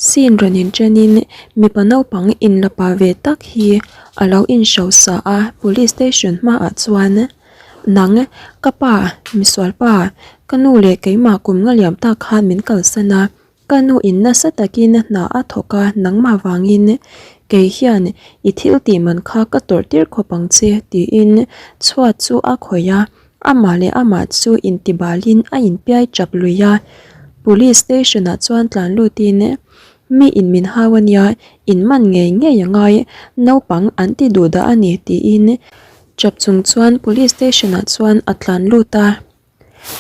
Scene rawn inṭenin mipa naupang inla pa ve tak hi a lo inhrosa a, police station hmaah chuan nang ka pa misual pa ka nu leh keimah kum nga liam tak khan min kalsan a, ka nu in nasa takin hna a thawk a nangmah vangin kei hian i thil tih man kha ka tawrh tir khawp ang che tiin chhuat chu a khawih a. Amah leh amah chu intibalin a inpiai chap lui a, Police station ah chuan tlan lutin mi in min hau a nia, in man ngei ngei a ngai, naupang an ti duh dah a ni tiin chap chung chuan Police station ah chuan a tlan lut a.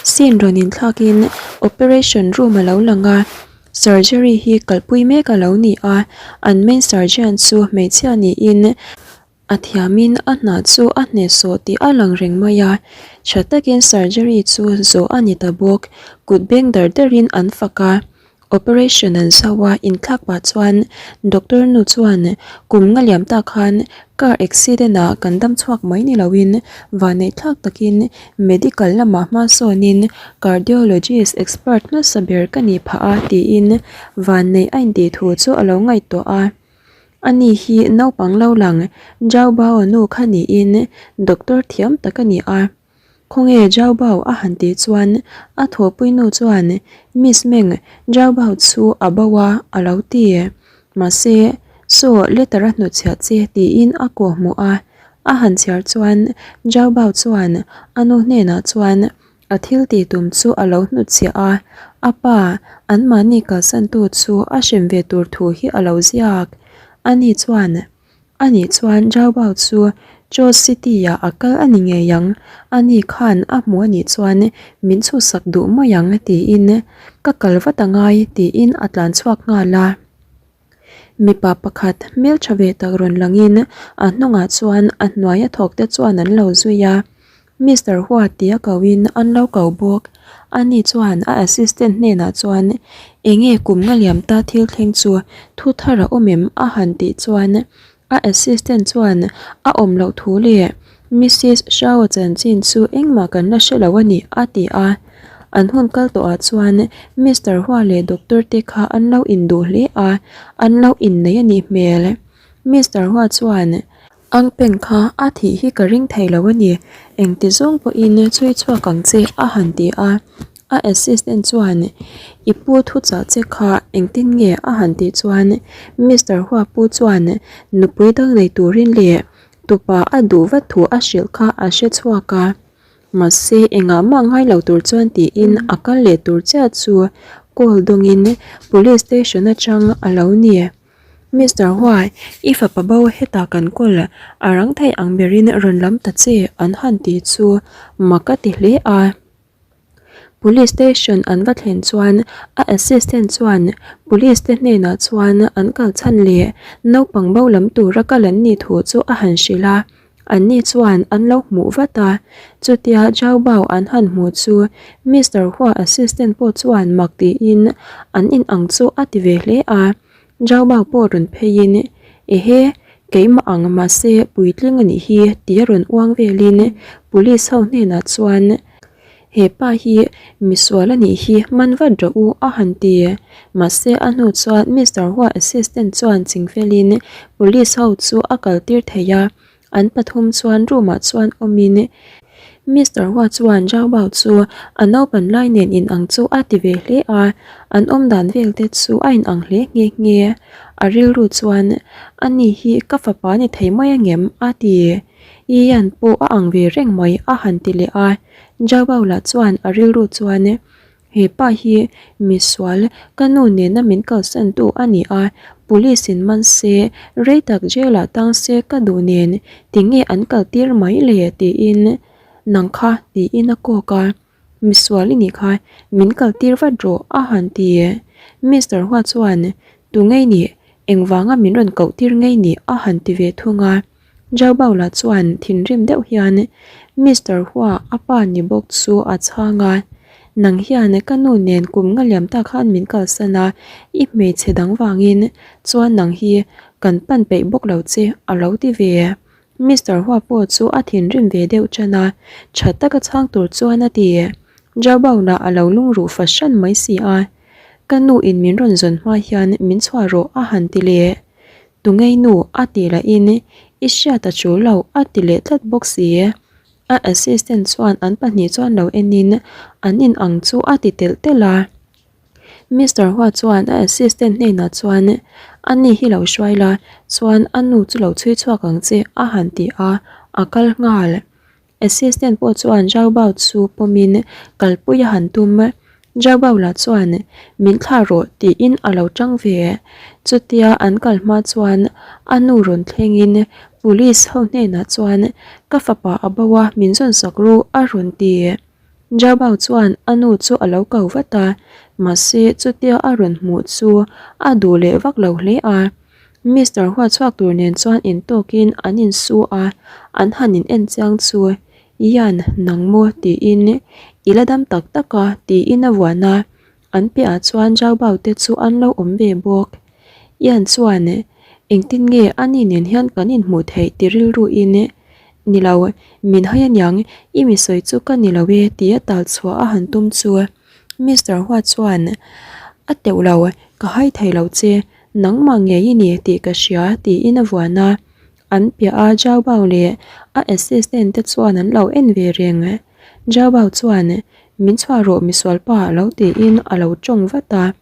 Scene rawn inthlakin operation room a lo lang a, surgery hi kalpui mek a lo ni a, an main surgeon chu hmeichhia niin A thiamin a hna chu a hnehsawh tih a lang reng mai a, tha takin surgery chu zawh a ni ta bawk. Kut beng dar darin an fak a, operation an zauh a, inthlak pah chuan doctor nu chuan kum nga liam tak khan car accident ah kan dam chhuak mai ni loin vanneih thlak takin medical lamah hma sawnin cardiologist expert hmasa ber ka nih phah a tiin vanneih a intih thu chu a lo ngaihtuah a. Ani hi naupang lo lang Zhao Bao nu kha niin doctor thiam tak a ni a. Khawnge Zhao Bao a han tih chuan a thawhpui nu chuan Miss Meng, Zhao Bao chu a bo a a lo ti. Mahse, saw letter a hnutchhiah che tiin a kawh hmuh a. A han chhiar chuan Zhao Bao chuan a nu hnenah chuan A thil tih tum chu a lo hnutchhiah a, a pa, anmahni kalsantu chu a hrem ve tur thu hi a lo ziak. Ani chuan, Ani chuan Zhaobao chu Chaw City-ah a kal a ni ngei ang, ani khan a hmu a nih chuan min chhuhsak duh mai ang tiin ka kal vat a ngai tiin a tlan chhuak nghal a. Mipa pakhat hmeltha ve tak rawn langin a hnungah chuan a hnuaia thawkte chuan an lo zui a. Mister Hua tia koin an lo ko bawk. Ani chuan a assistant hnenah chuan enge kum nga liam ta thil thleng chu thu thar a awm em a han tih chuan a assistant chuan a awm loh thu leh Missis Shao chanchin chu engmah kan la hre lo a ni a ti a. An hun kal tawhah chuan Mister Hua leh doctor te kha an lo induh hle a, an lo innei a nih hmel. Mister Hua chuan. Ang peng kha a thih hi ka ring thei lo a ni, engti zawng pawhin chhui chhuak ang che a han ti a. A assistant chuan I pu thuchah che kha engtin nge a han tih chuan Mister Hua pu chuan nupui dang nei turin leh tupa a duh vat thu a hrilh kha a hre chhuak a. Mahse engah mah ngai lo tur chuan tiin a kal leh tur chiah chu call dawngin police station atang a lo ni. Mister Huai, i fapa bo hetah kan kawl a rang thei ang berin rawn lam ta che an han ti chu mak a ti hle a. Police station an va thlen chuan a assistant chuan police te hnenah chuan an kal chhan leh naupang bo lam tura kal an nih thu chu a han hrilh a. Anni chuan an lo hmuh vat a, chutia Zhao Bao an han hmuh chu Mister Hua assistant pawh chuan mak tiin an in ang chu a ti ve hle a. Zhao Bao pawh rawn pheiin, Ehe, keimah ang mahse puitling a nih hi tia rawn uang velin police ho hnenah chuan He pa hi misual a nih hi man vat rawh u a han ti. Mahse a hnu chuan Mister Hua assistant chuan chingfelin police ho chu a kal tir thei a, an pathum chuan room ah chuan awmin Mister Hua chuan Zhao Bao chu a naupan lai nen in ang chu a ti ve hle a, an awm dan vel te chu a in ang hle nghe nghe. A rilru chuan ani hi ka fapa ni thei mai angem a ti. Ian pawh a ang ve reng mai a han ti leh a, Jabau lah chuan a rilru chuan He pa hi misual ka nu nena min kalsan tu a ni a, police in man se, rei tak jail ah tang se ka duh nen tinge an kal tir mai le tiin nang kha tiin a kawk a, misual i nih kha min kal tir vat rawh a han ti. Mister Hua chuan Tu ngei nih engvanga min rawn koh tir ngei nih a han ti ve thung a. Zhao Baola chuan thinrim deuh hian Mister Hua a pa ni bawk chu a chhang a, Nang hian ka nu nen kum nga liam tak khan min kalsan a, i hmeichhe dang vangin chuan nang hi kan pan peih bawk lo che a lo ti ve. Mister Hua pawh chu a thinrim ve deuh tan a, tha taka chhang tur chuan a ti. Zhao Baola a lo lungruh fahran mai si a. Ka nu in min rawn zawn hma hian min chhuah rawh a han ti leh. Tungei nu a tih lahin i hriat a tul lo a ti leh tlat bawk si. A assistant chuan an pahnih chuan lo enin an in ang chu a ti telh telh a. Mister Hua chuan a assistant hnenah chuan a ni hi lo hruai la chuan a nu chu lo chhui chhuak ang che a han ti a, a kal nghal. Assistant pawh chuan Zhao Bao chu pawmin kalpui a han tum. Zhao Bao lah chuan min thlah rawh tiin a lo tang ve. Chutia an kal hma chuan a nu rawn thlengin police ho hnenah chuan ka fapa a bo a min zawn sak ru a rawn ti. Zhao Bao chuan a nu chu a lo ko vat a, mahse chutia a rawn hmuh chu a duh leh vak lo hle a. Mister Hua chhuak tur nen chuan intawkin an insu a, an han in en chiang chu, Ian, nang maw? tiin i la dam tak tak a, tiin a vuan a. An piahah chuan Zhao Bao te chu an lo awm ve bawk. Ian chuan, Engtin nge ani nen hian kan inhmuh theih ti rilruin, Ni lo, min hai aniang, i mi sawi chu ka ni lo e tia tal chhuah a han tum chu. Mister Hua chuan, A teuh lo, ka hai thei lo che, nangmah ngei i ni tih ka hria tiin a vuan a. An piah a Zhao Bao leh a assistant te chuan an lo en ve reng. Zhao Bao chuan, Min chhuah rawh misualpa a lo tiin a lo tawng vat a.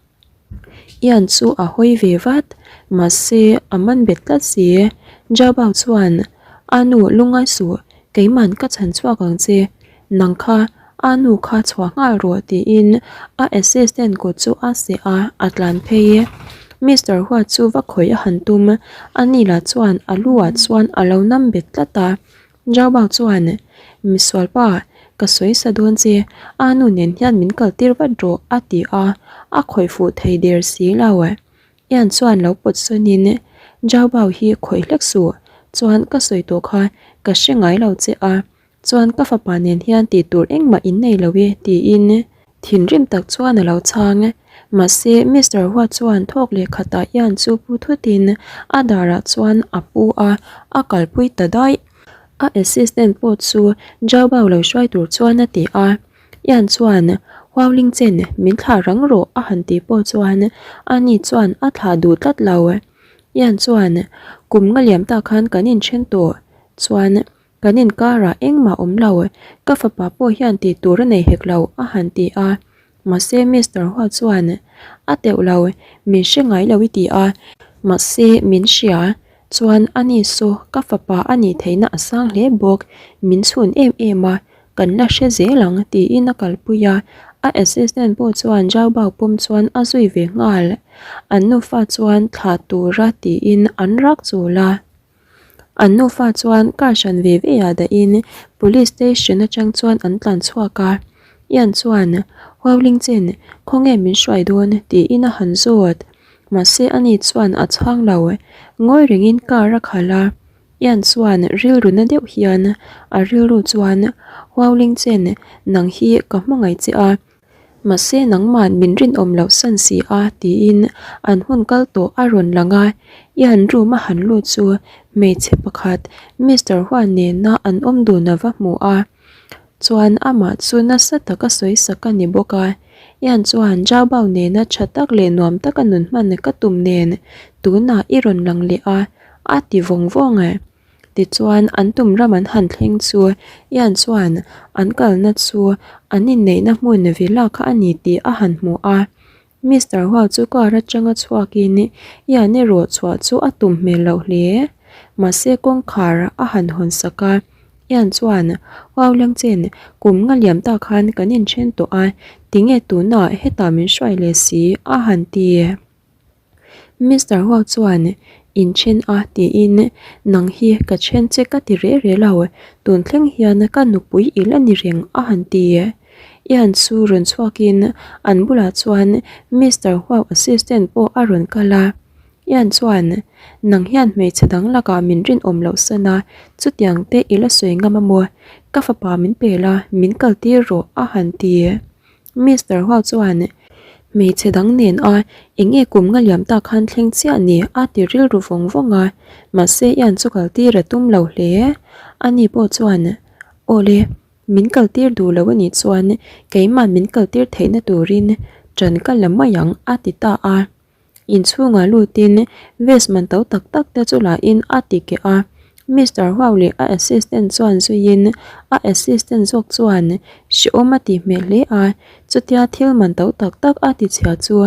Ian chu a hawi ve vat, mahse a man bet tlat si. Zhao Bao chuan, A nu lungngai suh, keiman ka chhan chhuak ang che. Nang kha a nu kha chhuah nghal rawh tiin a assistant kut chu a seh a, a tlan phei. Mister Hua chu va khawih a han tum, a ni lah chuan a lu ah chuan a lo nam bet tlat a. Zhao Bao chuan, Misual pa, ka sawi sa dawn che, a nu nen hian min kal tir vat rawh a ti a, a khawih fuh thei der si lo. Ian chuan lo pawt sawnin, Zhao Bao hi khawih hlek suh, chuan ka sawi tawh kha ka hre ngai lo che a, Chuan ka fapa nen hian tih tur engmah in nei lo e tiin thinrim tak chuan a lo chhang. Mahse Mister Hua chuan thawk leh khatah hian chu pu thutin a darah chuan a pu a, a kalpui ta daih. A assistant pawh chu Zhao Bao lo hruai tur chuan a ti a. Ian chuan Huau Ling Chen min thlah rang rawh a han tih pawh chuan ani chuan a thlah duh tlat lo. Ian chuan kum nga liam tak khan kan inthen tawh chuan Kan inkarah engmah awm lo, ka fapa pawh hian tih tur a nei hek lo a han ti a. Mahse Mister Hua chuan, A teuh lo, min hre ngai lo i ti a. Mahse min hria, chuan ani saw ka fapa a nih theihna a sang hle bawk, min chhun em em a, kan la hre zel ang tiin a kalpui a. A assistant pawh chuan Zhao Bao pawm chuan a zui ve nghal. An nufa chuan thlah tura tiin an rak chul a. An nufa chuan car hran ve ve ah dahin police station atang chuan an tlan chhuak a, Ian chuan Huauling Chen khawnge min hruai dawn tiin a han zawt, mahse ani chuan a chhang lo, ngawi rengin car a khalh a, Ian chuan rilru na deuh hian a rilru chuan Huauling Chen nang hi ka hmangaih che a, Mahse nangman min rinawm loh san si a tiin an hun kal tawh a rawn lang a, Ian room a han lut chu hmeichhe pakhat Mister Huan nena an awm dun a va hmu a, chuan amah chu nasa taka sawi sak a ni bawk a, Ian chuan Zhao Bao nena tha tak leh nuam taka nun hman ka tum nen tunah i rawn lang leh a a ti vawng vawng. Tichuan, an tum ram an han thleng chu Ian chuan an kalna chu an inneihna hmun villa kha a ni tih a han hmu a. Mister Hua chu car atanga chhuakin Ian erawh chhuah chu a tum hmel loh hle. Mahse kawngkhar a han hawn sak a, Ian chuan, Huau Lengchen, kum nga liam tak khan kan inthen tawh a, tinge tunah hetah min hruai leh si? a han ti. Mister Huau chuan inthen a tiin nang hi ka then che ka ti reh reh lo, tun thleng hian ka nupui i la ni reng a han ti. Ian chu rawn chhuakin an bulah chuan Mister Huau assistant pawh a rawn kal a, Ian chuan nang hian hmeichhe dang lakah min rinawm loh san a, chutiang te i la sawi ngam a maw? Ka fapa min pel a, min kaltir rawh a han ti. Mister Hua chuan hmeichhe dang nen a eng nge kum nga liam tak khan thleng chiah ni a ti rilru vawng vawng a, mahse Ian chu kal tir a tum lo hle. Ani pawh chuan Awle, min kal tir duh lo anih chuan keimah min kal tir theihna turin. Ṭan ka la mai ang a ti ta a. Inchhungah lutin vest man to tak tak te chu lahin a ti keh a. Mister Huau leh a assistant chuan zuiin a assistant zawk chuan hrehawm a tih hmel hle a, chutia thil man to tak tak a ti chhia chu.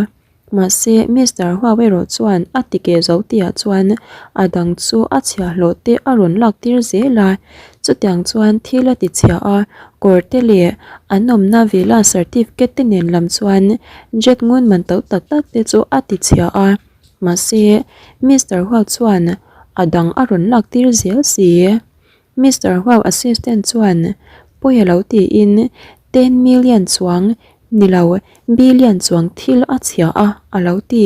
Mahse Mister Huau erawh chuan a ti keh zo tihah chuan a dang chu a chhiahhlawh te a rawn lak tir zel a, chutiang chuan thil a ti chhia a, kawr te leh an awmna villa certificate te nen lam chuan jet ngun man to tak tak te chu a ti chhia a, mahse Mister Huau chuan a dang a rawn lak tir zel si. Mister Huau assistant chuan pawi a lo tiin ten million chuang ni lo billion chuang thil a chhia a a lo ti.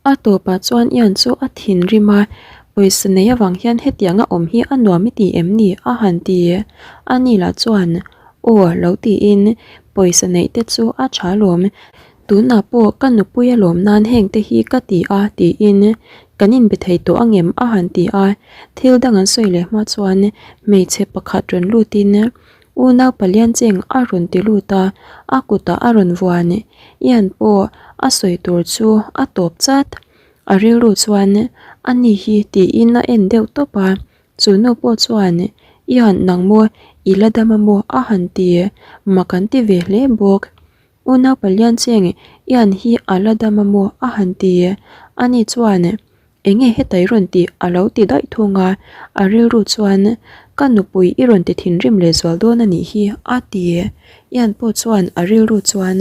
A tawpah chuan Ian chu a thinrim a, pawisa nei avang hian hetianga awm hi a nuam i ti em ni? a han ti. Ani lah chuan aw lo tiin pawisa neih te chu a tha lawm, tunah pawh ka nupui a lawm nan heng te hi ka ti a tiin kan inbe thei tawh angem a han ti a, thil dang an sawi leh hma chuan hmeichhe pakhat rawn lutin Unau Palian cheng a rawn ti lut a, a kutah a rawn vuan. Ian pawh a sawi tur chu a tawp chat. A rilru chuan a ni hi tiin a en deuh tawp a, chu nu pawh chuan Ian nang maw i la dam a maw a han ti mak an ti ve hle bawk. Unau Palian cheng Ian hi a la dam a maw a han ti. Ani chuan Enge heta i rawn tih a lo ti daih thung a, a rilru chuan ka nupui i rawn ti thinrim leh zual dawn a nih hi a ti. Ian pawh chuan a rilru chuan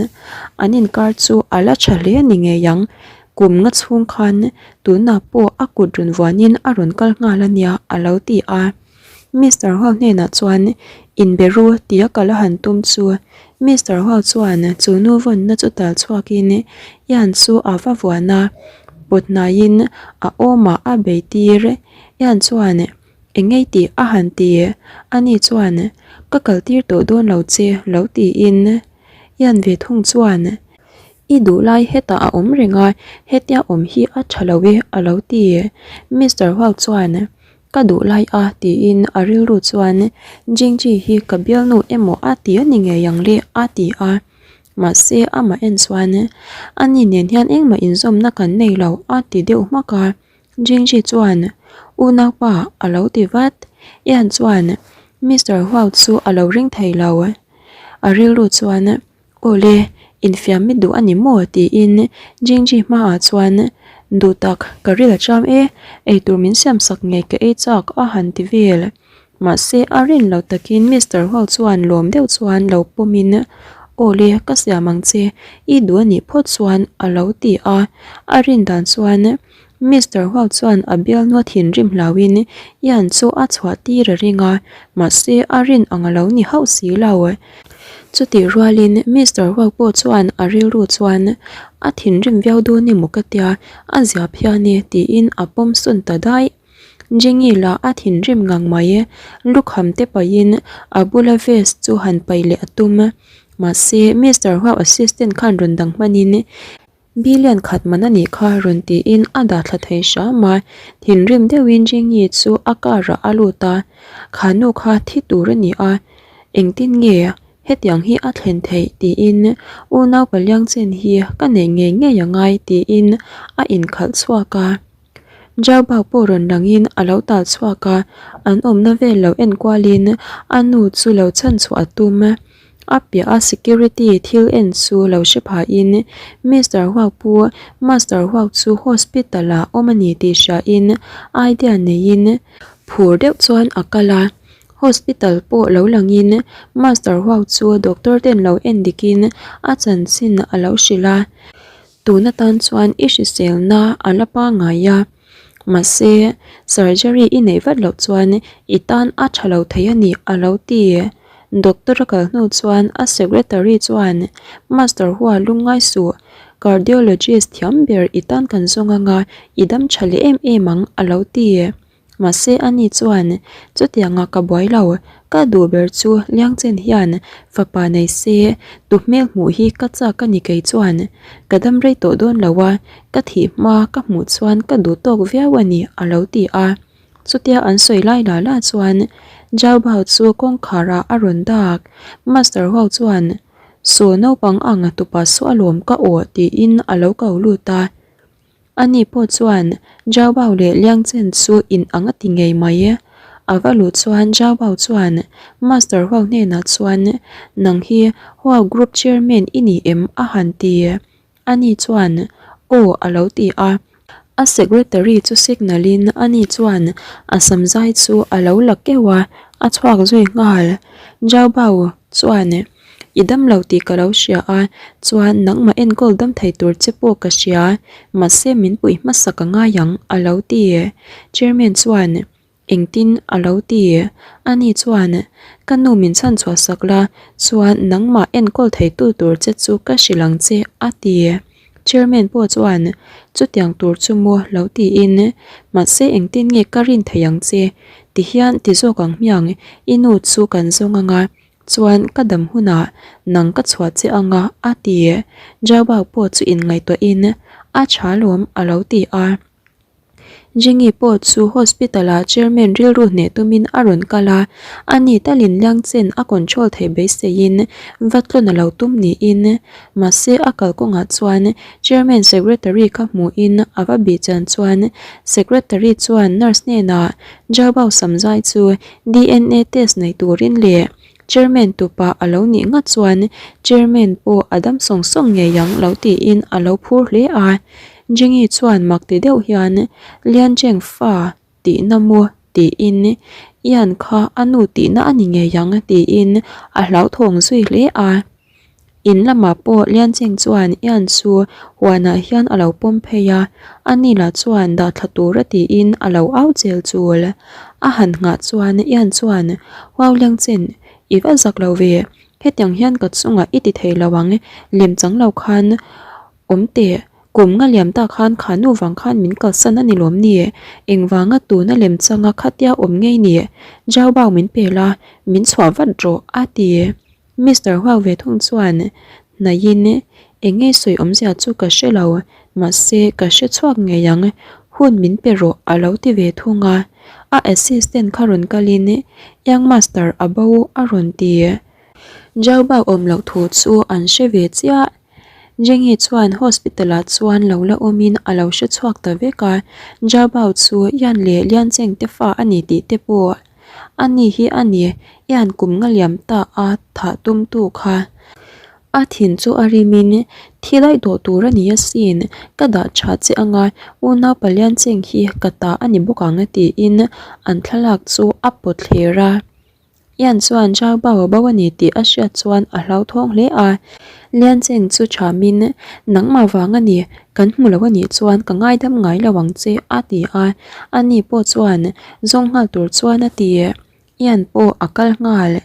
an inkar chu a la tha hle a ni ngei ang, kum nga chhung khan tunah pawh a kut rawn vuanin a rawn kal nghal a nia a lo ti a. Mister Hall hnenah chuan inbe ru tia kal a han tum chu Mister Hall chuan chu nu vawnna chu tal chhuakin Ian chu a va vuan a, pawt hnaiin a awmah a bei tir. Ian chuan eng ngei tih a han ti, ani chuan ka kal tir tawh dawn lo che lo tiin Ian ve thung chuan I duh lai hetah a awm reng a, hetia awm hi a tha lo e a lo ti. Mister Hall chuan Ka duh lai a tiin a rilru chuan Jingji hi ka bialnu emaw a ti a ni ngei ang le a ti a, mahse amah en chuan ani nen hian engmah inzawmna kan nei lo a ti deuh hmak a, Jingji chuan unaupa a lo ti vat, Ian chuan Mister Huau chu a lo ring thei lo, a rilru chuan Awle, infiam mi duh a ni maw? tiin Jingji hmaah chuan duh tak ka ril a cham e, eitur min siam sak ngei ka ei chak a han ti vel. Mahse a rin lo takin Mister Huau chuan lawm deuh chuan lo pawmin Awle, ka siam ang che, i duh a nih phawt chuan a lo ti a, a rin dan chuan Mister Huau chuan a bialnua thinrim hlauhin Ian chu a chhuah tir a ring a, mahse a rin ang a lo ni hauh si lo. Chutih rualin Mister Huau pawh chuan a rilru chuan a thinrim viau dawn emaw ka tia, a zia phian e tiin a pawm sawn ta daih. Jenny lah a thinrim ngang mai, lukham te paihin a bula vest chu han paih leh a tum. Mahse Mister Huau assistant khan rawn dang hmanin Billion khat man a nih kha rawn tiin a dah thla thei hram a, thinrim deuhin Jenny chu a car ah a lut a, kha nu kha thi tur a ni a, engtin nge hetiang hi a thlen theih tiin unau paliang chen hi ka neih ngei ngei a ngai tiin a inkhalh chhuak a. Jauba pawh rawn langin a lo tal chhuak a, an awmna vel lo en kualin a nu chu lo chhan chhuah a tum. A piah a security thil en chu lo hre phahin Mister Huak pu Master Huak chu hospital ah awm a ni tih hriain idea neiin phur deuh chuan a kal a. Hospital pawh lo langin Master Huak chu doctor ten lo en dikin a chanchin a lo hrilh a. Tun atan chuan i hriselna a la pangngai a, mahse surgery i neih vat loh chuan i tan a tha lo thei a ni a lo ti. Doctor a kal hnu chuan a secretary chuan Master Hua lungngai suh, cardiologist thiam ber i tan kan zawng anga i dam tha leh em em ang a lo ti. Mahse ani chuan chutianga ka buai lo, ka duh ber chu Liangchen hian fapa nei se tu hmel hmuh hi ka chak a ni kei chuan ka dam rei tawh dawn lo a, ka thih hma ka hmuh chuan ka duh tawk viau a ni a lo ti a. Chutia an sawi lai la la chuan Jao Bao chu kawngkhar ah a rawn dak. Master Huau chuan. Saw naupang ang tupa saw alawm ka aw tiin a lo ko lut a. Ani pawh chuan Zhao Bao leh Liang Chen chu in ang a ti ngei mai. A va luh chuan Zhao Bao chuan Master Huau hnenah chuan Nang hi Huau Group Chairman i ni em? a han ti. Ani chuan Aw a lo ti a. A secretary chu signal in ani chuan a sam zai chu a lo la keuh a, a chhuak zui nghal. Zhao Bao chuan I dam lo tih ka lo hria a, chuan nangmah enkawl dam thei tur che pawh ka hria, mahse min puih hmasa ka ngai ang a lo ti. Chairman chuan Engtin a lo ti? Ani chuan Ka nu min chhan chhuah sak la, chuan nangmah enkawl theitu tur che chu ka hrilh ang che a ti. Chairman pawh chuan Chutiang tur chu maw lo tiin, mahse engtin nge ka rin thei ang che? Tihian ti zawk ang hmiang, i nu chu kan zawng anga Chuan ka dam hunah nang ka chhuah che anga a ti. Jabau pawh chu inngaihtuahin a tha lawm a lo ti a. Jengi pawh chu hospital ah chairman rilru hneh tumin a rawn kal a, ani talin Liangchen a control theih beiseiin va tlawn a lo tum niin. Mahse a kalkawngah chuan chairman secretary kha hmuhin a va bih chian chuan secretary chuan nurse hnenah Jabau Samzai chu DNA test nei turin leh Chairman tupa a lo nih ngat chuan Chairman pawh a dam sawng sawng ngei ang lo tiin a lo phur hle a. Jengi chuan mak ti deuh hian Liancheng fa tihna maw tiin Ian kha a nu tihna a ni ngei ang tiin a hlauthawng zui hle a. In lamah pawh Liancheng chuan Ian chu huanah hian a lo pawm phei a, ani lah chuan dah thla tura tiin a lo au chel chul. A han nghah chuan Ian chuan, Huau Liangchen, i va zak lo ve, hetiang hian ka chungah i ti thei lo ang, lem chang lo khan awm teh, kum nga liam ta khan kha nu vang khan min kalsan a ni lawm ni, engvanga tuna lem changa khatia awm ngei ni, Zhao Bao min pel a, min chhuah vat rawh, a ti. Mister Huau ve thung chuan hnaihin eng nge sawi awmzia chu ka hre lo, mahse ka hre chhuak ngei ang, hun min pe rawh a lo ti ve thung a. A assistant kha rawn kalin Young Master a bo a rawn ti. Zhao bak awm loh thu chu an hre ve chiah. Jengi chuan hospital ah chuan lo la awmin a lo hre chhuak ta vek a, Zhao Bao chu Yan leh Lian Cheng te fa a ni tih te pawh A ni hi a ni, i han kum nga liam ta a thah tum tu kha. A thin chu a rimin thi daih tawh tur a ni asin, ka dah tha che anga unau palian cheng hi ka ta a ni bawk ang tiin an thlalak chu a pawt thler a. Ian chuan Zhao Bao a bo a ni tih a hriat chuan a hlauthawng hle a. Lian Cheng chu thamin, Nangmah vang a ni, kan hmu lo a nih chuan ka ngaidam ngai lo ang che, a ti a. Ani pawh chuan zawng nghal tur chuan a ti. Ian pawh a kal nghal.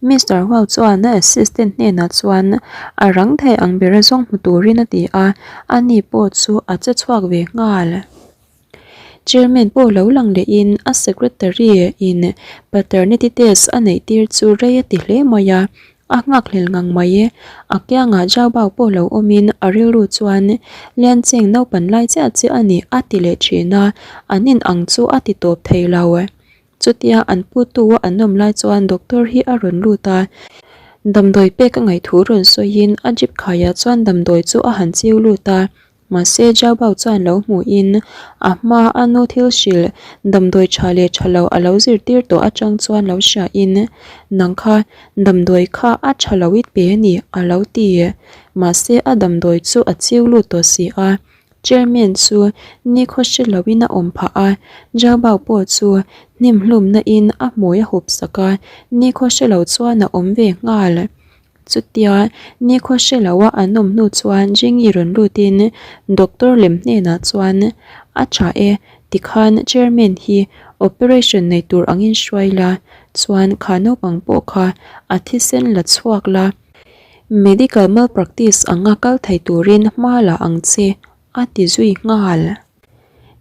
Mister Huau chuan a assistant hnenah chuan a rang thei ang bera zawng hmu turin a ti a, ani pawh chu a che chhuak ve nghal. Chairman pawh lo lang lehin a secretary in paternity test a neih tir chu rei a ti hle mai a, a nghakhlel ngang mai e. A kiangah Zhao Bao pawh lo awmin a rilru chuan Lian Cheng naupan lai chiah chiah a ni a ti leh thin a, an in ang chu a ti tawp thei lo. Chutia an putu a an awm lai chuan doctor hi a rawn lut a, damdawi pek a ngaih thu rawn sawiin a jeep khaiah chuan damdawi chu a han chiu lut a. Mahse Zhao Bao chuan lo hmuhin a hma a nu thil hrilh damdawi tha leh tha lo a lo zirtir tawh atang chuan lo hriain nang kha damdawi kha a tha lo i pe a ni a lo ti. Mahse a damdawi chu a chiu lut tawh si a, Chairman chu nikhaw hre loin a awm phah a, Zhao Bao pawh chu hnim hlumna in a hmui a hup sak a, nikhaw hre lo chuan a awm ve nghal. Chutia nikhaw hre loa an awm hnu chuan Jengi rawn lutin doctor lem hnenah chuan a tha e tikhan chairman hi operation nei tur angin hruai la chuan kha naupang pawh kha a thisen la chhuak la medical malpractice anga kal thei turin hma la ang che a ti zui nghal.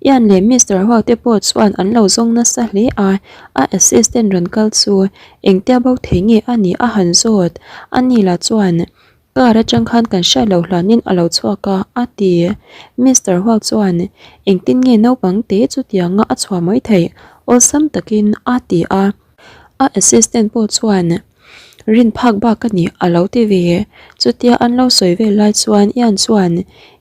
Ian leh Mister Huau te pawh chuan an lo zawng nasa hle a, a assistant rawn kal chu engtia bo thei nge a nih a han zawt. Ani lah chuan car atang khan kan hriat loh hlanin a lo chhuak a, a ti. Mister Huau chuan engtin nge naupang te chutianga a chhuah mai theih awlsam takin a ti a. A assistant pawh chuan. Rin phak bak a ni a lo ti ve. Chutia an lo sawi vel lai chuan Ian chuan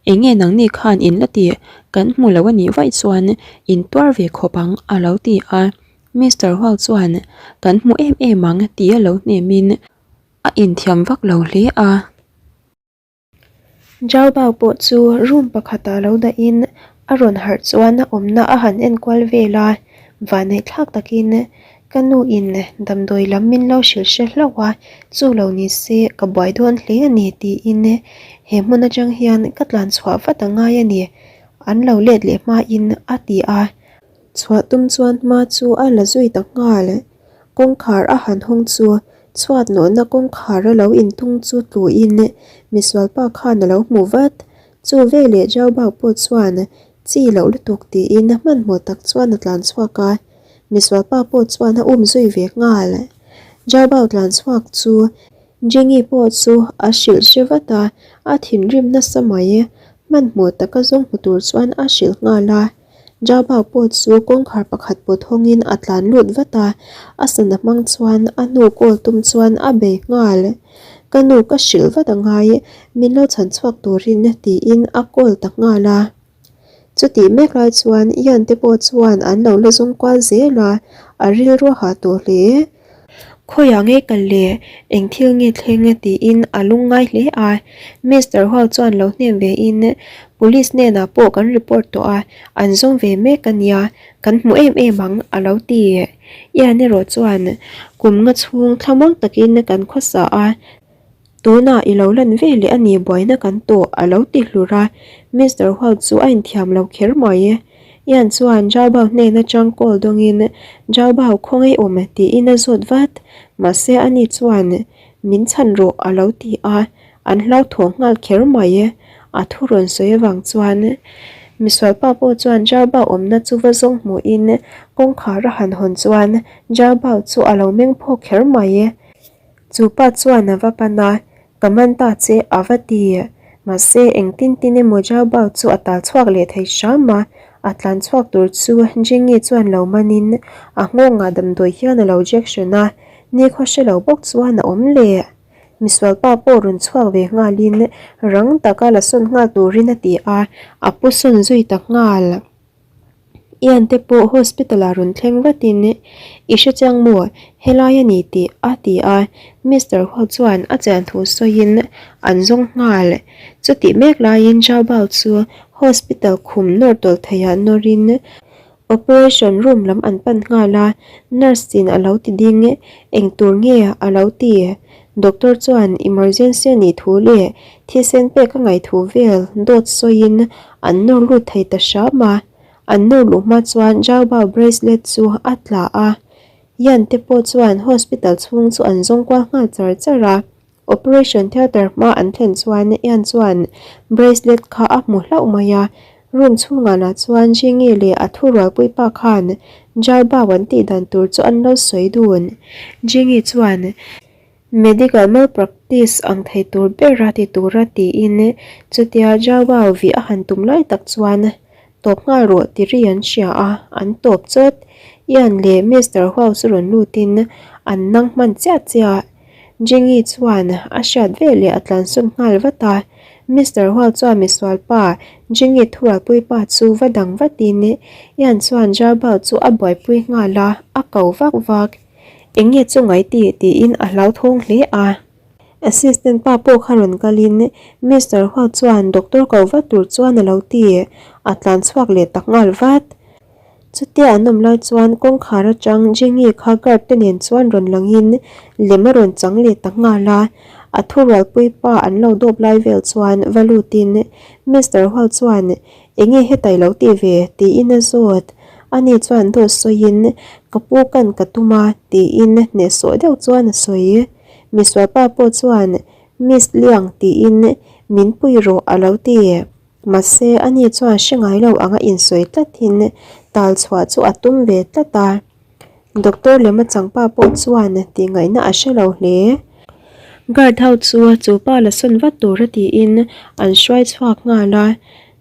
eng nge nangni khan in la tih kan hmu lo a nih vaih chuan in tuar ve khawp ang a lo ti a. Mister Hual chuan kan hmu em em ang tia lo hnemin a inthiam vak lo hle a. Zhao Bao pawh chu room pakhatah lo dahin a rawn harh chuan a awmna a han enkual vel a, vanneihthlak takin ka nu in damdawi lam min lo hrilh hre hlauh a, chu lo ni se ka buai dawn hle a ni tiin he hmun atang hian ka tlan chhuah vat a ngai a ni, an lo let leh hmain a ti a. Chhuah tum chuan hma chu a la zui ta nghal. Kawngkhar a han hawng chu chhuat nawhna kawngkhar a lo intung chu tluin misualpa khan a lo hmu vat. Chu veleh Jaubak pawh chuan chi loh lutuk tiin hmanhmawh tak chuan a tlan chhuak a, misualpa pawh chuan a um zui ve nghal. Jaubak tlan chhuak chu Jenny pawh chu a hrilh hre vat a, a thinrim nasa mai. Hmanhmawh taka zawng hmu tur chuan a hrilh nghal a. Jabau pawh chu kawngkhar pakhat pawt hawngin a tlan lut vat a, a sana hmang chuan a hnu kawl tum chuan a bei nghal. Ka nu ka hrilh vat a ngai, min lo chhan chhuak turin tiin a kawl ta nghal a. Chutih mek lai chuan Ian te pawh chuan an lo la zawng kual zel a, a rilru a hah tawh hle. Khawiah nge kal le? Eng thil nge thleng? tiin a lungngai hle a. Mister Huau chuan lo hnem ve in, Police hnenah pawh kan report tawh a, an zawng ve mek a nia, kan hmu em em ang, a lo ti. Ian erawh chuan, Kum nga chhung thlamuang takin kan khawsa a, Tunah i lo lan ve leh a ni buaina kan tawh a lo ti hlur a, Mister Hual chu a inthiam lo kher mai. Ian chuan Zhao hnen atang call dawngin Zhao Bao khawngaih awm tiin a zawt vat, mahse ani chuan min chhan rawh a lo ti a, an hlauthawng nghal kher mai. A thu rawn sawi avang chuan misualpa pawh chuan Zhao Bao awmna chu va zawng hmuhin kawngkhar a han hawn chuan Zhao Bao chu a lo meng phawk kher mai. Chu pa chuan a va pan a, Ka man ta che a va ti. Mahse, engtin tin emaw Zhao Bao chu a tal chhuak leh thei hram a, a tlan chhuak tur chu Jingyi chuan lo manin a nghawngah damdawi hian a lo jection a, nikhaw hre lo bawk chuan a awm leh. Misualpa pawh rawn chhuak ve nghalin rang taka la sawn nghal turin a ti a, a pu sawn zui ta nghal. Ian te pawh hospital ah rawn thleng vatin I hre chiang maw helai a ni tih a ti a, Mister Ho chuan a chian thu sawiin an zawng nghal. Chutih mek laiin Zhao Bao chu hospital khum nawr tawlh theiah nawrin operation room lam an pan nghal a, nurse in a lo ti ding eng tur nge a lo ti. Doctor chuan emergency a nih thu leh thisen pek a ngaih thu vel dawt sawiin An nawr lut thei ta hram a, an nawr luh hma chuan Zhao Bao bracelet chu a tla a. Yan te pawh chuan hospital chhung chu an zawng kual nghal char char a. Operation theatre hma an thlen chuan Yan chuan bracelet kha a hmu hlauh mai a. Room chhungah lah chuan Jingi leh a thurualpui pa khan Zhao Bao an tih dan tur chu an lo sawi dun. Jingi chuan. Medical malpractice ang thei tur bera ti tura tiin chutia Jawao vih a han tum lai tak chuan tawp nghal rawh ti ri an hria a, an tawp chawt. Ian leh Mister Huau chu rawn lutin an nang hman chiah chiah. Jingi chuan a hriat veleh a tlansawn nghal vat a, Mister Huau chuan misual pa Jingi thurualpui pa chu va dang vatin Ian chuan Jawbao chu a buaipui nghal a, a ko vak vak. Eng nge chu ngai ti? tiin a hlauthawng hle a. Assistant pa pawh kha rawn kalin Mister Hua chuan doctor ko vat tur chuan a lo ti. A tlan chhuak leh tak nghal vat. Chutia an awm lai chuan kawngkhar atang Jenny kha guard te nen chuan rawn langin lem a rawn chang leh ta nghal a. A thurualpui pa an lo dawp lai vel chuan va lutin Mister Hua chuan Eng nge hetai lo ti ve? tiin a zawt. Ani chuan dawt sawiin, Ka pu kan ka tum a, tiin hnehsawh deuh chuan a sawi. Misualpa pawh chuan, Miss Liang tiin min pui rawh a lo ti. Mahse, ani chuan hre ngai lo anga insawi tlatin tal chhuah chu a tum ve tlat a. Doctor lema changpa pawh chuan tih ngaihna a hre lo hle. Guard ho chu chu pa la sawn vat tur a tiin an hruai chhuak nghal a,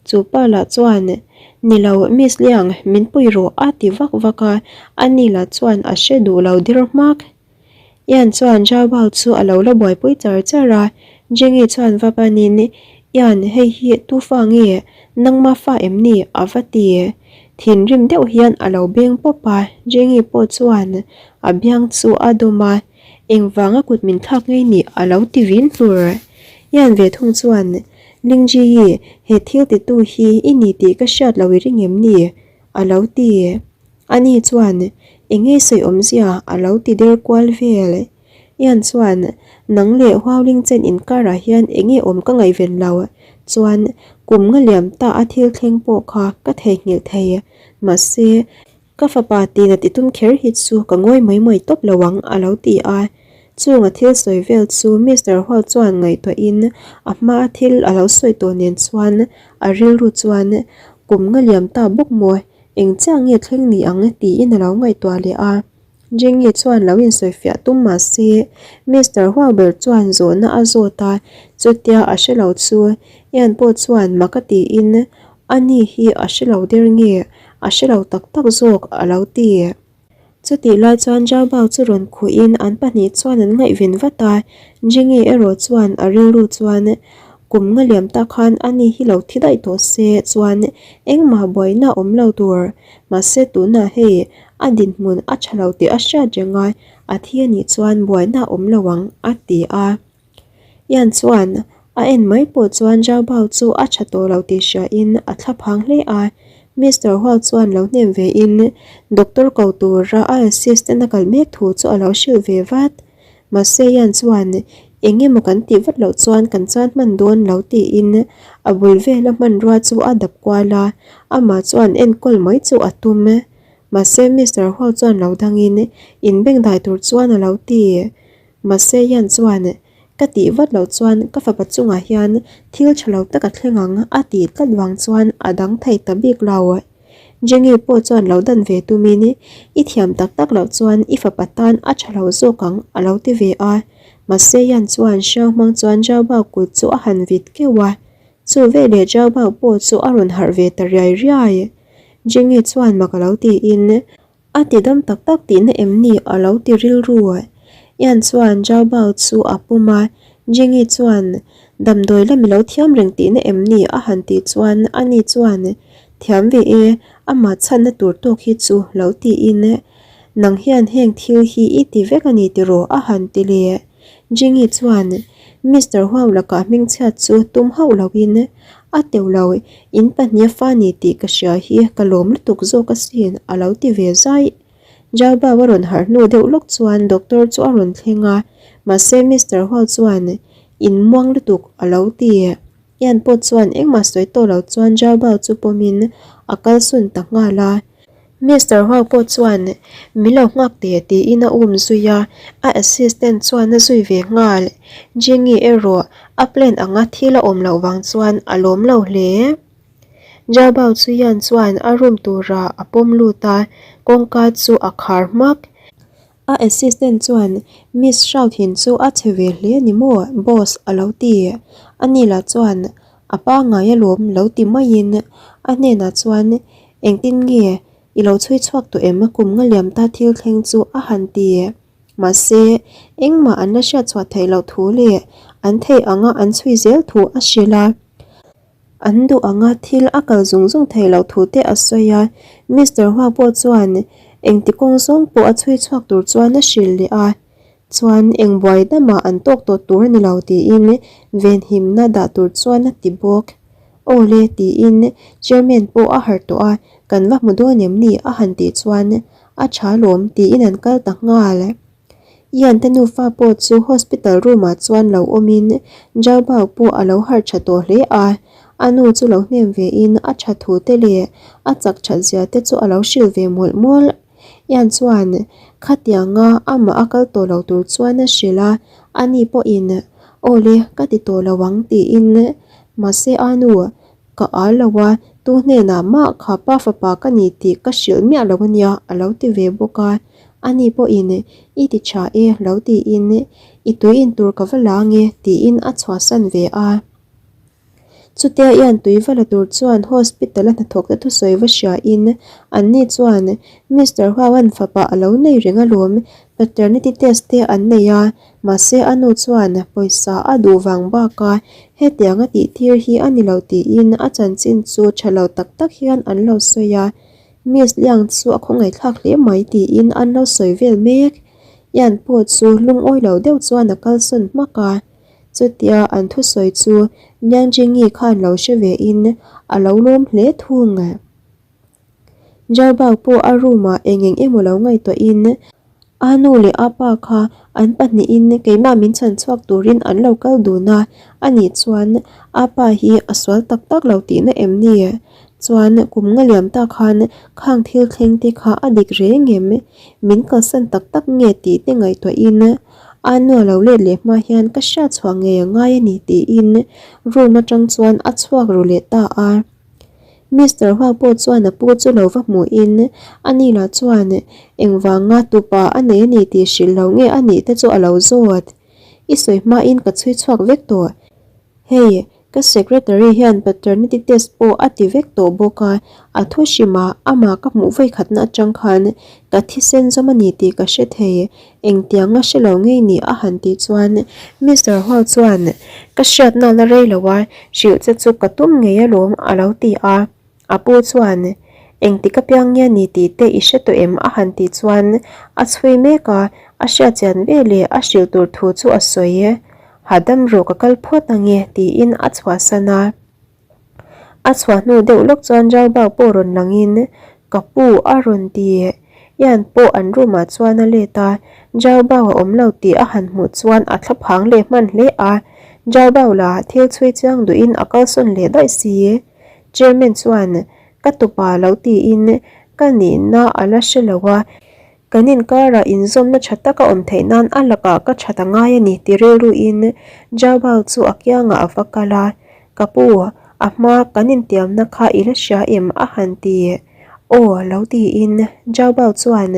chu pa lah chuan Ni lo Miss Liang min pui rawh a ti vak vak a, ani lah chuan a hre duh lo dir hmak. Ian chuan Zhao Bao chu a lo la buaipui char char a, Jengi chuan va panin, Ian, hei hi tu fa nge? Nangma fa em ni? a va ti. Thinrim deuh hian a lo beng pawp a, Jengi pawh chuan a biang chu a dawm a, Engvanga kut min thlak ngei ni? a lo ti vin hlur. Ian ve thung chuan, Lingji hi, he thil titu hi i ni tih ka hriat lo i ring em ni? a lo ti. Ani chuan, Enge sawi awmzia? a lo ti der kual vel. Ian chuan, Nang leh Huauling chen inkarah hian enge awm ka ngaihven lo. Chuan, kum nga liam ta a thil thleng pawh kha ka theihnghilh thei. Mahse, ka fapa tina ti tum kher hi chu ka ngawi mai mai tawp lo ang, a lo ti a. Chunga thil sawi vel chu Mister Huau chuan ngaihtuahin a hmaa thil a lo sawi tawh nen chuan a rilru chuan kum nga liam ta bawk maw, eng chiah nge thleng ni ang tiin a lo ngaihtuah leh a. Jengi chuan lo insawifiah tum mah se Mister Huau ber chuan zawhna a zawt a, chutia a hre lo chu Ian pawh chuan mak a tiin ani hi a hre lo der nge a hre lo tak tak zawk a lo ti. Chutih lai chuan Zhao Bao chu rawn khuhin an pahnih chuan an ngaihven vat a, Jengi erawh chuan a rilru chuan kum nga liam tak khan ani hi lo thi daih tawh se chuan engmah buaina awm lo tur, mahse tunah hei a dinhmun a tha lo tih a hriat reng a, a thi anih chuan buaina awm lo ang a ti a. Ian chuan a en mai pawh chuan Zhao Bao chu a tha tawh lo tih hriain a thla phang hle a, Mister Huang chuan lo hnem vein doctor ko tura a assistant a kal mek thu chu a lo hrilh ve vat. Mahse Ian chuan eng emaw kan tih vat loh chuan kan chuan hman dawn lo tiin a bul vela hmanrua chu a dap kual a, amah chuan enkawl mai chu a tum. Mahse Mister Huang chuan lo dangin inbengdai tur chuan a lo ti. Mahse hian chuan, Ka tih vat loh chuan ka fapa chungah hian thil tha lo tak a thleng ang a tih tlat vang chuan a dang thei ta bik lo. Jengi pawh chuan lo dan ve tumin, I thiam tak tak loh chuan i fapa tan a tha lo zawk ang a lo ti ve a. Mahse hian chuan hriau hmang chuan Zhao kut chu a han vit keuh a. Chu veleh Zhao pawh chu a rawn harh ve ta riai riai. Jengi chuan mak a lo tiin, A ti dam tak tak tihna em ni a lo ti rilru a. Ian chuan Zhao Bao chu a pawm a, Jengi chuan damdawi lam i lo thiam reng tihna em ni a han tih chuan ani chuan thiam ve e, amah chhanna tur tawk hi chu lo tiin nang hian heng thil hi i ti vek a ni tiraw a han ti leh. Jengi chuan Mister Huang lakah hmingchhiat chu tum hauh loin a teuh lo, in pahnih a fa ni tih ka hria hi ka lawm lutuk zawk asin a lo ti ve zai. Zhao Bao a rawn harh hnu deuh lawk chuan doctor chu a rawn thleng a, mahse Mister Huang chuan in muang lutuk a lo ti. Ian pawh chuan engmah sawi tawh lo chuan Zhao Bao chu pawmin a kalsawn ta nghal a. Mister Huang pawh chuan min lo nghak teh tiin a um zui a, a assistant chuan a zui ve nghal. Jengi erawh a plan anga thil a awm loh vang chuan a lawm lo hle. Zhao Bao chu Ian chuan a room turah a pawm lut a, kawngka chu a khar hmak. A assistant chuan Miss Shroud hin chu a chhe ve hle a ni maw boss a lo ti. Ani lah chuan a pangngai alawm lo ti maiin a hnenah chuan engtin nge i lo chhui chhuak tawh em kum nga liam ta thil thleng chu a han ti. Mahse engmah an la hriat chhuah theih loh thu leh an theih anga an chhui zel thu a hrilh a. An duh anga thil a kal zung zung thei loh thu te a sawi a, Mister Hua pawh chuan engti kawng zawng pawh a chhui chhuak tur chuan a hrilh leh a, chuan eng buai damah an tawk tawh tur a ni lo tiin venhimna dah tur chuan a ti bawk. Aw le tiin Chairman pawh a harh tawh a, kan va hmu dawn em ni a han tih chuan a tha lawm tiin an kal ta nghal. Ian te nufa pawh chu hospital room ah chuan lo awmin Zhao Bao pawh a lo harh tha tawh hle a, a nu chu lo hnem ve in a tha thu te leh a chak that zia te chu a lo hrilh ve mawlh mawlh. Ian chuan khatianga amah a kal tawh lo tur chuan a hrilh a, ani pawhin Aw le ka ti tawh lo ang tiin mahse a nu ka al lo a, tu hnenah mah kha pa fapa ka ni tih ka hrilh miah lo ania a lo ti ve bawk a. Ani pawhin i ti tha e lo tiin i tui in tur ka va la ange tiin a chhuahsan ve a. Chutia Ian tui va la tur chuan hospital a hnathawk te thusawi va hriain anni chuan Mister Huawan fapa a lo nei reng alawm. Paternity test te an nei a, mahse a nu chuan pawisa a duh vang baka hetiang a tih tir hi a ni lo tiin a chanchin chu tha lo tak tak hian an lo sawi a. Miss Liang chu a khawngaihthlak hle mai tiin an lo sawi vel mek. Ian pawh chu lungawi lo deuh chuan a kalsawn hmak a. Chutia an thusawi chu Liang Jingyi khan lo hre ve in a lo lawm hle thung. Jarbau pawh a room ah eng eng emaw lo ngaihtuah in a nu leh a pa kha an pahnihin keimah min chhan chhuak turin an lo kal dun a, anih chuan a pa hi a sual tak tak lo tihna em ni? Chuan kum nga liam tak khan khang thil thleng te kha a dik reng em? Min kalsan tak tak nge tih te ngaihtuah in a nu a lo let leh hma hian ka hriat chhuah ngei a ngai a ni tiin room atang chuan a chhuak ru leh ta a. Mister Hua pawh chuan a pu chu lo va hmuhin a ni lah chuan engvanga tupa a nei a ni tih hrilh lo nge a nih te chu a lo zawt. I sawi hmain ka chhui chhuak vek tawh. Hei, ka secretary hian paternity test pawh a ti vek tawh bawk a, a thu hrimah amah ka hmuh vawikhatna atang khan ka thisen zawm a ni tih ka hre thei. Engtianga hre lo ngei ni a han tih chuan Mister Hall chuan ka hriatna la rei lo a, hrilh che chu ka tum ngei alawm a lo ti a. A pu chuan engtik apiang nge ni tih te i hre tawh em a han tih chuan a chhui mek a, a hriatchian ve leh a hrilh tur thu chu a sawi e. Hahdam rawh ka kal phawt ange tiin a chhuahsan a. A chhuah hnu deuh lawk chuan Ralbak pawh rawn langin ka pu a rawn ti. Ian pawh an room ah chuan a let a, Ralbau a awm lo tih a han hmuh chuan a thla phang leh hman hle a. Ralbau lah thil chhui chiang duhin a kalsawn leh daih si. Chairman chuan ka tupa lo tiin ka nihna a la hre lo a. Kan inkarah inzawmna tha taka awm theih nan a lakah ka that a ngai a ni ti rilruin Jabal chu a kiangah a va kal a, Ka pu, a hma kan intiamna kha i la hria em? a han ti. Aw, lo tiin Jabal chuan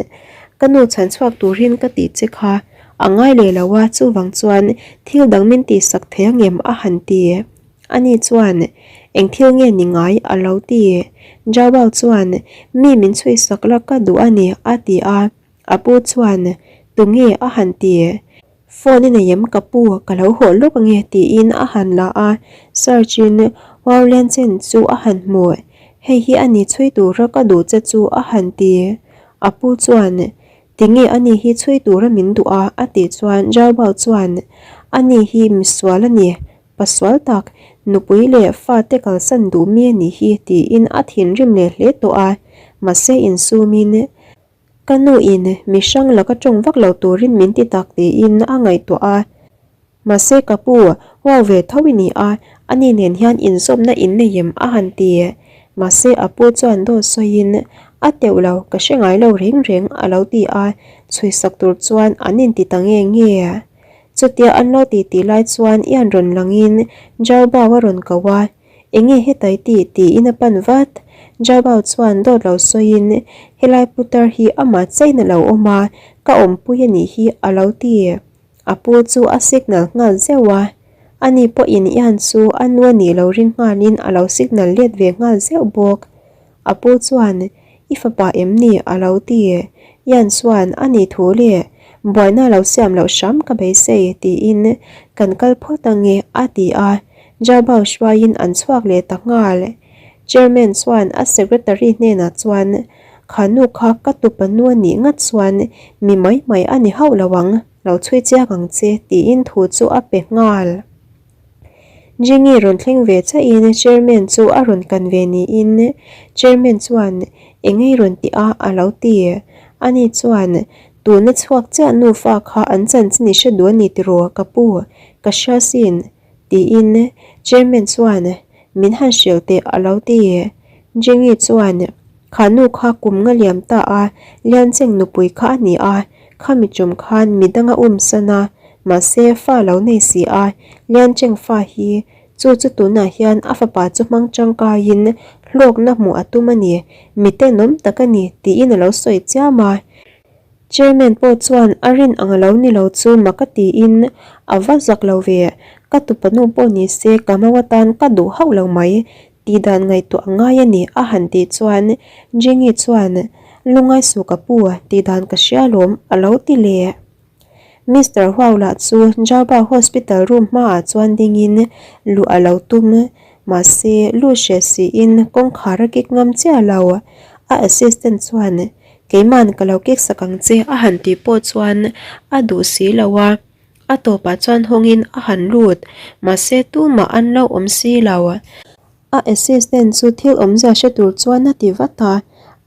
ka nu chhan chhuak turin ka tih che kha a ngai leh lo a, chuvang chuan thil dang min tihsak thei angem? a han ti. Ani chuan, Eng thil nge ni ngai? a lo ti. Jabal chuan, Mi min chhuisak la ka duh a ni, a ti a. A pu chuan, Tunge? a han ti. Phone i nei em ka pu? Ka lo hawh lawk ange, tiin a han la a. Search-in Wow Lianchen chu a han hmu. Hei hi a ni chhui tura ka duh che chu, a han ti. A pu chuan, Tinge ani hi chhui tura min duh a? a tih chuan Jabal chuan, Ani hi misual a ni, Pasual tak, nupui leh fate kalsan duh mi a nih hi tiin a thinrim leh hle tawh a, mahse insumin, Ka nu in mi hrang laka tawng vak lo turin min ti tak tiin a ngaihtuah a. Mahse ka pu, huau ve tho i ni a, ani nen hian inzawmna in nei em a han ti. Mahse a pu chuan dawt sawiin, A teuh lo, ka hre ngai lo reng reng a lo ti a, chhuisak tur chuan an inti ta nge nge. Chutia an lo ti tih lai chuan Ian rawn langin Jarbao a rawn ko a, Enge hetai tih? tiin a pan vat. Jarbao chuan dawt lo sawiin, Helai putar hi amah chain a lo awm a, ka awmpui a nih hi a lo ti. A pu chu a signal nghal zeuh a, ani pawhin Ian chu a nu a nih lo ring nghalin a lo signal let ve nghal zeuh bawk. A pu chuan, I fapa em ni? a lo ti. Ian chuan, A nih thu le, buaina lo siam loh hram ka beisei, tiin kan kal phawt ange, a ti a. Jabao hruaiin an chhuak leh ta nghal. Chairman chuan a secretary hnenah chuan, Kha nu kha ka tupa nu a nih ngat chuan mi mai mai a ni hauh lo ang, lo chhui chiang ang che, tiin thu chu a pe nghal. Jimmy rawn thleng ve chiahin chairman chu a rawn kan ve niin chairman chuan engei rawn tih a a lo ti. Ani chuan tuna chhuak chiah nufa kha an chanchin i hre duh a ni tiraw ka pu ka hria sin tiin chairman chuan min han hrilh teh a lo ti. Jimmy chuan Kha nu kha kum nga liam ta a, Liancheng nupui kha a ni a, khami tum khan midang a um san a, mahse fa lo nei si a, Liancheng fa hi chu chu tunah hian a fapa chu hmang tangkaiin hlawkna hmuh a tum a ni, mi tenawm tak a ni tiin a lo sawi chiam a. Chairman pawh chuan a rin ang a lo ni lo chu mak a tiin a va zak lo ve, ka tupa nu pawh ni se ka mau atan ka duh hauh lo mai, Tih dan ngaihtuah a ngai a ni a han tih chuan Jenny chuan Lungai suh ka pu, tih dan ka hria alawm, a lo ti leh. Mister Huau lah chu Jauba Hospital room hmaah chuan dingin luh a lo tum. Mahse, lu hreh siin kawngkhar a kik ngam chiah lo. A assistant chuan, Keiman ka lo kik sak ang che a han tih pawh chuan a duh si lo a. A tawpah chuan hawngin a han lut. Mahse, tumah an lo awm si lo. A assistant chu thil awmzia hre tur chuan a ti vat a,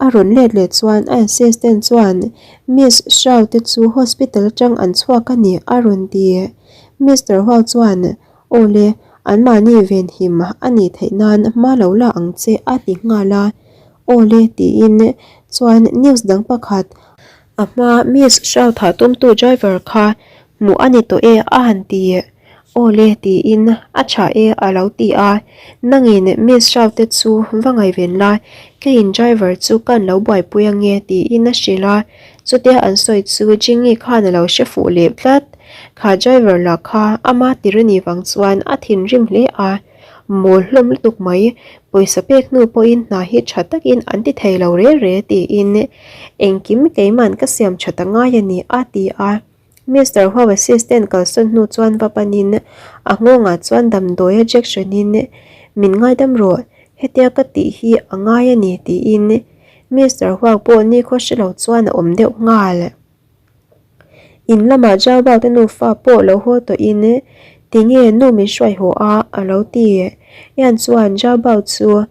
a rawn let leh chuan a assistant chuan Miss Shao te chu hospital atang an chhuak a ni a rawn ti. Mister Huang chuan Aw le, anmahni venhim a nih theih nan hma lo la ang che a ti nghal a. Aw le tiin chuan news dang pakhat a hma Miss Shao thah tumtu driver kha hmuh a ni tawh e a han ti. Aw le tiin a tha e a lo ti a, nangin Miss Shao te chu va ngaihven la, keiin driver chu kan lo buaipui ange tiin a hrilh a, chutia an sawi chu Jingi khan a lo hre fuh leh tlat. Kha driver lah kha ama tir a nih vang chuan a thinrim hle a, mawl hlawm lutuk mai, pawisa pek hnu pawhin hna hi tha takin an ti thei lo re re tiin engkim keiman ka siam tha ta ngai a ni a ti a. Mister Huau assistant kalsawn hnu chuan va panin a nghawngah chuan damdawi a jection in min ngaidam rawh, hetia ka tih hi a ngai a ni tiin Mister Huau pawh nikhaw hre lo chuan a awm deuh nghal. In lamah Zhao Bao te nufa pawh lo haw tawhin tinge nu min hruai haw a a lo ti. Ian chuan Zhao Bao chu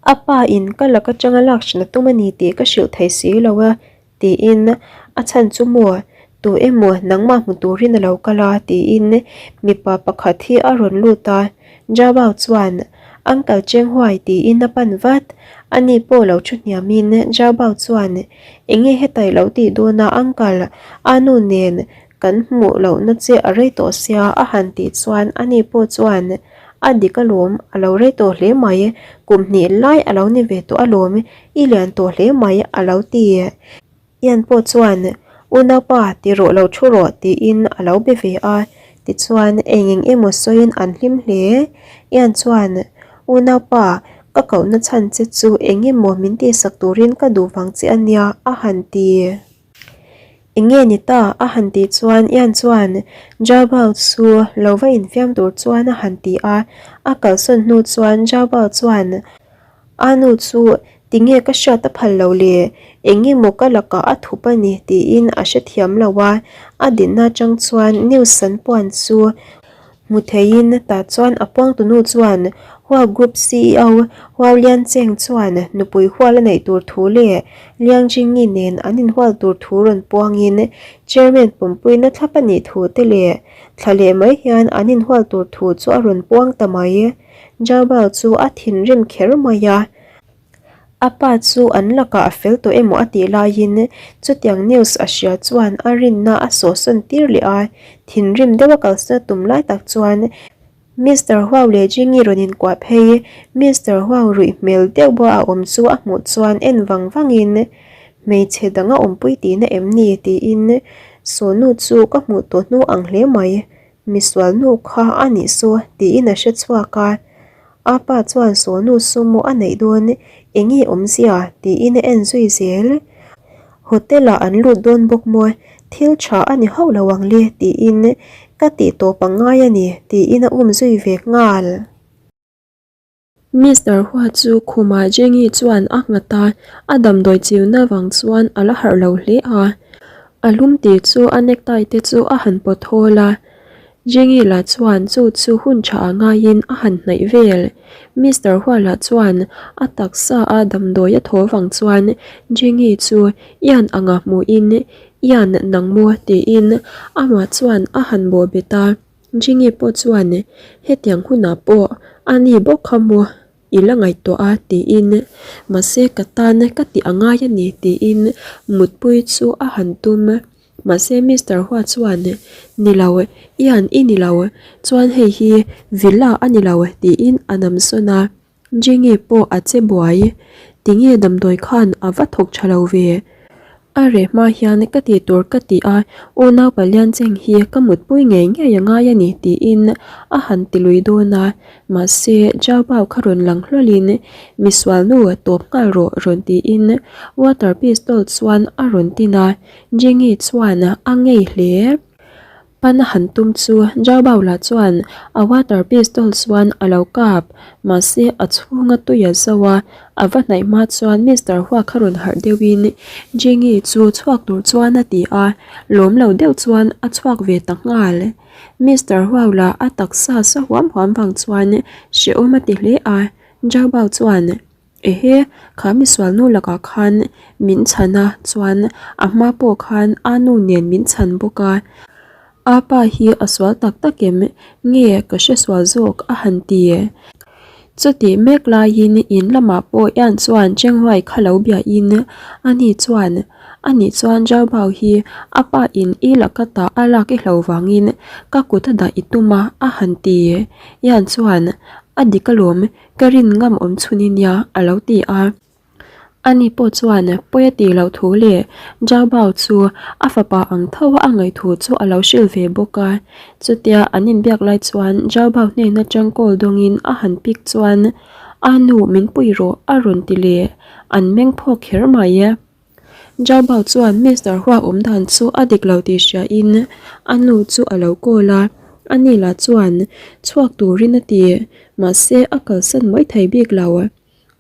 a pa in ka lak atanga lak hran a tum a ni tih ka hrilh thei si lo a Tiin, A chhan chu maw? Tu emaw nangmah hmu turin a lo kal a? tiin mipa pakhat hi a rawn lut a. Jabao chuan, Uncle Cheng Huai tiin a pan vat. Ani pawh lo thu hniamin Jabao chuan, Enge heta i lo tih dawn a Uncle? A nu nen kan hmuh lohna che a rei tawh sia a han tih chuan ani pawh chuan, A dik alawm, a lo rei tawh hle mai. Kum hnih lai a lo ni ve tawh alawm. I lian tawh hle mai a lo ti. Ian pawh chuan, Unaupa, ti rawh lo thu rawh tiin a lo be ve a. Tichuan, eng eng emaw sawiin an hlim hle. Ian chuan, Unaupa, ka kohna chhan che chu eng emaw min tihsak turin ka duh vang che a nia a han ti. Eng nge ni ta? a han tih chuan Ian chuan Jabal chu lo va infiam tur chuan a han ti a. A kalsawn hnu chuan Jabal chuan, A nu chu tinge ka hriat a phal lo le? Eng nge maw ka lakah a thup a ni tiin a hrethiam lo a, a dinna atang chuan news an puan chu hmu theiin tah chuan a puangtunu chuan Hua Group CEO Huau Lian Cheng chuan nupui hual a neih tur thu leh Liang Jingyi nen an inhual tur thu rawn puangin Chairman pumpuina thlap a nih thu te leh thla leh mai hian an inhual tur thu chu a rawn puang ta mai. Jabal chu a thinrim kher mai a, a pa chu an lakah a fel tawh emaw a tih laiin chutiang news a hria chuan a rinna a sawhsawn tir leh a, thinrim deuha kalsan a tum lai tak chuan Mister Huau leh Jingi rawn inkuah phei, Mister Huau ruih hmel deuh bawh a awm chu a hmuh chuan en vang vangin hmeichhe dang a awmpui tihna em ni tiin Sawnu chu ka hmuh tawh hnu ang hle mai. Misual nu kha a nih saw tiin a hre chhuak a, a pa chuan sawnu sumo a neih dawn eng nge awmzia tiin a en zui zel. Hotel ah an lut dawn bawk maw, thil tha a ni hauh lo ang le tiin ka tih tawp a ngai a ni tiin a um zui ve nghal. Mister Hua chu khumah Jengi chuan a nghat a, a damdawi chiuna vang chuan a la harh lo hle a. A lum tih chu a necktie te chu a han pawt hawl a. Jengi lah chuan chu chu hun tha ah ngaiin a han hnaih vel. Mister Hua lah chuan a taksa a damdawi a thaw vang chuan Jengi chu Ian anga hmuhin Ian nang maw tiin amah chuan a han bawh bet a. Jingi pawh chuan hetiang hunah pawh a ni bawk kha maw i la ngaihtuah a tiin mahse ka tan ka tih a ngai a ni tiin mutpui chu a han tum. Mahse Mister Hua chuan ni lo Ian i ni lo chuan hei hi villa a ni lo tiin a nam sawn a. Jingi pawh a che buai. Tinge damdawi khan a va thawk tha lo ve? A reh hma hian ka tih tur ka ti a, unau palian cheng hi ka mutpui ngei ngei a ngai a ni tiin a han ti lui dawn a, mahse Jao Bao kha rawn lang hlawlhin misual nu tawp nghal rawh rawn tiin water pistol chuan a rawn tin a, Jingi chuan a ngei hle. Pan a han tum chu Jao Bao lah chuan a water pistol chuan a lo kap, mahse a chhunga tui a zo a, a va hnaih hma chuan Mister Hua kha rawn harh deuhin Jingi chu chhuak tur chuan a ti a, lawm lo deuh chuan a chhuak ve ta nghal. Mister Hua lah a taksa sa huam huam vang chuan hrehawm a ti hle a, Jao Bao chuan Ehe, kha misual nu lakah khan min chhan a, chuan a hma pawh khan a nu nen min chhan bawk a. A pa hi a sual tak tak em? Nge ka hre sual zawk a han ti. Chutih mek laiin in lamah pawh Ian chuan Chenghuai kha lo biahin ani chuan, Ani chuan Zhao Bao hi a pa in i laka tah a lak i hlo vangin ka kut a dah i tum a a han ti. Ian chuan, A dik alawm, Ka rin ngam awm chhun i nia, a lo ti a. Ani pawh chuan pawi a tih loh thu leh Zhao Bao chu a fapa ang tho a ngaih thu chu a lo hrilh ve bawk a. Chutia an inbiak lai chuan Zhao Bao hnen atang call dawngin a han pick chuan, A nu min pui rawh a rawn ti leh, an meng phawk kher mai. Zhao Bao chuan Mister Hua awm dan chu a dik lo tih hria in a nu chu a lo call a, ani lah chuan chhuak turin a ti, mahse a kalsan mai thei bik lo.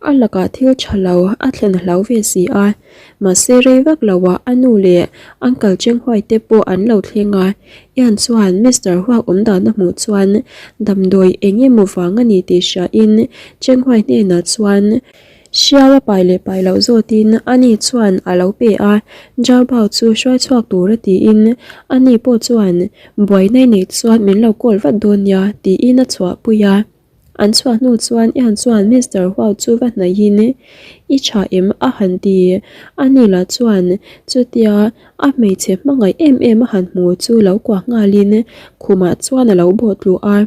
A lakah thil tha lo a thlen a hlau ve si a, mahse rei vak lo ah a nu leh Uncle Cheng Huai te pawh an lo thleng a, Ian chuan Mister Hua awm dan a hmuh chuan damdawi eng emaw vang a ni tih hria in Cheng Huai hnenah chuan Hriau a pai leh pai loh zawtin ani chuan a lo pe a, Zhao Bao chu hruai chhuak tur a tiin ani pawh chuan buaina i neih chuan min lo call vat dawn nia tiin a chhuahpui a. An chhuah hnu chuan Ian chuan Mister Huau chu va hnaihin i tha em a han ti. Ani lah chuan chutia a hmeichhe hmangaih em em a han hmu chu lo kuah nghalin khumah chuan a lo bawh tluh a.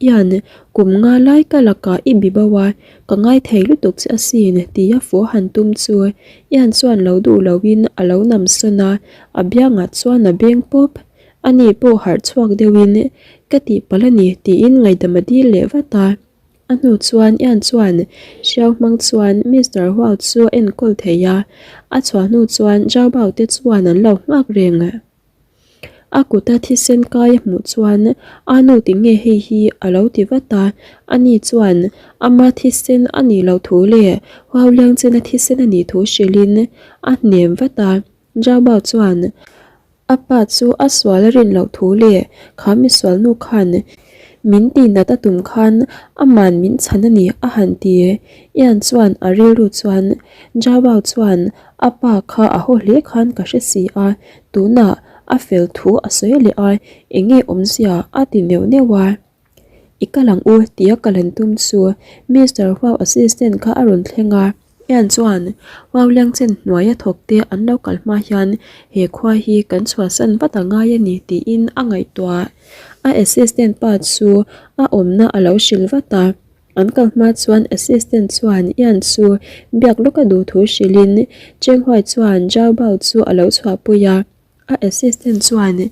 Ian, kum nga lai ka lakah i bi bo a, ka ngai thei lutuk che asin, tia fua han tum chu Ian chuan lo duh loin a lo nam sawn a, a biangah chuan a beng pawp. Ani pawh harh chhuak deuhin, Ka tihpalh a ni, tiin ngaihdam a dil leh vat a. A hnu chuan Ian chuan hriau hmang chuan Mister Huau chu a enkawl thei a, a chhuah hnu chuan Zhao Bao te chuan an lo nghak reng. A kuta thisen kai a hmuh chuan a nu ti nge hei hi a lo ti vat a, ani chuan ama thisen a nih loh thu leh Huauliang chena thisen a nih thu hrilhin a hnem vat a. Zhao Bao chuan a pa chu a sual a rin loh thu leh kha misual nu khan min tihnat a tum khan aman min chhan a ni a han ti. Ian chuan a rilru chuan Zhao Bao chuan a pa kha a haw hle khan ka hre si a, Tunah a fel thu a sawi leh a, eng nge awmzia a ti neuh neuh a. I kal ang u tia ka lan tum chu Mister Huau assistant kha a rawn thleng a. Ian chuan Huau Liangchen hnuaia thawk te an lo kal hma hian he khua hi kan chhuahsan vat a ngai a ni tiin a ngaihtuah. A assistant pa chu a awmna a lo hrilh vat a. An kal hma chuan assistant chuan Ian chu biak lawk a duh thu hrilhin Cheng Huai chuan Zhao Bao chu a lo chhuahpui a. A assistant chuan,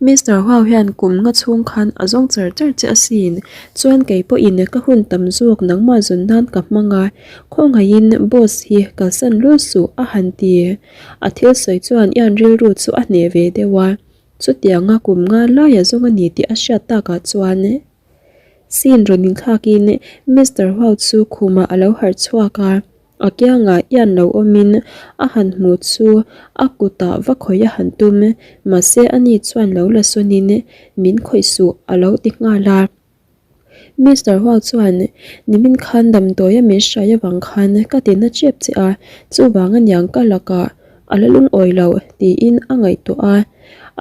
Mister Huau hian kum nga chhung khan a zawng char char che asin, chuan kei pawhin ka hun tam zawk nangmah zawn nan ka hmang a, khawngaihin boss hi kalsan lul suh a han ti. A thil sawi chuan Ian rilru chu a hneh ve deuh a, chutianga kum nga laia zawng a ni tih a hriat takah chuan, Scene rawn inthlakin Mister Huau chu khumah a lo harh chhuak a, a kiangah Ian lo awmin a han hmu chu a kutah va khawih a han tum, mahse ani chuan lo la sawnin min khawih suh a lo ti nghal a. Mister Huau chuan nimin khan damdawi a min hrai avang khan ka ti na chep che a, chuvang aniang ka lakah a la lungawi lo tiin a ngaihtuah a,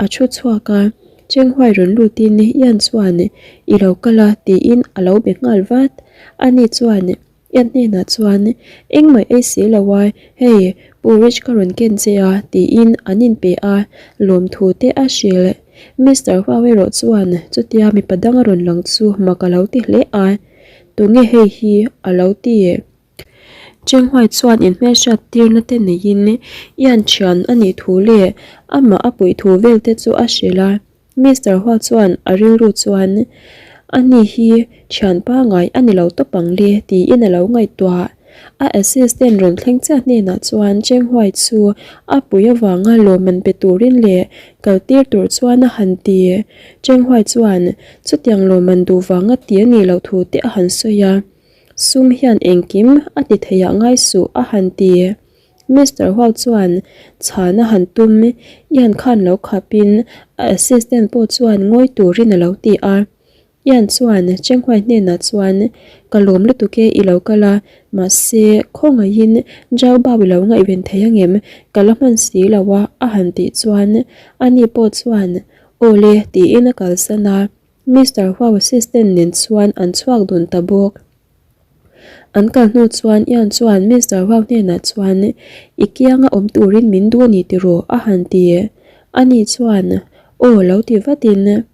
a thu chhuak a. Chenghuai rawn lutin Ian chuan I lo kal a tiin a lo be nghal vat. Ani chuan Ian hnenah chuan Engmah ei si lo a, hei porridge ka rawn ken che a tiin an inpe a, lawmthu te a hrilh. Mister Huau erawh chuan chutia mipa dang a rawn lang chu mak a lo ti hle a, Tunge hei hi a lo ti. Chenghuai chuan inhmelhriat tirna te neiin Ian thian a nih thu leh amah a puih thu vel te chu a hrilh a. Mister Hua chuan a rilru chuan, Ani hi thian pangai a ni lo tawp ang le tiin a lo ngaihtuah. A assistant rawn thleng chiah hnenah chuan Chenghuai chu a pui avanga lawmman pe turin leh kal tir tur chuan a han ti. Chenghuai chuan chutiang lawmman duh vanga ti a nih loh thu te a han sawi a. Sum hian engkim a ti theiah ngai suh a han ti. Mister Huau chuan chhan a han tum Ian khan lo khapin a assistant pawh chuan ngawi turin a lo ti a. Ian chuan Chenghuai hnenah chuan Ka lawm lutuk e i lo kal a, mahse khawngaihin Zhao Bao i lo ngaihven thei angem ka la hman si lo a a han tih chuan ani pawh chuan Aw le tiin a kalsan a. Mister Huau assistant nen chuan an chhuak dun ta bawk. An kal hnu chuan Ian chuan Mister Huau hnenah chuan I kianga awm turin min duh a ni tiraw? a han ti. Ani chuan Aw lo ti vatin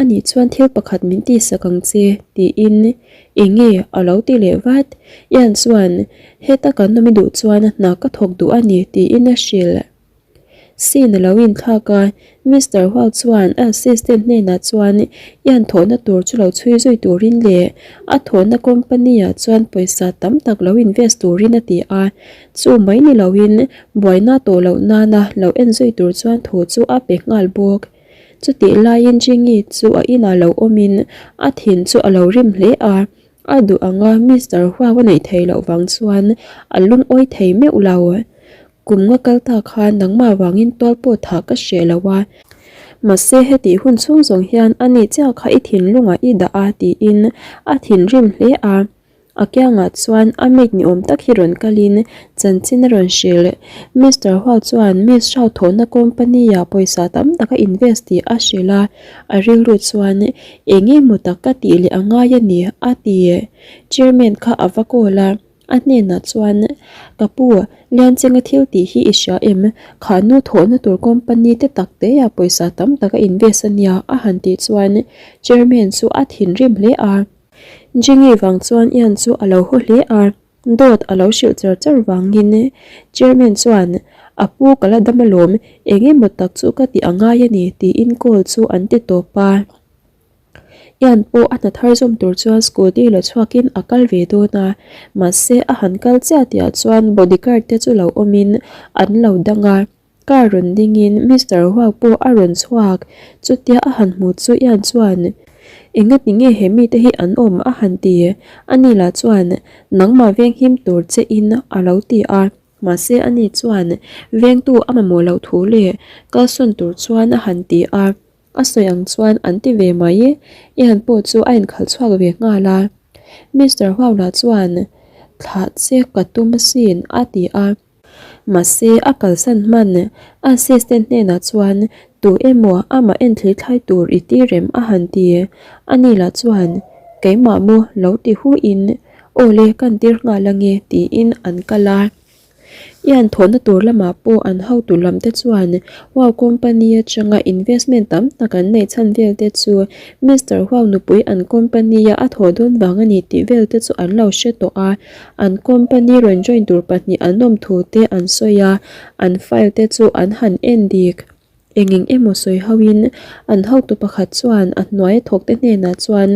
Ani chuan thil pakhat min tihsak ang che tiin Enge a lo ti leh vat. Ian chuan Heta kan awm i duh chuan hna ka thawk duh a ni tiin a hrilh. Scene a lo inthlak a, Mister Huau chuan a assistant hnenah chuan Ian thawhna tur chu lo chhui zui turin leh a thawhna company ah chuan pawisa tam tak lo invest turin a ti a, chu mai ni loin buaina tawh loh nana lo en zui tur chuan thu chu a pe nghal bawk. Chutih laiin Jingi chu a inah lo awmin a thin chu a lo rim hle a, A duh anga Mister Huau a neih theih loh vang chuan a lungawi thei meuh lo. Kum nga kal ta khan nangmah vangin tual pawh thah ka hreh lo a. Mahse hetih hun chhung zawng hian a ni chiah kha i thinlungah i dah a tiin a thinrim hle a. A kiangah chuan a maid ni awm tak hi rawn kalin chanchin a rawn hrilh. Mister Huau chuan Miss Shao thawhna company-ah pawisa tam tak a invest tih a hrilh a. A rilru chuan Eng emaw tak ka tih leh a ngai a ni, a ti. Chairman kha a va call a, a hnenah chuan, Ka pu, Liancheng a thil tih hi i hria em? Kha nu thawhna tur company te tak teah pawisa tam tak a invest a nia, a han tih chuan Chairman chu a thinrim hle a. Jenny vang chuan Ian chu a lo haw hle a. Dawt a lo hrilh char char vangin Chairman chuan, A pu ka la dam alawm, eng emaw tak chu ka tih a ngai a ni tiin call chu an ti tawp a. Ian pawh a hna thar zawm tur chuan scooty la chhuakin a kal ve dawn a, mahse a han kal chiah tihah chuan bodyguard te chu lo awmin an lo dang a. Car rawn dingin Mister Huau pawh a rawn chhuak, chutia a han hmu chu Ian chuan, Engati nge he mite hi an awm? a han ti. Ani lah chuan, Nangmah venghim tur che in a lo ti a, mahse ani chuan vengtu a mamawh loh thu leh kalsawn tur chuan a han ti a, a sawi ang chuan an ti ve mai. Ian pawh chu a inkhalh chhuak ve nghal a. Mister Huau lah chuan, Thlah che ka tum asin a ti a. Mahse, a kalsan hman a assistant hnenah chuan tu emaw amah enthli thlai tur i ti rem a han ti. Ani lah chuan, Keimah maw lo ti hu in, aw le kan tir nghal ange tiin an kal a. Ian thawhna tur lamah pawh an hotu lam te chuan Huau company atanga investment tam tak an neih chhan vel te chu Mister Huau nupui an company a a thawh dawn vang a ni tih vel te chu an lo hre tawh a. An company rawn join tur pahnih an awm thu te an sawi a, an file te chu an han en dik. Eng eng emaw sawi ho in an hotu pakhat chuan a hnuai a thawk te hnenah chuan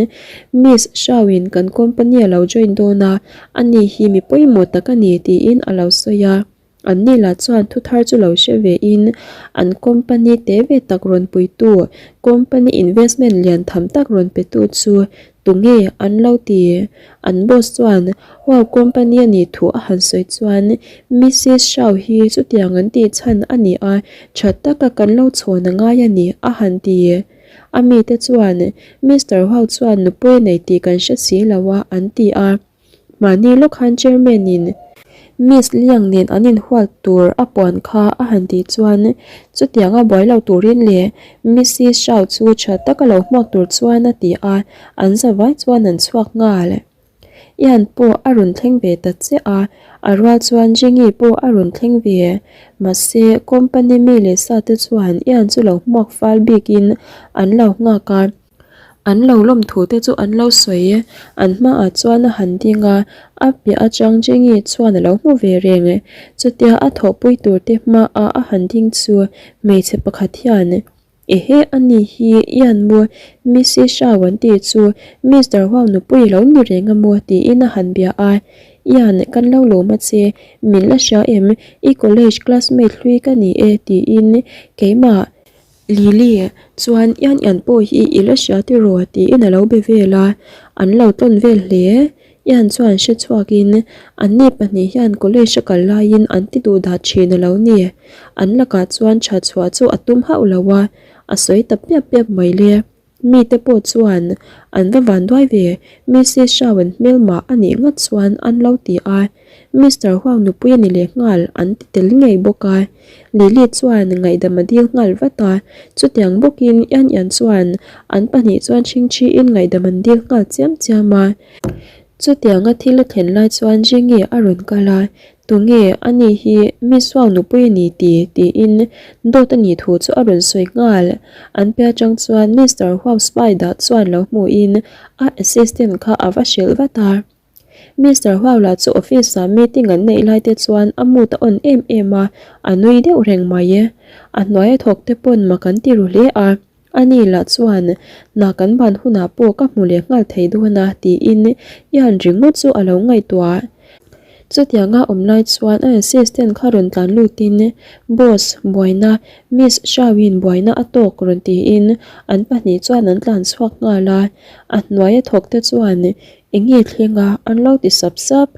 Miss Shao in kan company a lo join dawn a, ani hi mi pawimawh tak a ni tiin a lo sawi a. An ni lah chuan thu thar chu lo hre ve in an company te ve tak rawn puitu, company investment lian tham tak rawn petu chu tunge an lo ti? An boss chuan wow company a nih thu a han sawi chuan Missis Shao hi chutiang an tih chhan a ni a, tha taka kan lo chhawn a ngai a ni a han ti. A mite chuan Mister Huau chuan nupui a nei tih kan hre si lo a an ti a. Mahni lawk khan Chairman in Miss Liang nen an inhual tur a puan kha a han tih chuan chutiang a buai lo turin leh Missy Shao chu tha taka lo hmuak tur chuan a ti a, an zavai chuan an chhuak nghal. Ian pawh a rawn thleng ve ta chiah a, a rual chuan Jingi pawh a rawn thleng ve. Mahse company mi leh sa te chuan Ian chu lo hmuak fal bikin an lo nghak a. An lo lawm thu te chu an lo sawi. An hmaah chuan a han ding a, a piah atang Jengi chuan a lo hmu ve reng. Chutia a thawhpui tur te hmaah a han ding chu hmeichhe pakhat hian, Ehe a ni hi Ian maw Missy Shao an tih chu Mister Huang nupui a lo ni reng a maw tiin a han bia a. Ian kan lo lawm a che, min la hria em? I college classmate hlui ka ni e tiin keimah Lily chuan Ian Ian pawh hi i la hria tiraw tiin a lo be vel a, an lo tawn vel hle. Ian chuan hre chhuakin anni pahnih hian college a kal laiin an ti duh dah thin a lo ni. An lakah chuan tha chhuah chu a tum hauh lo a, a sawi ta piap piap mai le. Mite pawh chuan an va van duai ve, Mrs Shawn hmelmah a nih ngat chuan an lo ti a. Mister Huang nupui a ni leh nghal an ti tel ngei bawk a. Lily chuan ngaihdam a dil nghal vat a, chutiang bawkin Ian Ian chuan an pahnih chuan chhingchhiin ngaihdam an dil nghal chiam chiam a. Chutianga thil a thlen lai chuan Jengi a rawn kal a, Tunge ani hi Miss Huang nupui a ni ti? tiin dawt a nih thu chu a rawn sawi nghal. An piah atang chuan Mister Huang spy dah chuan lo hmuhin a assistant kha a va hrilh vat a. Mister Huaula chu office ah meeting an neih lai te chuan a mood a on em em a, a nui deuh reng mai. A hnuai a thawk te pawn mak an ti ru hle a, ani lah chuan hna kan ban hunah pawh ka hmu leh nghal thei dawn a tiin Ian ringawt chu a lo ngaihtuah. Chutianga awm lai chuan a assistant kha rawn tlan lutin Boss, buaina, Miss Shawin buaina a tawk rawn tiin an pahnih chuan an tlan chhuak nghal a, a hnuai a thawk te chuan Enge thleng a, an lo ti sap sap.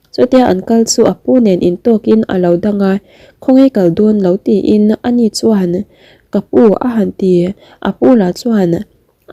Chutia an kal chu a pu nen intawkin a lo dang a, khawngaih kal dawn lo tiin ani chuan ka pu a han ti. A pu lah chuan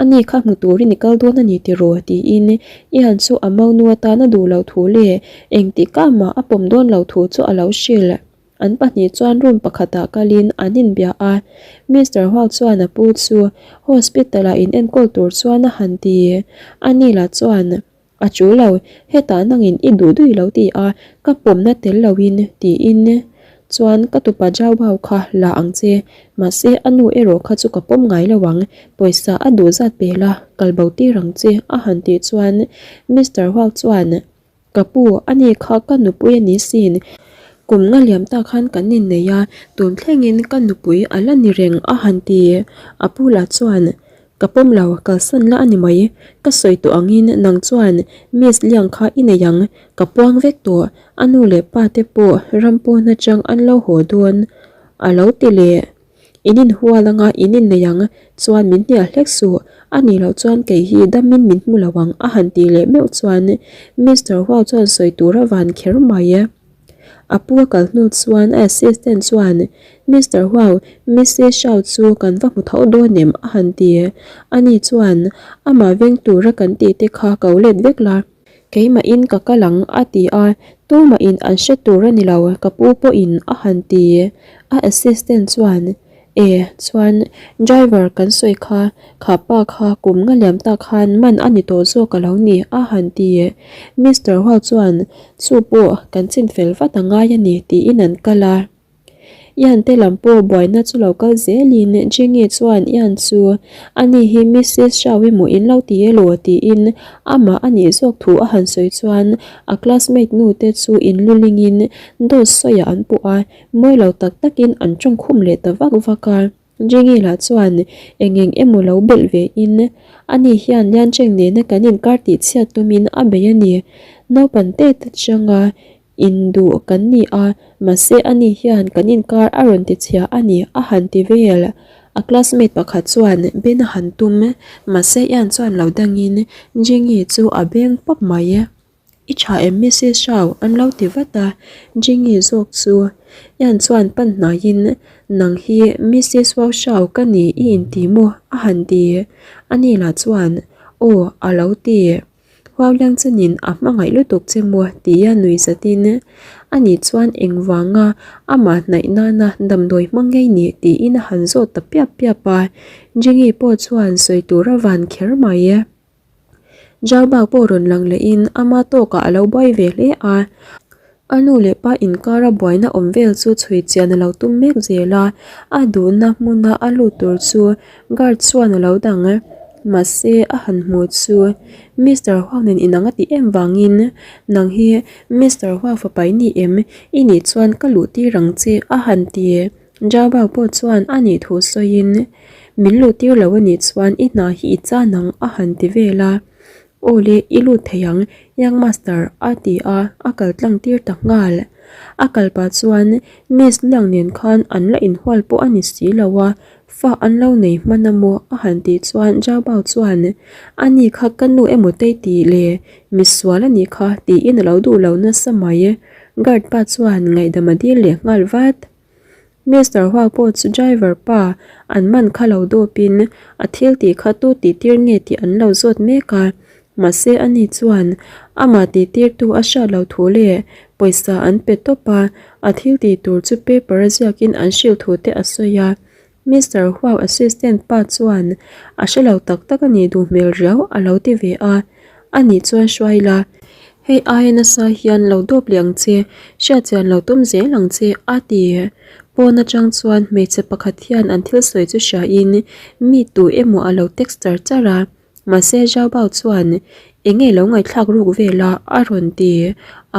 ani kha hmu turin i kal dawn a ni tiraw tiin Ian chu a monu atan a duh loh thu leh engtikah mah a pawm dawn loh thu chu a lo hrilh. An pahnih chuan room pakhatah kalin an inbia a, Mister Huang chuan a pu chu hospital-ah in enkawl tur chuan a han ti. Ani lah chuan, A chu lo, hetah nangin i duh duih lo ti a, ka pawmna tel loin tiin chuan ka tupa Jao Bao kha la ang che, mahse a nu erawh kha chu ka pawm ngai lo ang, pawisa a duh zat pe la, kal bo tir ang che a han tih chuan Mister Huang chuan, Ka pu, ani kha ka nupui a ni sin. Kum nga liam tak khan kan innei a, tun thlengin ka nupui a la ni reng a han ti. A pu lah chuan, Ka pawm lo, kalsan la a ni mai. Ka sawi tawh angin nang chuan Miss Liang kha i nei ang, ka puang vek tawh. A nu leh pa te pawh ram pawn atang an lo haw dawn a lo ti leh. In inhual anga in innei ang chuan min hnial hlek suh, a nih loh chuan kei hi damin min hmu lo ang a han tih leh meuh chuan Mister Huau chuan sawi tur a van kher mai. A pu a kal hnu chuan a assistant chuan Mister Huau, Missy Shao chu kan va hmu tho dawn em a han ti. Ani chuan amah veng tura kan tih te kha ko let vek la. Keimahin ka kal ang a ti a, tumahin an hre tur a ni lo ka pu pawhin a han ti. A assistant chuan, E, chuan driver kan sawi kha, kha pa kha kum nga liam tak khan man a ni tawh zawk a lo ni a han ti. Mister Hual chuan, Chu pawh kan chin fel vat a ngai a ni tiin an kal a. Ian te lam pawh buaina chu lo kal zelin Jengi chuan Ian chu ani hi Mrs Shao emaw in lo ti elaw tiin amah a nih zawk thu a han sawi chuan a classmate nu te chu in lulingin dawt sawiah an puh a, mawi lo tak takin an tawngkhum leh ta vak vak a. Jengi lah chuan eng eng emaw lo belh ve in ani hian Liancheng nena kan inkar tih chhiat tumin a bei a ni. Naupan te ta changa induh kan ni a, mahse ani hian kan inkar a rawn ti chhia a ni a han ti vel. A classmate pakhat chuan Ben a han tum, mahse Ian chuan lo dangin Jengi chu a beng pawp mai. I tha em Mrs Shao an lo ti vat a, Jingy zawk chu Ian chuan pan hnaiin nang hi Mrs Wow Shao ka ni i inti maw a han ti. Ani lah chuan aw a lo ti. Wow Liang Chenin a hmangaih lutuk che maw tia nui zatin ani chuan engvanga amah hnaih nana damdawi hmang ngei ni tiin a han zawt ta piap piap a, Jingy pawh chuan sawi tur a van kher mai. Jauba pawh rawn lang lehin ama tawkah a lo buai ve hle a, a nu leh pa inkara buaina awm vel chu chhui chian a lo tum mek zel a, a duhna hmuna a lut tur chu guard chuan a lo dang. Mahse a han hmu chu Mister Huang nen inang a tih em vangin nang hi Mister Huang fapa i ni em? I nih chuan ka luh tir ang che a han ti. Jabao pawh chuan a nih thu sawiin min luh tir lo a nih chuan i hna hi i chan ang a han ti vel a. Aw le, i lut thei ang, Young Master, a ti a, a kal tlang tir ta nghal. A kal pah chuan Miss Liang nen khan an la inhual pawh a ni si lo a, fa an lo nei hman a maw? a han tih chuan Zhao Bao chuan, A ni kha ka nu emaw tei tih le, misual a nih kha, tiin a lo duh lo nasa mai. Guard pa chuan ngaihdam a dil leh nghal vat. Mister Hua pawh chu driver pa an man kha lo dawpin a thil tih kha tu tih tir nge tih an lo zawt mek a, mahse ani chuan amah tih tirtu a hriat lo thu leh pawisa an pe tawp a, a thil tih tur chu paper a ziakin an hrilh thu te a sawi a. Mister Huau assistant pa chuan a hre lo tak tak a nih duh hmel riau a lo ti ve a, a nih chuan hruai la, hei aia nasa hian lo dawp leh ang che, hriatchian lo tum zel ang che a ti. Pawn atang chuan hmeichhe pakhat hian an thil sawi chu hriain mi tu emaw a lo text char char a, mahse Zhao Bao chuan eng nge lo ngaihthlak ruk vel a a rawn ti.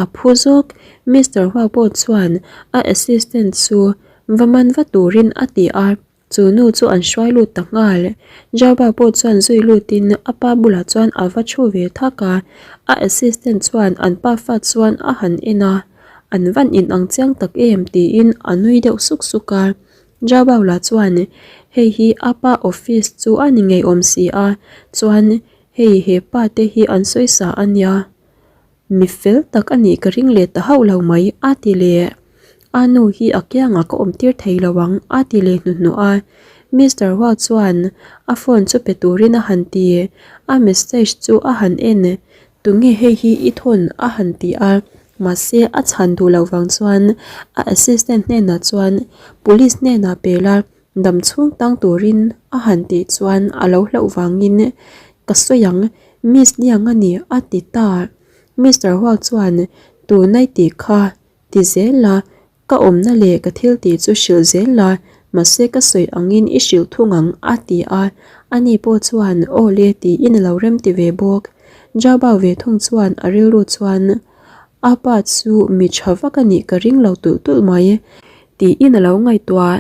A phu zawk, Mister Huau pawh chuan a assistant chu Va man va turin a ti a, chu nu chu an hruai lut ta nghal. Jauba pawh chuan zui lutin a pa bulah chuan a va thu ve thak a, a assistant chuan an pa fa chuan a han en a, an van inang chiang tak em tiin a nui deuh suk suk a. Jauba lah chuan hei hi a pa office chu a ni ngei awm si a, chuan hei he pa te hi an sawi sa a nia. Mi fel tak a nih ka ring leh ta hauh lo mai, a ti leh. A nu hi a kiangah ka awm tir thei lo ang, a ti leh hnuhnawh a. Mister Hua chuan a phone chu pe turin a han ti. A message chu a han en, Tunge hei hi i thawn? a han ti a. Mahse, a chhan duh loh vang chuan a assistant hnenah chuan police hnenah pe la, Dam chhung tang turin a han tih chuan a lo hlauh vangin ka sawi ang, Miss Liang a ni a ti ta. Mister Hua chuan tunai tih kha ti zel a, ka awmna leh ka thil tih chu hrilh zel a, mahse ka sawi angin i hrilh thung ang a ti a, ani pawh chuan aw le tiin a lo rem ti ve bawk. Jabao ve thung chuan a rilru chuan a pa chu mi tha vak a nih ka ring lo tulh tulh mai. Tiin a lo ngaihtuah.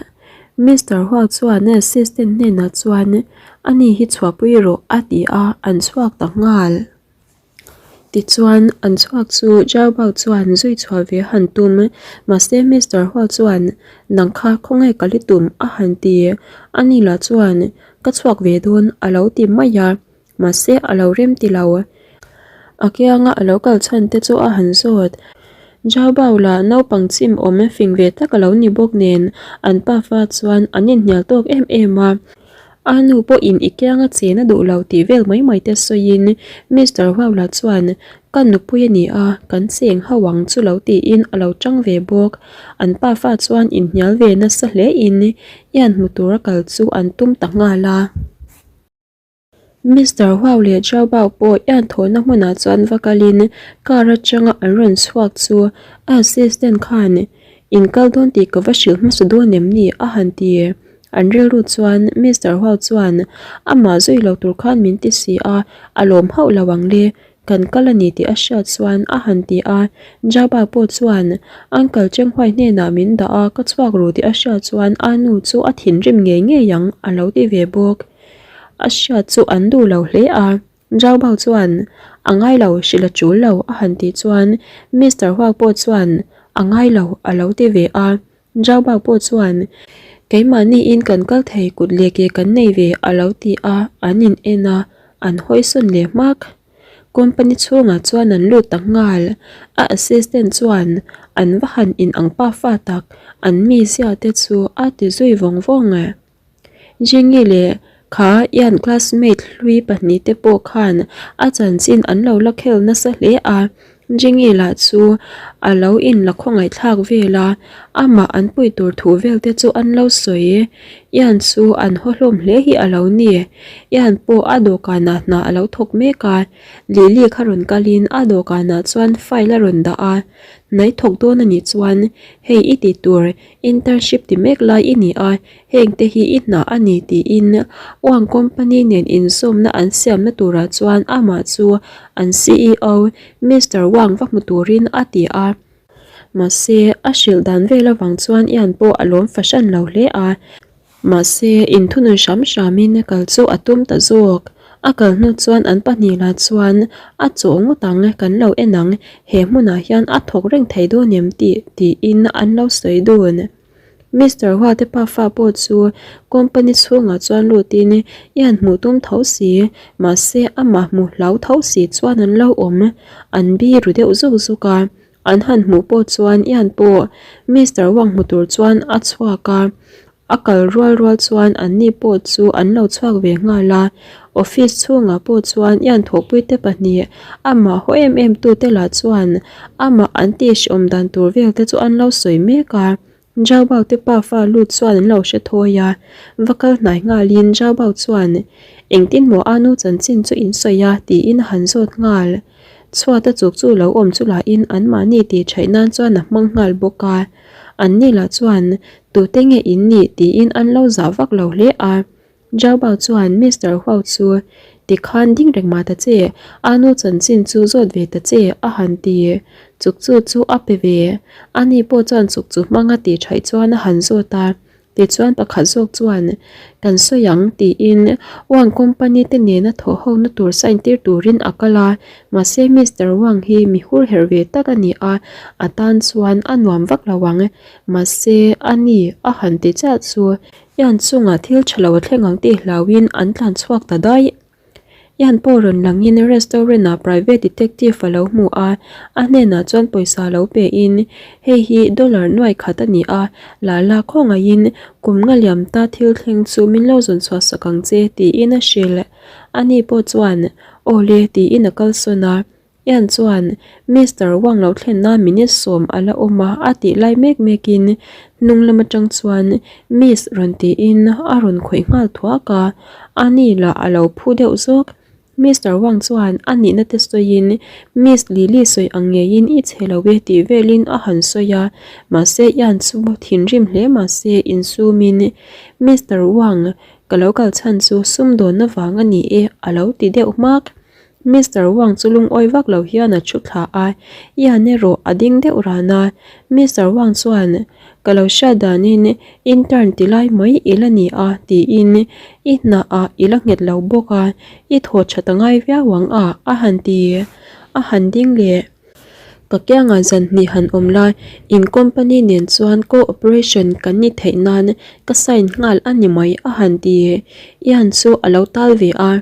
Mister Hua chuan a assistant hnenah chuan ani hi chhuahpui rawh a ti a, an chhuak ta nghal. Tichuan an chhuak chu Zhao Bao chuan zui chhuah ve a han tum. Mahse Mister Hua chuan nang kha khawngaih ka li tum a han ti. Ani lah chuan ka chhuak ve dawn a lo ti mai a. Mahse a lo rem ti lo. A kianga a lo kal chhan te chu a han zawt. Zhao Bao lah naupang chim awm fing ve tak a lo ni bawk nen an pafa chuan an inhnial tawk em em a. A nu pawhin i kianga chen a duh lo tih vel mai mai te sawiin Mister Huau lah chuan ka nupui a ni a, kan cheng ho ang chu lo tiin a lo tang ve bawk. An pafa chuan inhnial ve nasa hle in Ian hmu tura kal chu an tum ta nghal a. Mister Huau leh Zhao Bao pawh ian thawhna hmunah chuan va kalin car atanga an rawn chhuak chu a assistant khan in kal dawn tih ka va hrilh hmasa dawn em ni a han ti. An rilru chuan Mister Huau chuan amah zui lo tur khan min ti si a, a lawm hauh lo ang le. Kan kal a ni tih a hriat chuan a han ti a, Jaba pawh chuan Uncle Chenghuai hnenah min dah a, ka chhuak ru tih a hriat chuan a nu chu a thinrim ngei ngei ang a lo ti ve bawk. A hriat chu an duh lo hle a, Jaba chuan A ngai lo, hrilh a tul lo a han tih chuan Mister Huak pawh chuan A ngai lo a lo ti ve a, Jaba pawh chuan Keimahniin kan kal thei kut leh ke kan nei ve a lo ti a, an in en a, an hawisawn leh hmak. Company chhungah chuan an lut ta nghal. A assistant chuan an va han in ang pa fa tak, an mizia te chu a ti zui vawng vawng. Jenny leh kha Ian classmate hlui pahnih te pawh khan a chanchin an lo la khel nasa hle a, Jenny lah chu A lo inla khawngaihthlak vel a, amah an pui tur thu vel te chu an lo sawi. Ian chu an haw hlawm hle hi a lo ni. Ian pawh a dawhkanah hna a lo thawk mek a, Lily kha rawn kalin a dawhkanah chuan file a rawn dah a, Hnai thawk dawn a nih chuan hei i ti tur internship ti mek lai i ni a, heng te hi i hna a ni tiin Wang company nen inzawmna an siamna turah chuan amah chu an ceo Mister Wang va hmu turin a ti a. Mahse, a hrilh dan vel avang chuan Ian pawh a lawm fahran lo hle a. Mahse, inthunun hram hramin kal chu a tum ta zawk. A kal hnu chuan an pahnihlah chuan a chawh ngawt ang, kan lo en ang, he hmunah hian a thawk reng thei dawn em tih tiin an lo sawi dun. Mister Hua te pafa pawh chu company chhungah chuan lutin i han hmuh tum tho si, mahse amah hmu hlau tho si chuan an lo awm, an biru deuh zuk zuk a. An han hmuh pawh chuan Ian pawh Mister Wang hmu tur chuan a chhuak a, a kal rual rual chuan anni pawh chu an lo chhuak ve nghal a. Office chhungah pawh chuan Ian thawhpuite pahnih amah haw em em tute lah chuan amah an tihhrehawm dan tur vel te chu an lo sawi mek a. Jabao te pafa lut chuan an lo hre thawi a, va kal hnai nghalin Jabao chuan, Engtin maw a nu chanchin chu in sawi a? tiin a han zawt nghal. Chhuat a chuk chu lo awm chu lahin anmahni tih theih nan chuan a hmang nghal bawk a. Anni lah chuan, Tute nge in nih? tiin an lo zah vak lo hle a. Jabao chuan Mister Huau chu tikhan ding reng mah ta che, a nu chanchin chu zawt ve ta che a han ti. Chuk chu chu a pe ve. Ani pawh chuan chuk chu hmanga tih thaih chuan a han zawt a. Tichuan pakhat zawk chuan kan sawi ang tiin Wang company te nena thawh ho na tur sign tir turin a kal a. Mahse Mister Wang hi mi hur herh ve tak a ni a, a tan chuan a nuam vak lo ang. Mahse ani a han ti chiah chu Ian chungah thil tha lo a thleng ang tih hlauhin an tlan chhuak ta daih. Ian pawh rawn langin restaurant ah private detective a lo hmu a, a hnenah chuan pawisa lo pein, Hei hi dollar nuai khat a ni a, Lala khawngaihin kum nga liam ta thil thleng chu min lo zawn chhuah sak ang che tiin a hrilh. Ani pawh chuan, Aw le tiin a kalsawn a. Ian chuan Mister Wang lo thlenna minute sawm a la awm a, a tih lai mek mekin hnung lam atang chuan Miss rawn tiin a rawn khawih nghal thuak a, ani lah a lo phu deuh zawk. Mister Wang chuan a nihna te sawiin Miss Lily sawi ang ngeiin i chhe lo e tih velin a han sawi a, mahse Ian chu thinrim hle mahse insumin Mister Wang ka lo kal chhan chu sumdawnna vang a ni e a lo ti deuh hmak. Mister Wang chu lungawi vak lo hian a thu thla a, Ian erawh a ding deuh ran a. Mister Wang chuan, Ka lo hriat danin intern ti lai mai i la ni a, tiin i hnaah i la nghet lo bawk a, i thaw tha ta ngai viau ang a, a han ti. A han ding leh. Ka kiangah zan hnih han awm la, in company nen chuan co-operation kan ni theih nan ka sign nghal a ni mai, a han ti. Ian chu a lo tal ve a.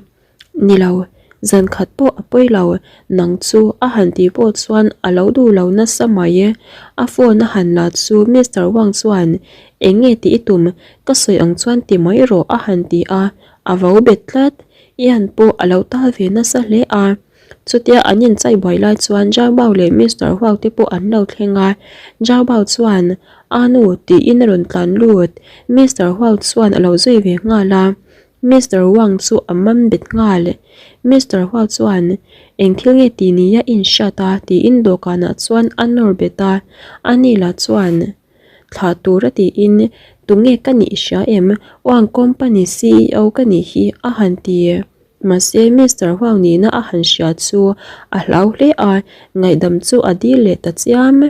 Ni lo, zan khat pawh a pawi lo, nang chu a han tih pawh chuan a lo duh lo nasa mai e. A phone a han la chu Mister Wang chuan, Eng nge tih i tum? Ka sawi ang chuan ti mai rawh a han ti a, a vo bet tlat. Ian pawh a lo tal ve nasa hle a. Chutia an inchai buai lai chuan Zhao Bao leh Mister Huang te pawh an lo thleng a, Zhao Bao chuan, A nu tiin a rawn tlan lut. Mister Huang chuan a lo zui ve nghal a. Mister Wang chu a man bet nghal. Mister Hua chuan, Eng thil nge ti nia i inhriat a? tiin dawhkanah chuan a nawr bet a. Ani lah chuan, Thlah tur a tiin, Tunge ka nih i hria em? Wang Company ceo ka nih hi a han ti. Mahse Mister Huang nihna a han hria chu a hlau hle a, ngaihdam chu a dil leh ta chiam.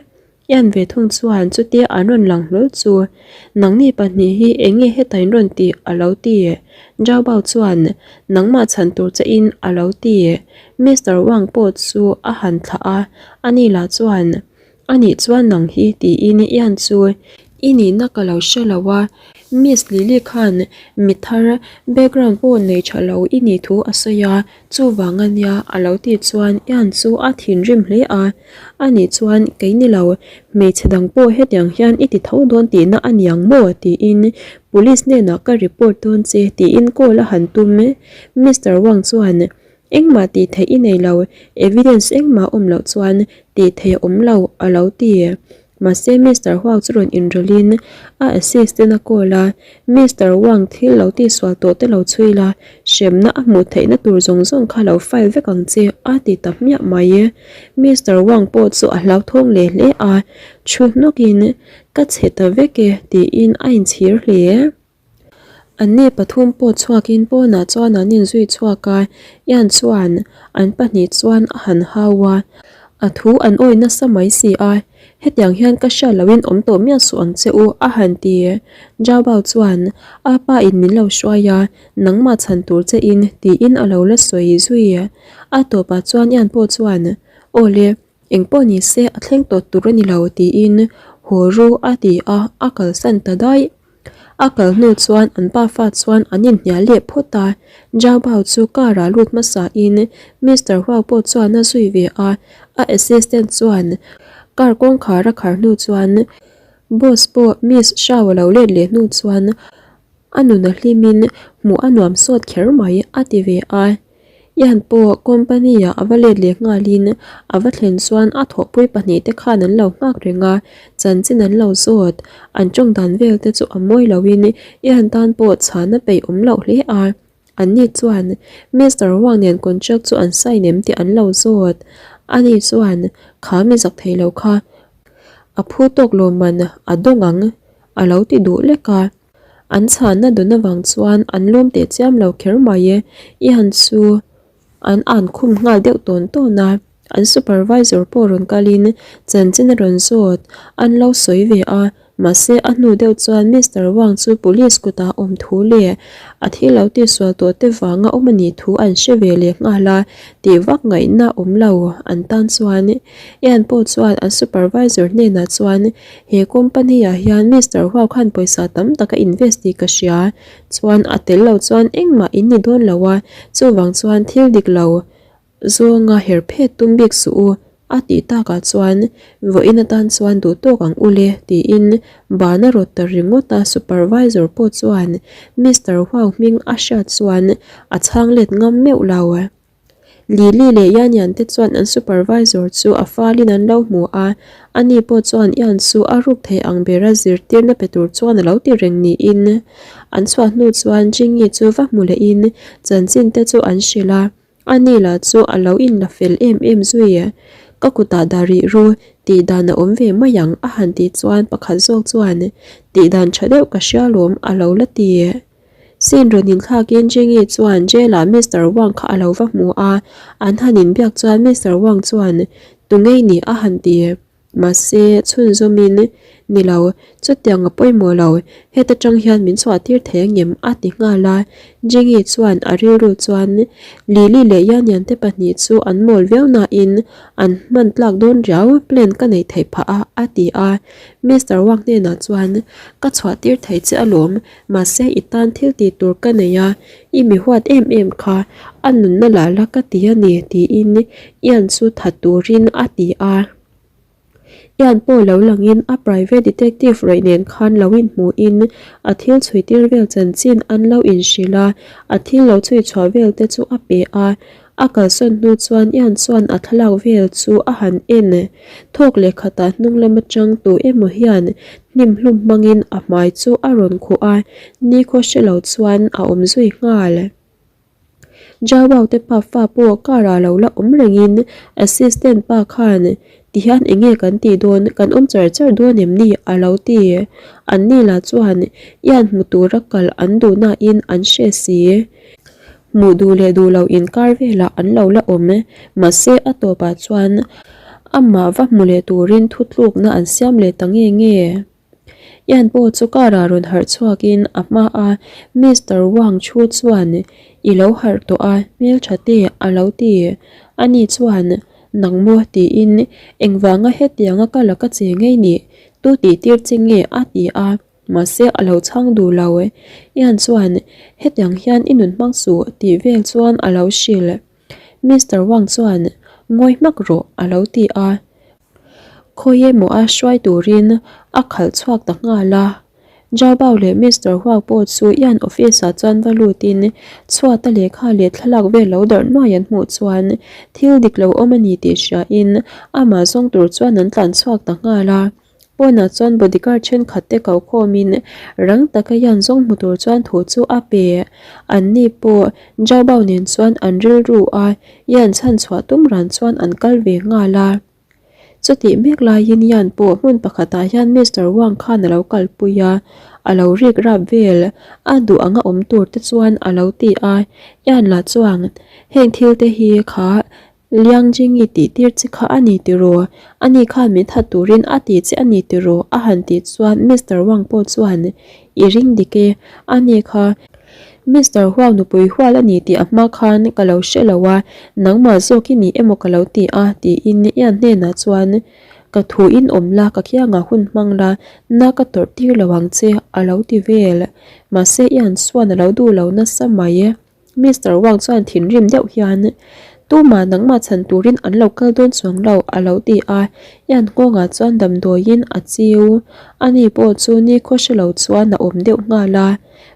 Ian ve thung chuan chutia an rawn lang hlawl chu, Nangni pahnih hi eng nge heta in rawn tih? a lo ti. Zhao Bao chuan, Nangmah chhan tur che in a lo ti. Mister Wang pawh chu a han thlah a, ani lah chuan, A nih chuan nang hi tiin Ian chu i nihna ka lo hre lo a, Miss Lily khan mi thar background pawh nei tha lo i nih thu a sawi a, Chuvang a nia a lo tih chuan Ian chu a thinrim hle a, A nih chuan kei ni lo, hmeichhe dang pawh hetiang hian i ti tho dawn tihna a niang maw? tiin Police hnenah ka report dawn che tiin call a han tum. Mister Wang chuan. Engmah tih theih i nei lo, evidence engmah awm loh chuan tih theih a awm lo, a lo ti. Mahse Mister Huang chu rawn inrawlhin a assistant a call a, Mister Wang thil lo tihsual tawh te lo chhui la, hremna a hmuh theihna tur zawng zawng kha lo file vek ang che a ti ta hmiah mai. Mister Wang pawh chu a hlauthawng leh hle a, thu hnawkin ka chhe ta vek e tiin a inchhir hle. Anni pathum pawh chhuakin pawnah chuan an inzui chhuak a, Ian chuan an pahnih chuan a han hau a, a thu an awi nasa mai si a, hetiang hian ka hriat lohin awm tawh miah suh ang che u a han ti. Jabao chuan a pa in min lo hruai a, nangmah chhan tur che in tiin a lo la sawi zui. A tawpah chuan Ian pawh chuan, Aw le, Engpawh ni se a thleng tawh tur a ni lo tiin haw ru a ti a, a kalsan ta daih. A kal hnu chuan an pafa chuan an inhnial leh phawt a, Zhao Bao chu car ah lut hmasa in Mister Huo pawh chuan a zui ve a, a assistant chuan car kawngkhar a khar hnu chuan boss pawh Miss Shao a lo let leh hnu chuan a nun a hlim in hmuh a nuam sawt kher mai a ti ve a. Ian pawh company ah a va let leh nghalin a va thlen chuan a thawhpui pahnihte khan an lo nghak reng a, chanchin an lo zawt. An tawng dan vel te chu a mawi loin Ian tan pawh chhana peih awm loh hle a. Anni chuan Mister Wang nen contract chu an sign em tih an lo zawt. Ani chuan kha mi zak thei lo kha a phu tawk lawmman a dawng ang a lo ti duh lek a. An chhanna dawn avang chuan an lawm teh chiam lo kher mai e, i han chu an an khum nghal deuh tawn tawn a, an supervisor pawh rawn kalin chanchin a rawn zawt, an lo sawi ve a, mahse a hnu deuh chuan Mister Wang chu police kutah awm thu leh a thil lo tihsual tawh te vanga awm a nih thu an hre ve leh nghal a, tih vak ngaihna awm lo an tan chuan Ian pawh chuan an supervisor hnenah chuan He company ah hian Mister Huau khan pawisa tam tak a invest tih ka hria, chuan a tel lo chuan engmah in ni dawn lo a, chuvang chuan thil dik lo zawnga her phet tum bik suh u a tih takah chuan vawiin atan chuan duh tawk ang u le tiin ban a rawt ta ringawt a, supervisor pawh chuan Mister Huau hming a hriat chuan a chhang let ngam meuh lo. Lily leh Yan Yan te chuan an supervisor chu a falin an lo hmu a, ani pawh chuan Yan chu a ruk thei ang bera zirtirna pe tur chuan a lo ti reng niin an chhuah hnu chuan Jingi chu va hmu lehin chanchin te chu an hrilh a, ani lah chu a lo inla fel em em zui. Ka kutah dah rih ru, tih dan a awm ve mai ang a han tih chuan pakhat zawk chuan tih dan tha deuh ka hria lawm a lo la ti. Sin rawn inthlakin Jengi chuan jail ah Mister Wang kha a lo va hmu a, an han inbiak chuan Mister Wang chuan tu ngei ni a han ti. Mahse, chhunzawmin, Ni lo, chutiang a pawimawh lo, heta tang hian min chhuah tir thei angem a ti nghal a. Jengi chuan a rilru chuan Lily leh Yan Yan te pahnih chu an mawl viau nain an hman tlak dawn riau, plan ka neih theih phah a a ti a. Mister Wang hnenah chuan Ka chhuah tir thei che alawm, Mahse i tan thil tih tur ka nei a, i mi huat em em kha, a nunna lah la ka ti a ni tiin Ian chu that turin a ti a. Ian pawh lo langin a private detective rawih nen khan lo inhmuhin a thil chhui tir vel chanchin an lo inhrilh a, a thil lo chhui chhuah vel te chu a pe a. A kalsawn hnu chuan Ian chuan a thlalak vel chu a han en. Thawk leh khatah hnung lam atang tu emaw hian hnim hlum hmangin a hmai chu a rawn khuh a, nikhaw hre lo chuan a awm zui nghal. Jawau te pa fa pawh car ah lo la awm rengin assistant pa khan tihian enge kan tih dawn, kan awm char char dawn em ni a lo ti. Anni lah chuan Ian hmu tura kal an duh nain an hre si. Hmuh duh leh duh loh inkar velah an lo la awm e, mahse a tawpah chuan amah va hmu leh turin thutlukna an siam leh ta nge nge. Ian pawh chu car ah rawn harh chhuakin a hma a Mister Wang thu chuan I lo harh tawh a hmeltha te a lo ti. Ani chuan Nang maw tiin engvanga hetianga ka la ka che ngei nih tu tih tir che nge a ti a. Mahse a lo chhang duh lo e. Ian chuan, Hetiang hian i nun hmang suh tih vel chuan a lo hrilh. Mister Wang chuan, Ngawi hmak rawh a lo ti a. Khawi emaw a hruai turin a khalh chhuak ta nghal a. Jabao leh Mister Huang pawh chu Ian office ah chuan va lutin chhuata lehkha leh thlalak vel lo darh nuai an hmuh chuan thil dik lo awm a ni tih hriain amah zawng tur chuan an tlan chhuak ta nghal a. Pawnah chuan bodyguard thenkhat te ko khawmin rang taka Ian zawng hmu tur chuan thu chu a pe. Anni pawh Jabao nen chuan an rilru a, Ian chhan chhuah tum ran chuan an kal ve nghal a. Chutih mek laiin Yan pawh hmun pakhatah hian Mister Wang khan a lo kalpui a, a lo rik rap vel a duh anga awm tur te chuan a lo ti a, Yan lah chuan heng thil te hi kha Liang Jingi tih tir che kha a ni tiraw, ani khan min that turin a ti che a ni tiraw a han tih chuan Mister Wang pawh chuan i ring dik e, ani kha Mister Huau nupui hual a ni tih a hma khan ka lo hre lo a, nangmah zawk i ni emaw ka lo ti a tiin Ian hnenah chuan Ka thu in awm la, ka kiangah hun hmang la, na ka tawrh tir lo ang che a lo ti vel. Mahse Ian chuan a lo duh lo nasa mai. Mister Wang chuan thinrim deuh hian Tumah nangmah chhan turin an lo kal dawn chuang lo a lo ti a, Ian nghawngah chuan damdawiin a chiu. Ani pawh chu nikhaw hre lo chuan a awm deuh nghal a.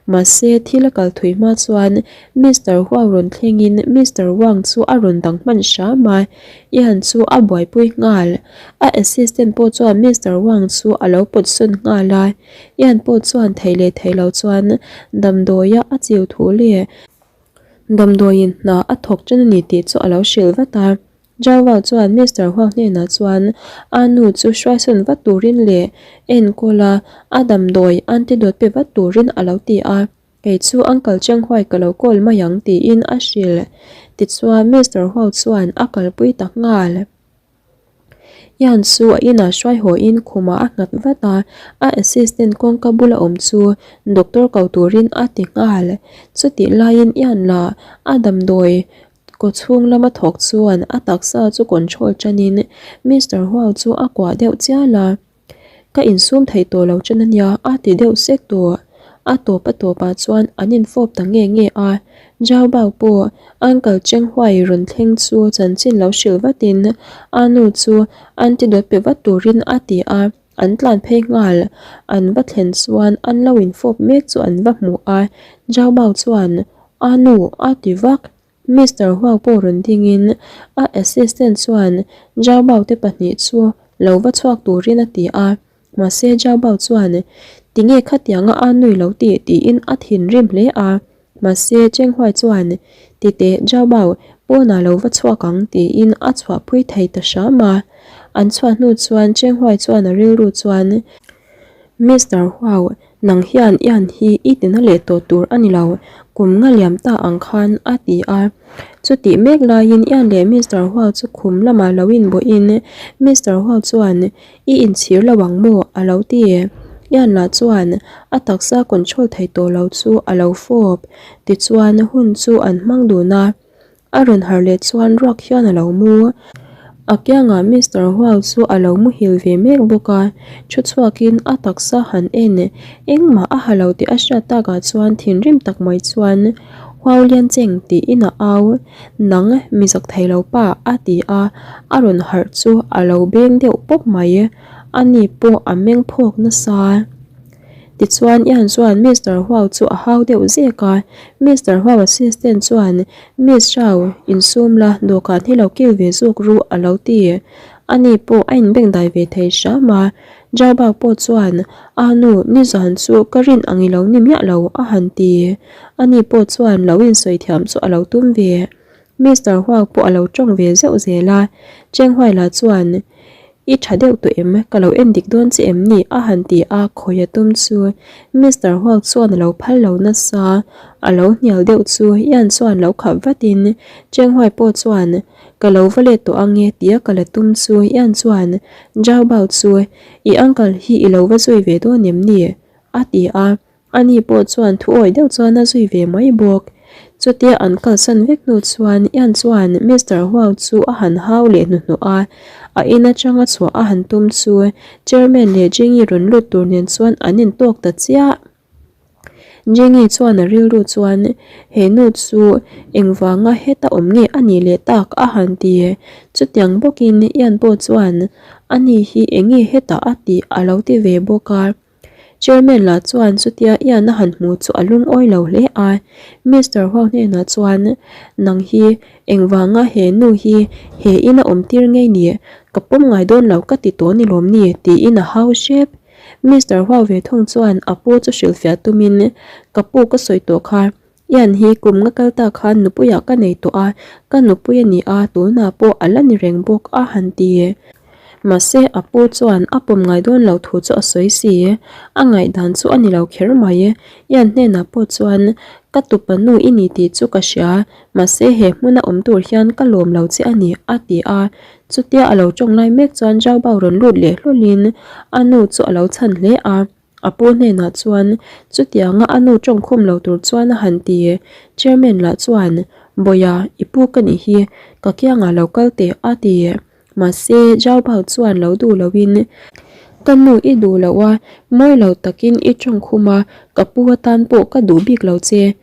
Mahse, thil a kal thui hma chuan Mister Huang rawn thlengin Mister Wang chu a rawn dang hman hram a, Ian chu a buaipui nghal. A assistant pawh chuan Mister Wang chu a lo pawt sawn nghal a, Ian pawh chuan thei leh thei lo chuan damdawia a chiu thu leh damdawiin hna a thawk ṭan a ni tih chu a lo hrilh vat a. Jarwal chuan Mister Huang hnenah chuan a nu chu hruaisawn vat turin leh enkawl a, a damdawi antidote pe vat turin a lo ti a, kei chu Uncle Chenghuai ka lo call mai ang tiin a hrilh. Tichuan Mister Huang chuan a kalpui ta nghal. Ian chu a inah hruai hawiin khumah a nghat vat a, a assistant kawngka bula awm chu doctor ko turin a ti nghal. Chutih laiin Ian lah a damdawi Kaw chhung lama thawk chuan a taksa chu control tanin Mister Huau chu a kuah deuh chial a, Ka insum thei tawh lo chen ania a ti deuh sek tawh. A tawp a tawpah chuan an infawp ta nge nge a, Zhao Bao pawh Uncle Cheng Huai rawn thleng chu chanchin lo hrilh vatin a nu chu antidote pe vat turin a ti a, an tlan phei nghal. An va thlen chuan an lo infawp mek chu an va hmu a, Zhao Bao chuan A nu, a ti vak. Mister Huang pawh rawn dingin a assistant chuan Zhao Bao te pahnih chu lo va chhuak turin a ti a. Mahse Zhao Bao chuan, Tinge khatianga a nui lo tih? tiin a thinrim hle a. Mahse Cheng Huai chuan, Titeh Zhao Bao, pawnah lo va chhuak ang tiin a chhuahpui thei ta hram a. An chhuah hnu chuan Cheng Huai chuan a rilru chuan, Mister Huau, nang hian Ian hi i tina leh tawh tur a ni lo, kum nga liam ta ang khan a ti a. Chutih mek laiin Ian leh Mister Huau chu khum lamah lo inbawhin Mister Huau chuan I inchhir lo ang maw? a lo ti. Ian lah chuan a taksa control thei tawh lo chu a lo fawp. Tichuan hun chu an hmang dun a. A rawn harh leh chuan ruak hian a lo mu. A kiangah Mister Huang chu a lo muhil ve mek bawk a, thu chhuakin a taksa han en engmah a ha lo tih a hriat takah chuan thinrim tak mai chuan Huau Lian Cheng tiin a au, Nang mi zak thei lo pa a ti a, a rawn harh chu a lo beng deuh pawp mai, ani pawh a meng phawk nasa. Tichuan Ian chuan Mister Huau chu a hau deuh zek a, Mister Huau assistant chuan Miss Zhao, insum la, dawhkan hi lo kil ve zawk ru a lo ti. Ani pawh a inbengdai ve thei hram a, Zhao Bao pawh chuan A nu, nizan chu ka rin ang i lo ni miah lo a han ti. Ani pawh chuan lo insawi thiam chu a lo tum ve. Mister Huau pawh a lo tawng ve zeuh zel a, Cheng Huai lah chuan I tha deuh tawh em? Ka lo en dik dawn che em ni? a han ti a, khawi a tum chu Mister Huau chuan a lo phal lo nasa, a lo hnial deuh chu Ian chuan lo khap vatin Cheng Huai pawh chuan Ka lo va let tawh ange tia ka la tum chu Ian chuan Zhao Bao chu I uncle hi i lo va zui ve dawn em ni? a ti a. Ani pawh chuan thu awih deuh chuan a zui ve mai bawk. Chutia an kalsan vek hnu chuan Ian chuan Mister Huang chu a han hau leh hnuhnawh a, a in atanga chhuah a han tum chu Chairman leh Jingy rawn lut tur nen chuan an intawk ta chiah. Jingy chuan a rilru chuan he nu chu engvanga heta awm nge a nih leh tak a han ti. Chutiang bawkin Ian pawh chuan ani hi enge hetah a tih a lo ti ve bawk a. Chairman lah chuan chutia Ian a han hmu chu a lungawi lo hle a. Mister Huang hnenah chuan, Nang hi engvanga he nu hi he ina awm tir ngei ni? Ka pawm ngai dawn lo ka ti tawh ni lawm ni? tiin a hau hrep. Mister Huang ve thung chuan a pu chu hrilhfiah tumin, Ka pu ka sawi tawh kha, Ian hi kum nga kal ta khan nupuiah ka nei tawh a, ka nupui a ni a, tunah pawh a la ni reng bawk a han ti. Mahse a pu chuan a pawm ngai dawn lo thu chu a sawi si. A ngaihdan chu a ni lo kher mai. Ian hnenah pawh chuan, Ka tupa nu i ni tih chu ka hria, mahse he hmuna awm tur hian ka lawm lo che a ni, a ti a. Chutia a lo tawng lai mek chuan Zhao Bao rawn lut leh hlawlhin a nu chu a lo chhan hle a. A pu hnenah chuan chutianga a nu tawngkhum lo tur chuan a han ti. Chairman lah chuan, Bawiha, i pu ka nih hi, ka kiangah lo kal teh, a ti. Mahse, Zhao Bao chuan lo duh loin, Ka nu i duh loh a, mawi lo takin i tawngkhum a, ka pu atan pawh ka duh bik lo che.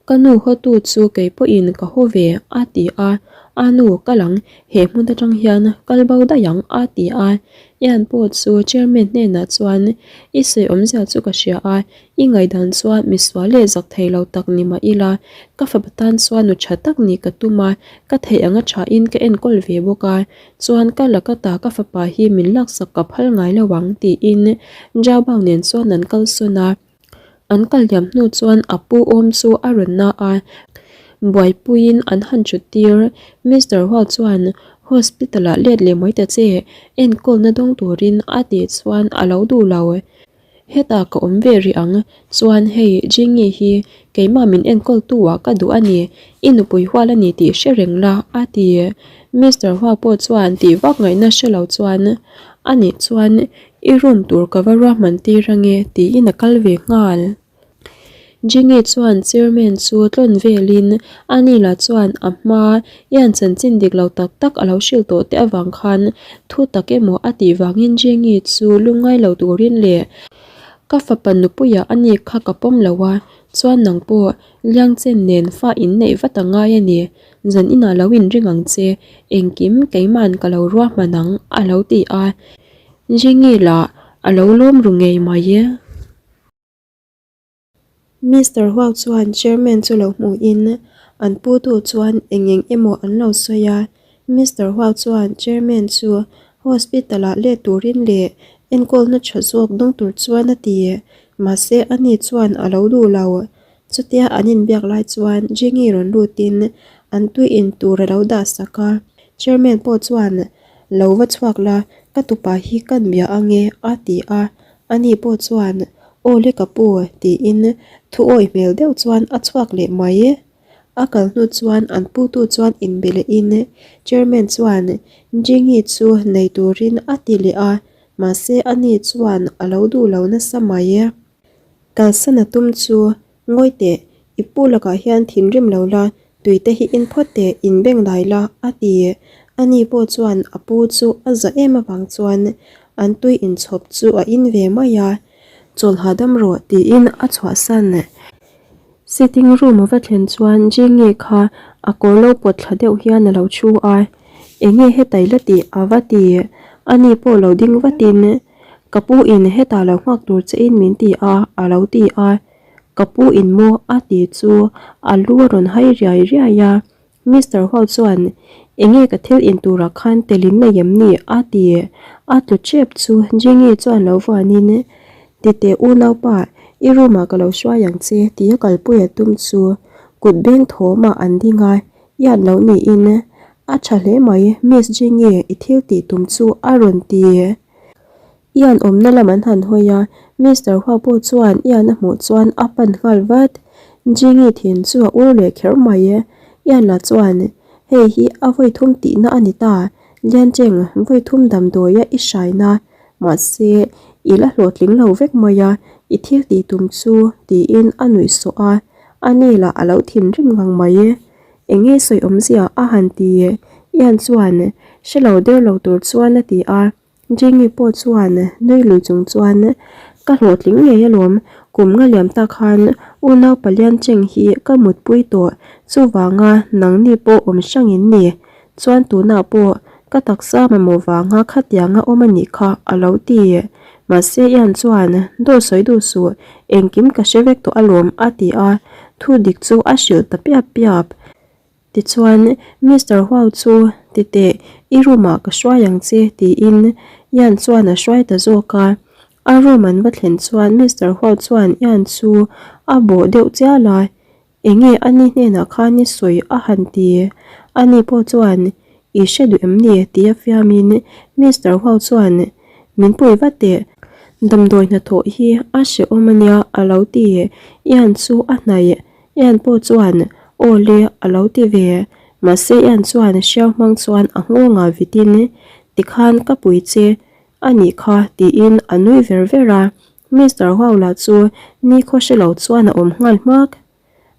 Ka nu hawtu chu kei pawhin ka haw ve, a ti a. A nu, kal ang, he hmun atang hian kal bo daih ang, a ti a. Ian pawh chu chairman hnenah chuan, I sawi awmzia chu ka hria a, i ngaihdan chuan misual leh zak thei lo tak ni mah ila, ka fapa tan chuan nu tha tak nih ka tum a, ka theih anga thain ka enkawl ve bawk a, chuan ka laka ta ka fapa hi min laksak ka phal ngai lo ang, tiin Zhao Bao nen chuan an kalsawn a. An kal liam hnu chuan a pu awm chu a rawn na a, buaipuiin an han thut tir. Mister Hua chuan hospital ah let leh mai ta che, enkawlna dawng turin a tih chuan a lo duh lo. Hetah ka awm ve rih ang, chuan hei Jingi hi keimah min enkawl tu ah ka duh a ni, i nupui hual a ni tih hre reng la a ti. Mister Hua pawh chuan tih vak ngaihna hre lo chuan a nih chuan I room tur ka va ruahman tir ange tiin a kal ve nghal. Jingi chuan chairman chu tlawn velin Anila chuan a hma hian chanchin dik lo tak tak a lo hrilh tawh te avang khan thu tak emaw a tih vangin Jingi chu lungngai lo turin leh ka fapa nupuiah a ni kha ka pawm lo a, chuan nang pawh Liangchen nen fa inneih vat a ngai a ni, zan inah lo inring ang che, engkim keima'n ka lo ruahman ang a lo ti a. Jingi lah a lo lawm ru ngei mai e. Mister Huau chuan Chairman chu lo hmuhin an putu chuan eng eng emaw an lo sawi a. Mister Huau chuan Chairman chu hospital ah let turin leh enkawlna tha zawk dawng tur chuan a ti. Mahse ani chuan a lo duh lo. Chutia an inbiak lai chuan Jingi rawn lutin an tui in tur a lo dah sak a. Chairman pawh chuan Lo va chhuak la, ka tupa hi kan bia ange a ti a. Ani pawh chuan Aw le ka pu tiin thu awi hmel deuh chuan a chhuak leh mai. A kal hnu chuan an putu chuan inbe lehin Chairman chuan Jingi chu nei turin a ti leh a, mahse ani chuan a lo duh lo nasa mai. Kalsan a tum chu Ngawi teh, i pu lakah hian thinrim lo la, tui te hi in phawt teh, in beng dai la, a ti. Ani pawh chuan a pu chu a za em avang chuan an tui inchhawp chu a in ve mai a, Chawl hahdam rawh tiin a chhuahsan. Sitting room a va thlen chuan Jingi kha a kawr lo pawt thla deuh hian a lo thu a, Enge hetai la tih a va ti. Ani pawh lo ding vatin Ka pu in hetah lo nghak tur che in min ti a, a lo ti a. Ka pu in maw a ti chu a lu a rawn hai riai riai a. Mister Hall chuan, Enge ka thil in turah khan tel in nei em ni? a ti. A tlu tep chu Jingi chuan lo vuanin, Titeh unaupa, i room ah ka lo hruai ang che tia kalpui a tum chu kut beng thawmah an ding a, Ian lo niin, A tha hle mai, Miss Jingi i thil tih tum chu a rawn ti. Ian awmna lam an han hawi a, Mister Hua pawh chuan Ian a hmuh chuan a pan nghal vat. Jingi thin chu a ur leh kher mai. Ian lah chuan, Hei hi a vawi thum tihna a ni ta, Liancheng vawi thum damdawia i hraina, mahse i la hlawhtling lo vek mai a, i thil tih tum chu, tiin a nuih sawh a. Ani lah a lo thinrim ngang mai. Enge sawi awmzia a han ti? Ian chuan hre lo der lo tur chuan a ti a. Jingi pawh chuan nui lui chung chuan, Ka hlawhtling ngei alawm, kum nga liam tak khan unau palian cheng hi ka mutpui tawh, chuvanga nangni pawh awm hrang in ni. Chuan tunah pawh ka taksa mamawh vanga khatianga awm a nih kha a lo ti. Mahse Ian chuan, Dawt sawi duh suh, engkim ka hre vek tawh alawm a ti a, thu dik chu a hrilh ta piap piap. Tichuan, Mister Huau chu ti teh, i room ah ka hruai ang che tiin Ian chuan a hruai ta zawk a. A room an va thlen chuan Mister Huau chuan Ian chu a bawh deuh chial a, Enge ani hnenah khan i sawi a han ti? Ani pawh chuan, I hre duh em ni? tia fiamin Mister Huau chuan, Min pui vat teh, damdawi hnathawh hi a hrehawm ania a lo ti. Ian chu a hnaih. Ian pawh chuan, Aw le a lo ti ve. Mahse Ian chuan hriau hmang chuan a nghawngah vitin, Tikhan ka pui che a nih kha tiin a nui ver ver a. Mister Huaula chu nikhaw hre lo chuan a awm nghal hmak.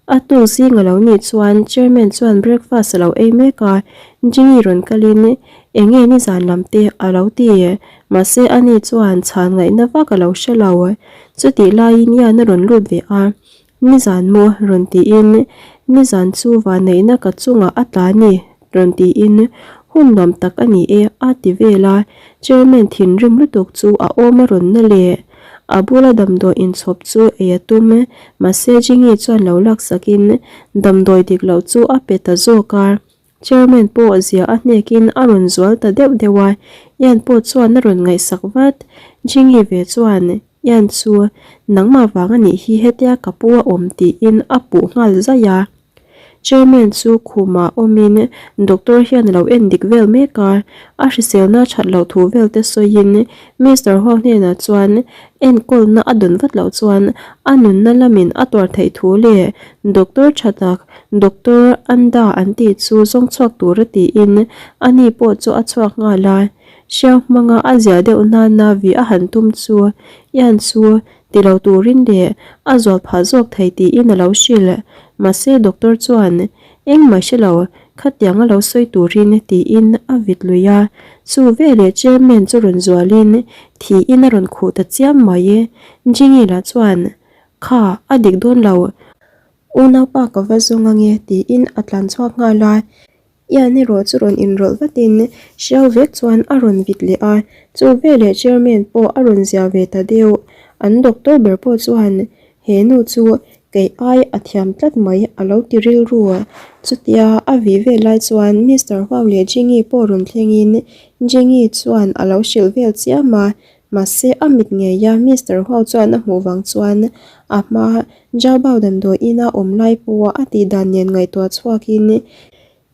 A tuk zing a lo nih chuan Chairman chuan breakfast a lo ei mek a, Jimmy rawn kalin eng nge nizan lam te a lo ti. Mahse ani chuan chhan ngaihna vak a lo hre lo. Chutih laiin Ian a rawn lut ve a, Nizan maw? rawn tiin Nizan chu vanneihna ka chungah a tla ni rawn tiin hun nuam tak a ni e a ti vel a, Chairman thinrim lutuk chu a awm a rawn na leh. A bula damdawi inchhawp chu ei a tum, mahse Jingi chuan lo laksakin damdawi dik loh chu a pe ta zawk a. Chairman pawh zia a hnekin a rawn zual ta deuh deuh a, Ian pawh chuan a rawn ngaihsak vat. Jingi ve chuan, Ian chu nangmah vang a nih hi hetia ka pu a awm tiin a puh nghal zaih a. Chairman chu khumah awmin doctor hian a lo en dik vel mek a, a hriselna that loh thu vel te sawiin Mister Huang hnenah chuan enkawlna a dawn vat loh chuan a nunna lamin a tuar theih thu leh doctor tha tak Doctor Anda an tih chu zawng chhuak tur a tiin ani pawh chu a chhuak nghal a. Hriau hmanga a ziah deuh nana vi a han tum chu Ian chu ti lo turin leh a zual phah zawk thei tiin a lo hrilh. Mahse doctor chuan engmah hre lo, khatiang a lo sawi turin tiin a vit lui a. Chu veleh chairman chu rawn zualin thiin a rawn khuh ta chiam mai. Jingi lah chuan, Kha, a dik dawn lo. Unaupa ka va zawng ange tiin a tlan chhuak nghal a. Ian erawh chu rawn inrawlh vatin hriau vek chuan a rawn vit leh a, chu veleh chairman pawh a rawn zia ve ta deuh. An doctor ber pawh chuan he nu chu kei ai a thiam tlat mai a lo ti rilru. Chutia a vih vel lai chuan Mister Huang leh Jingi pawh rawn thlengin Jingi chuan a lo hrilh vel chiam a, mahse a mit ngeia Mister Huang chuan a hmuh vang chuan a hma Jabao damdawi ina awm lai pawha a tih dan nen ngaihtuah chhuakin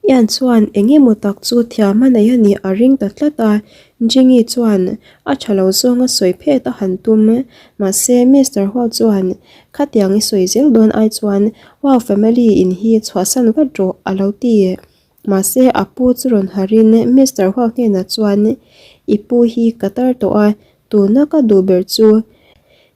Ian chuan eng emaw tak chu thiam a nei a nih a ring ta tlat a, Jingi chuan a tha lo zawnga sawi phet a han tum. Mahse Mister Hua chuan khatiang i sawi zel dawn ai chuan Hua family in hi chhuahsan vat rawh a lo ti. Mahse a pu chu rawn harin Mister Hua hnenah chuan I pu hi ka tar tawh a, tuna ka duh ber chu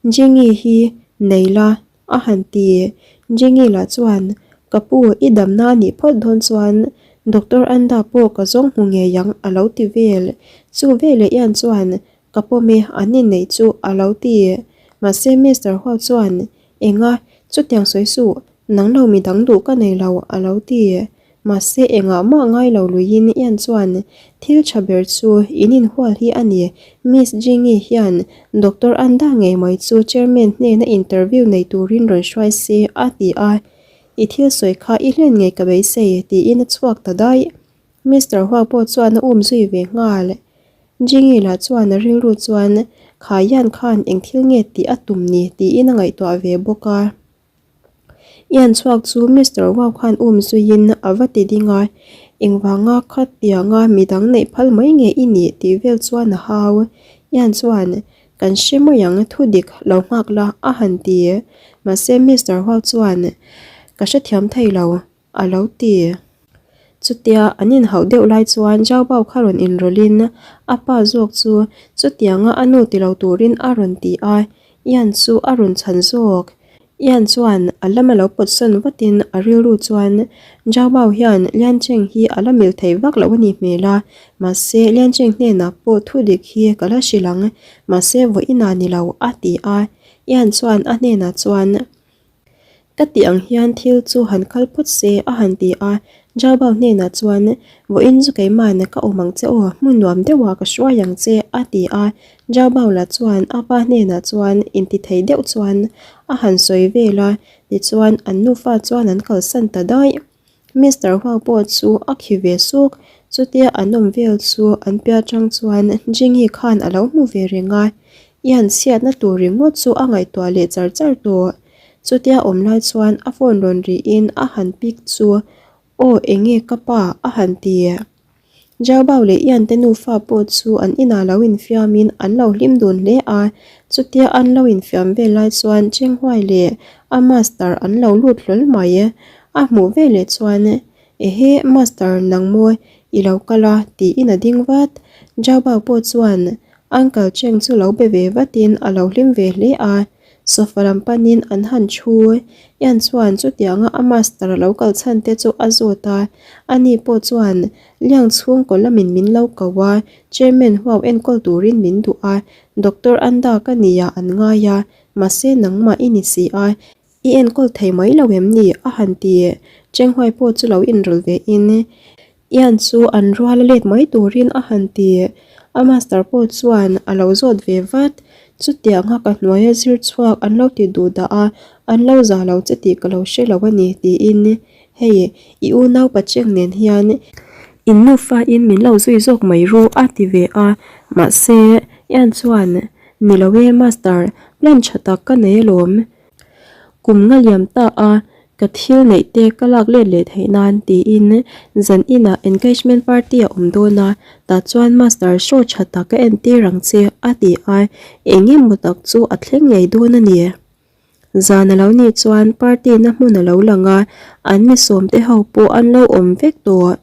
Jingi hi nei la a han ti. Jingi lah chuan, Ka pu, i damna a nih phawt dawn chuan Doctor Anda pawh ka zawng hmu ngei ang a lo ti vel. Chu veleh Ian chuan, Ka pawm e, an inneih chu a lo ti. Mahse Mister Hua chuan, Enga, chutiang sawi suh, nang lo midang duh ka nei lo a lo ti. Mahse engah mah ngai lo luiin Ian chuan thil tha ber chu in inhual hi a ni. Miss Jingi hian Doctor Anda ngei mai chu Chairman hnena interview nei turin rawn hruai se a ti a, I thil sawi kha i hlen ngei ka beisei tiin a chhuak ta daih. Mister Hua pawh chuan a um zui ve nghal. Jingi lah chuan a rilru chuan kha Ian khan eng thil nge tih a tum ni tiin a ngaihtuah ve bawk a. Ian chhuak chu Mister Wow khan um zuiin a va ti ding a, engvanga khatianga midang neih phal mai nge i nih tih vel chuan a hau. Ian chuan, Kan hre mai ang, thu dik lo nghak la a han ti. Mahse Mister Wow chuan, Ka hrethiam thei lo. A lo ti. Chutia an inhauh deuh lai chuan Zhao Bao kha rawn inrawlhin a pa zawk chu chutianga a nu ti lo turin a rawn ti a, Ian chu a rawn chhan zawk. Ian chuan a lam a lo pawtsawn vatin a rilru chuan Zhao Bao hian Lian Cheng hi a la mil thei vak loh a nih hmel a, mahse Lian Cheng hnenah pawh thu dik hi ka la hrilh ang, mahse vawiinah ni lo a ti a. Ian chuan a hnenah chuan. Ka tih ang hian thil chu han kal phawt se a han ti a. Jabao hnenah chuan, Vawiin chu keimahna ka awm ang che aw, hmun nuam deuhah ka hruai ang che, a ti a. Jabao lah chuan a pa hnenah chuan intithei deuh chuan a han sawi vel a, tichuan an nufa chuan an kalsan ta daih. Mister Huang pawh chu a khi ve suk, chutia an awm vel chu an piah atang chuan Jingi khan a lo hmu ve reng a, i han chhiatna tur ringawt chu a ngaihtuah leh char char tawh. Chutia awm lai chuan a phone rawn rihin a han pick chu Aw enge ka pa a han ti. Jaobao leh Ian te nufa pawh chu an inah lo infiamin an lo hlim dun hle a, chutia an lo infiam vel lai chuan Chenghuai leh a master an lo lut hlawl mai. A hmuh veleh chuan, Ehe master nang maw i lo kal a tiin a ding vat. Jaobao pawh chuan Uncle Cheng chu lo be ve vatin a lo hlim ve hle a. Sofa lam panin an han thu. Ian chuan chutianga a master a lo kal chhan te chu a zawt a, ani pawh chuan Liang chhungkaw lamin min lo ko a, chairman huau enkawl turin min duh a, Doctor Anda ka nia an ngai a, mahse nangmah i ni si a, i enkawl thei mai lo em ni? a han ti. Chenghuai pawh chu lo inrawlh ve in Ian chu an rual a let mai turin a han ti. A master pawh chuan a lo zawt ve vat. Chutianga ka hnuaia zir chhuak an lo ti duh dah a, an lo za lo che tih ka lo hre lo a ni tiin, Hei, i unau Pacheng nen hian in nufain min lo zui zawk mai ru a ti ve a. Mahse, Ian chuan, Ni lo e master, plan tha tak ka nei alawm. Kum nga liam ta a, ka thil neih te ka lak let leh theih nan tiin zan inah engagement party a awm dawn a, tah chuan master show tha tak ka entir ang che a ti a, eng emaw tak chu a thleng ngei dawn a ni. Zan a lo nih chuan party na hmun a lo lang a, an mi sawmte ho pawh an lo awm vek tawh.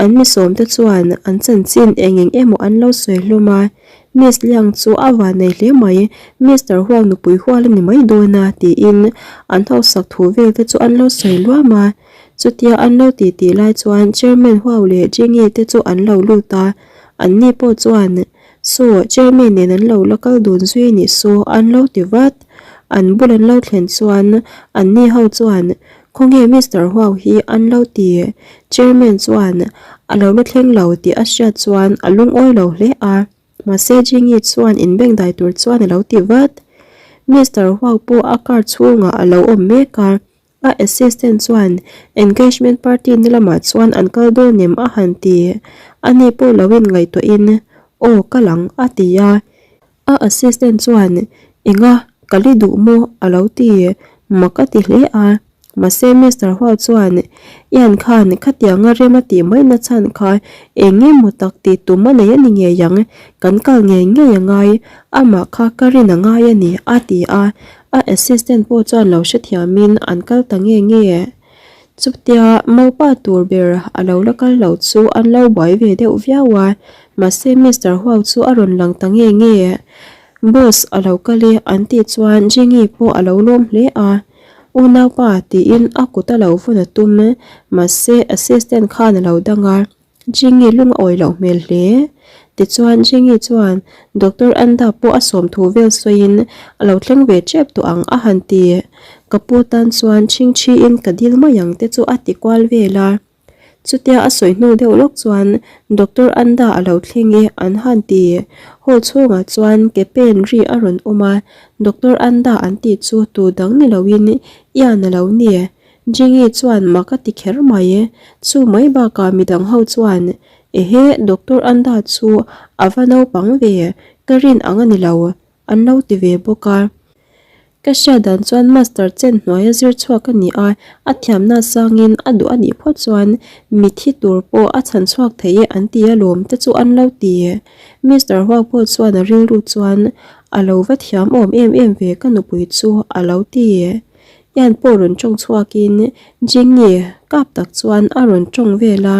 An mi sawmte chuan an chanchin eng eng emaw an lo sawi hlawm a, Miss Liang chu a van nei hle mai, Mister Huang nupui hual a ni mai dawn a, tiin an hausak thu vel te chu an lo sawi luam a. Chutia an lo tih tih lai chuan Chairman Huau leh Jingi te chu an lo lut a, anni pawh chuan, Saw, Chairman nen an lo la kal dun zui a nih saw, an lo ti vat. An bul an lo thlen chuan anni ho chuan, Khawnge Mister Huau hi an lo ti? Chairman chuan a lo la thleng lo tih a hriat chuan a lungawi lo hle a, mahse Jingi chuan inbengdai tur chuan a lo ti vat. Mister Huau pawh a car chhungah a lo awm mek a, a assistant chuan engagement party na lamah chuan an kal dawn em a han ti. Ani pawh lo inngaihtuahin, Aw kal ang a ti a. A assistant chuan, Enga, ka li duh maw? a lo ti. Mak a ti hle a. Mahse Mister Hua chuan, Ian khan khatianga rem a tih mai nachhan kha eng emaw tak tih tum a nei a ni ngei ang, kan kal ngei ngei a ngai, amah kha ka rin a ngai a ni, a ti a. A assistant pawh chuan lo hrethiamin an kal ta nge nge. Chutia Maupa tur ber a lo la kal lo chu an lo buai ve deuh viau a, mahse Mister Huau chu a rawn lang ta nge nge. Boss a lo kal e an tih chuan Jingi pawh a lo lawm hle a, Unaupa tiin a kut a lo vawn a tum, mahse assistant khan a lo dang a. Jingi lung a awi loh hmel hle. Tichuan Jingi chuan Doctor Anda pawh a sawm thu vel sawiin a lo thleng ve tep tawh ang a han ti. Ka pu tan chuan chhingchhiin ka dil mai ang te chu a ti kual vel a. Chutia a sawi hnu deuh lawk chuan Doctor Anda a lo thleng e an han ti. Hall chhungah chuan ke pen ri a rawn awm a, Doctor Anda an tih chu tu dang ni loin Ian a lo ni. Jingi chuan mak a ti kher mai. Chu mai bakah midang ho chuan, Ehe, Doctor Anda chu a va naupang ve, ka rin ang a ni lo, an lo ti ve bawk a. Ka hriat dan chuan Master Chen hnuaia zir chhuak a ni a, a thiamna sangin a duh a nih phawt chuan mithi tur pawh a chhan chhuak thei e an ti alawm te chu an lo ti. Mister Huang pawh chuan a rilru chuan, A lo va thiam awm em em ve ka nupui chu a lo ti. Ian pawh rawn tawng chhuakin Jingi kap tak chuan a rawn tawng vel a.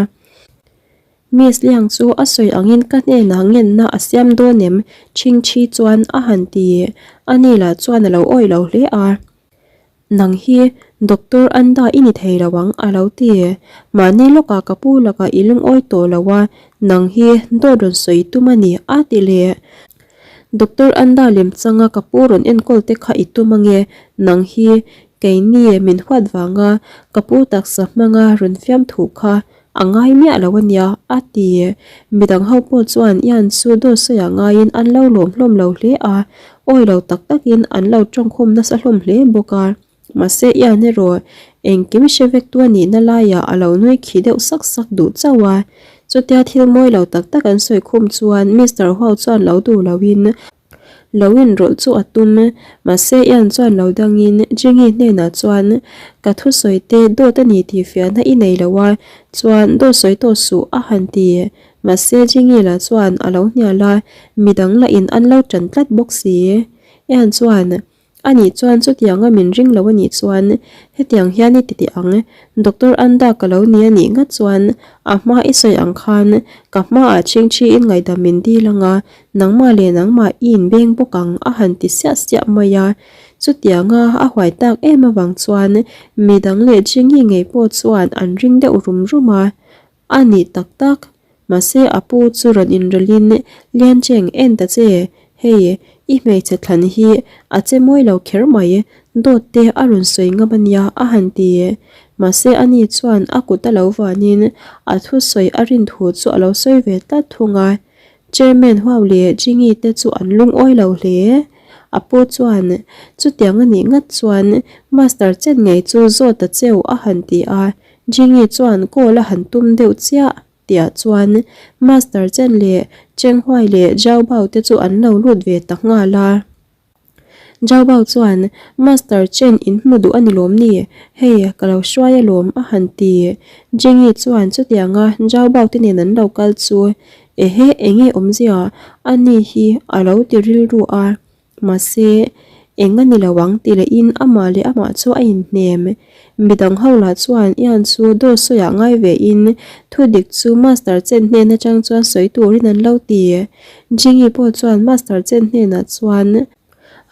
Miss Liang chu a sawi angin ka hnenah ngenna a siam dawn em? Chhingchhi chuan a han ti. Ani lah chuan a lo awih lo hle a. Nang hi Doctor Anda i ni thei lo ang a lo ti. Mahni lawkah ka pu lakah i lungawi tawh lo a, nang hi dawt rawn sawi tum a ni a ti leh. Doctor Anda lemchanga ka pu rawn enkawl te kha i tum ange, nang hi keini min huat vanga ka pu taksa hmanga rawn fiam thuh kha A ngai miah lo a nia, a ti. Midang ho pawh chuan Ian chu dawt sawiah ngaiin an lo lawm hlawm lo hle a, awi lo tak takin an lo tawngkhum nasa hlawm hle bawk a. Mahse Ian erawh engkim hre vek tu a nihna laiah a lo nui khi deuh sak sak duh chauh a. Chutia thil mawi lo tak tak an sawi khum chuan Mister Huau chuan lo duh loin lo inrawlh chu a tum. Mahse Ian chuan lo dangin Jingi hnenah chuan ka thusawi te dawt a ni tih fiahna i nei lo a, chuan dawt sawi tawh suh a han ti. Mahse Jingi lah chuan a lo hnial a, midang lah in an lo tan tlat bawk si. Ian chuan A nih chuan chutianga min ring lo a nih chuan hetiang hian i ti teh ang, Doctor Anda ka lo ni a nih ngat chuan a hma i sawi ang khan ka hmaah chhingchhiin ngaihdam min dil ang a, nangmah leh nangmah i inbeng bawk ang a han ti siah siah mai a. Chutianga a huai tak em avang chuan midang leh Jingi ngei pawh chuan an ring deuh rum rum a. A ni tak tak. Mahse a pu chu rawn inrawlhin Liancheng en ta che, hei i hmeichhe thlan hi a che mawi lo kher mai, dawt te a rawn sawi ngam a nia a han ti. Mahse a ni chuan a kut a lo vanin a thusawi a rin thu chu a lo sawi ve tlat thung a. Chairman Huau leh Jingi te chu an lungawi lo hle. A pu chuan chutiang a nih ngat chuan Master Chen ngei chu zawt ta cheu a han ti a. Jingi chuan call a han tum deuh chiah tihah chuan Master Chen leh Cheng Huai leh Zhao Bao te chu an lo lut ve ta nghal a. Zhao Bao chuan Master Chen in hmu duh a ni lawm ni? Hei ka lo hruai alawm a han ti. Jingi chuan chutianga Zhao Bao te nen an lo kal chu ehe enge awmzia a ni hi a lo ti rilru a. Mahse, eng a ni lo ang ti lehin amah leh amah chu a inhnem. Midang ho lah chuan Ian chu dawt sawiah ngai vein thu dik chu Master Chen hnen atang chuan sawi turin an lo ti. Jingi pawh chuan Master Chen hnenah chuan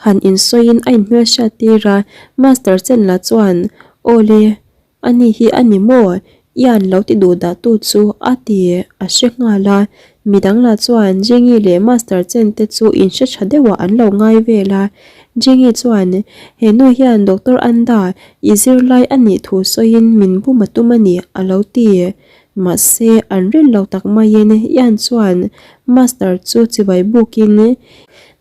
han insawiin a inhmelhriat tir a, Master Chen lah chuan, Awle, A ni hi a ni maw? Ian lo ti duh dah tu chu a ti a hre nghal a, midang lah chuan Jingi leh Master Chen te chu in hre tha deuh ah an lo ngai vel a. Jingi chuan he nu hian Doctor Anda i zirlai a nih thu sawiin min bum a tum a ni a lo ti. Mahse an rin lo tak maiin Ian chuan Master chu chibai bukin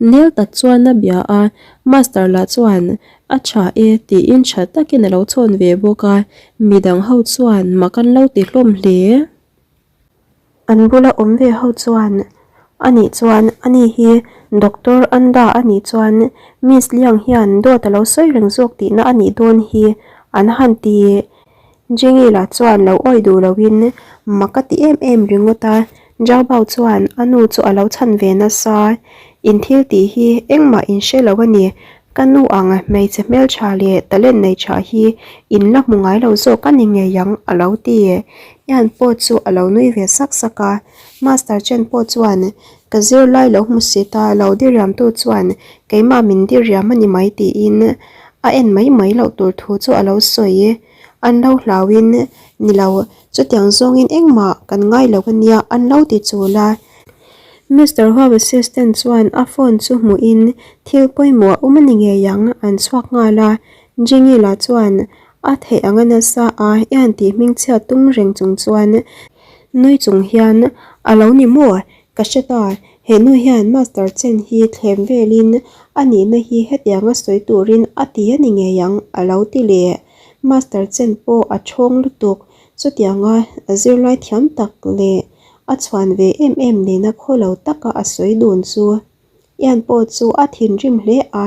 nel tak chuan a bia a, Master lah chuan A tha e tiin tha takin a lo chhawn ve bawk a, midang ho chuan mak an lo ti hlawm hle. An bula awm ve ho chuan a nih chuan ani hi Doctor Anda a nih chuan Miss Liang hian dawt a lo sawi reng zawk tihna a nih dawn hi an han ti. Jengi lah chuan lo awi duh loin mak a ti em em ringawt a, Zhao Bao chuan a nu chu a lo chhan ve nasa. In thil tih hi engmah in hre lo a ni, ka nu ang hmeichhe hmeltha leh talent nei tha hi in la hmu ngai lo zawk a ni ngei ang a lo ti. Ian pawh chu a lo nui ve sak sak a, Master Chen pawh chuan ka zirlai lo hmu si ta lo diriamtu chuan keimah min diriam a ni mai tiin a en mai mai loh tur thu chu a lo sawi. An lo hlauin, Ni lo, chutiang zawngin engmah kan ngai lo a nia an lo ti chul a. Mister Huau assistant chuan a phone chu hmuhin thil pawimawh a awm a ni ngei ang an chhuak nghal a. Jingi lah chuan a theih ang a nasa a ian tih hmingchhiat tum reng chung chuan nui chung hian a lo ni maw? Ka hre ta, he nu hian Master Chen hi thlem velin a nihna hi hetianga sawi turin a ti a ni ngei ang a lo ti leh. Master Chen pawh a thawng lutuk, chutianga zirlai thiam tak leh a chhuan ve em em nena khaw lo taka a sawi dun chu. Ian pawh chu a thinrim hle a,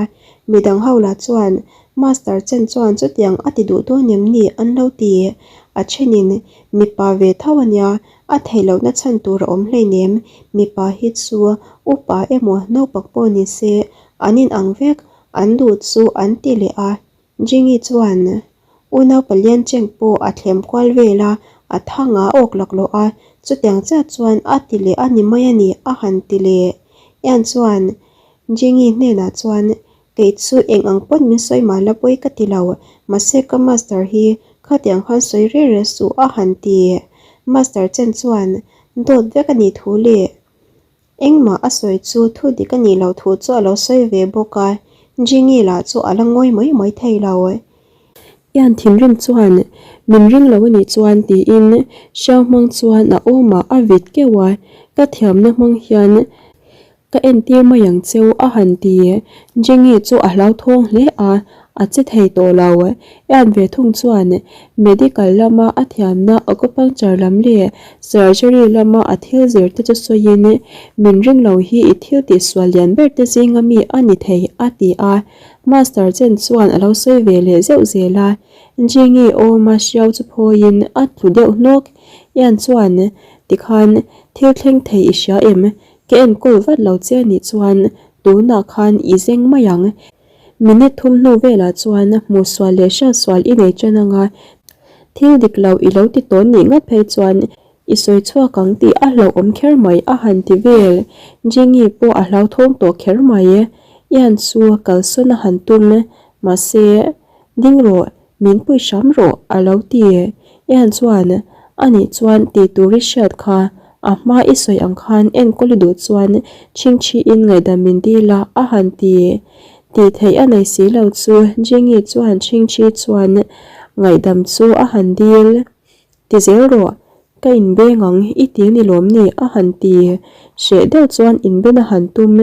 midang ho lah chuan Master Chen chuan chutiang a ti duh dawn em ni an lo ti. A thenin mipa ve tho a nia, a theih lohna chhan tur a awm hleinem, mipa hi chu upa emaw naupang pawh ni se an inang vek, an duh chu an ti leh a. Jingi chuan unau palian cheng pawh a thlem kual vel a, a thang a awk laklawh a, chutiang chiah chuan a ti leh a ni mai a ni a han ti leh. Ian chuan Jingi hnenah chuan Kei chu eng ang pawn min sawi mah la pawi ka ti lo, mahse ka master hi khatiang khan sawi reng reng suh a han ti. Master Chen chuan dawt vek a nih thu leh Engmah a sawi chu thu dik a nih loh thu chu a lo sawi ve bawk a, Jingi lah chu a la ngawi mai mai thei lo. Ian thinrim chuan, Min ring lo a nih chuan tiin hriau hmang chuan a awmah a vit keuh a, ka thiamna hmang hian ka entir mai ang cheu a han ti. Jengi chu a hlauthawng hle a, a che thei tawh lo. Ian ve thung chuan medical lama a thiamna acupuncture lam leh surgery lama a thil zir te chu sawiin, Min ring lo hi i thil tihsual lian ber te zinga mi a ni thei a ti a. Master Chen chuan a lo sawi ve leh zeuh zel a, Jingi awma hriau chu phawiin a tlu deuh hnawk. Ian chuan, Tikhan, thil thleng thei i hria em? Ka enkawl vat lo che anih chuan tunah khan i zeng mai ang. Minute thum hnu velah chuan hmuhsual leh hriatsual i nei ṭan anga thil dik lo i lo ti tawn nih ngat phei chuan I sawi chhuak ang tih a hlauhawm kher mai a han ti vel. Jengi pawh a hlauthawng tawh kher mai. Ian chu kalsawn a han tum. Mahse, ding rawh, min pui hram rawh a lo ti. Ian chuan, Anih chuan tih tur i hriat kha, a hma i sawi ang khan enkawl i duh chuan chhingchhiin ngaihdam min dil a a han ti. Tih theih a nei si lo chu Jengi chuan chhingchhi chuan ngaihdam chu a han dil. Ti zel rawh, ka inbeng ang i ti ni lawm ni a han ti. Hreh deuh chuan inben a han tum.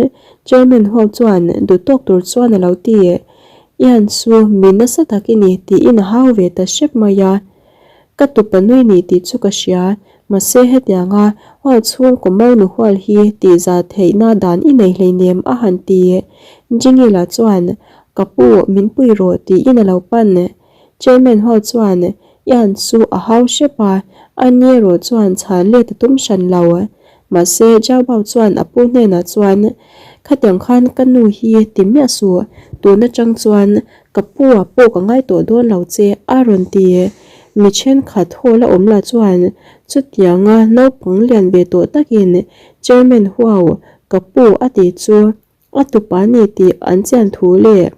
Chairman ho chuan duh tawk tur chuan a lo ti. Ian chu mi nasa tak i ni tiin a hau ve ta hrep mai a. Ka tupa nui ni tih chu ka hria, mahse hetianga hual chhungkaw mo nu hual hi tih za theihna dan i nei hleinem a han ti. Jingila chuan ka pu min pui rawh tiin a lo pan. Chairman ho chuan Ian chu a hau hrep a, a ni erawh chuan chhan let a tum hran lo. Mahse, Zhao Bao chuan a pu hnenah chuan, Khatiang khan ka nu hi ti miah suh, tun atang chuan ka pu ah pawh ka ngai tawh dawn lo che a rawn ti. Mi thenkhat hall a awm lah chuan chutianga naupang lian ve tawh takin Chairman Huau ka pu a tih chu a tupa ni tih an chian thu leh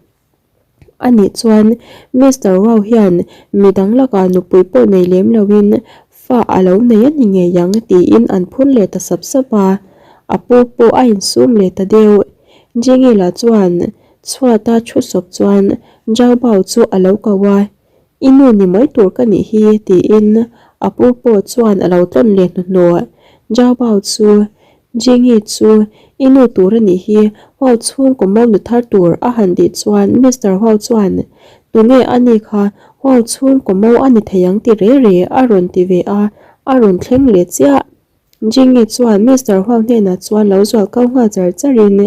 Anih chuan Mister Rao hian midang lakah nupui pawh nei lem loin fa a lo nei a ni ngei ang tiin an phun leh ta sap sap a, a pu pawh a insum leh ta deuh. Jingila chuan chhuata thu sawp chuan Zhao Bao chu a lo ko a, I nu ni mai tur ka nih hi tiin a pu pawh chuan a lo tlawn leh hnuhnawh. Zhao Bao chu Jingi chu i nu tur a nih hi Huau chhungkaw mo nu thar tur a han tih chuan Mister Huau chuan Tunge a ni kha Huau chhungkaw mo a ni thei ang ti re re a rawn ti ve a, a rawn thleng leh chiah. Jingi chuan Mister Huau hnenah chuan lo zual kau nghal char char in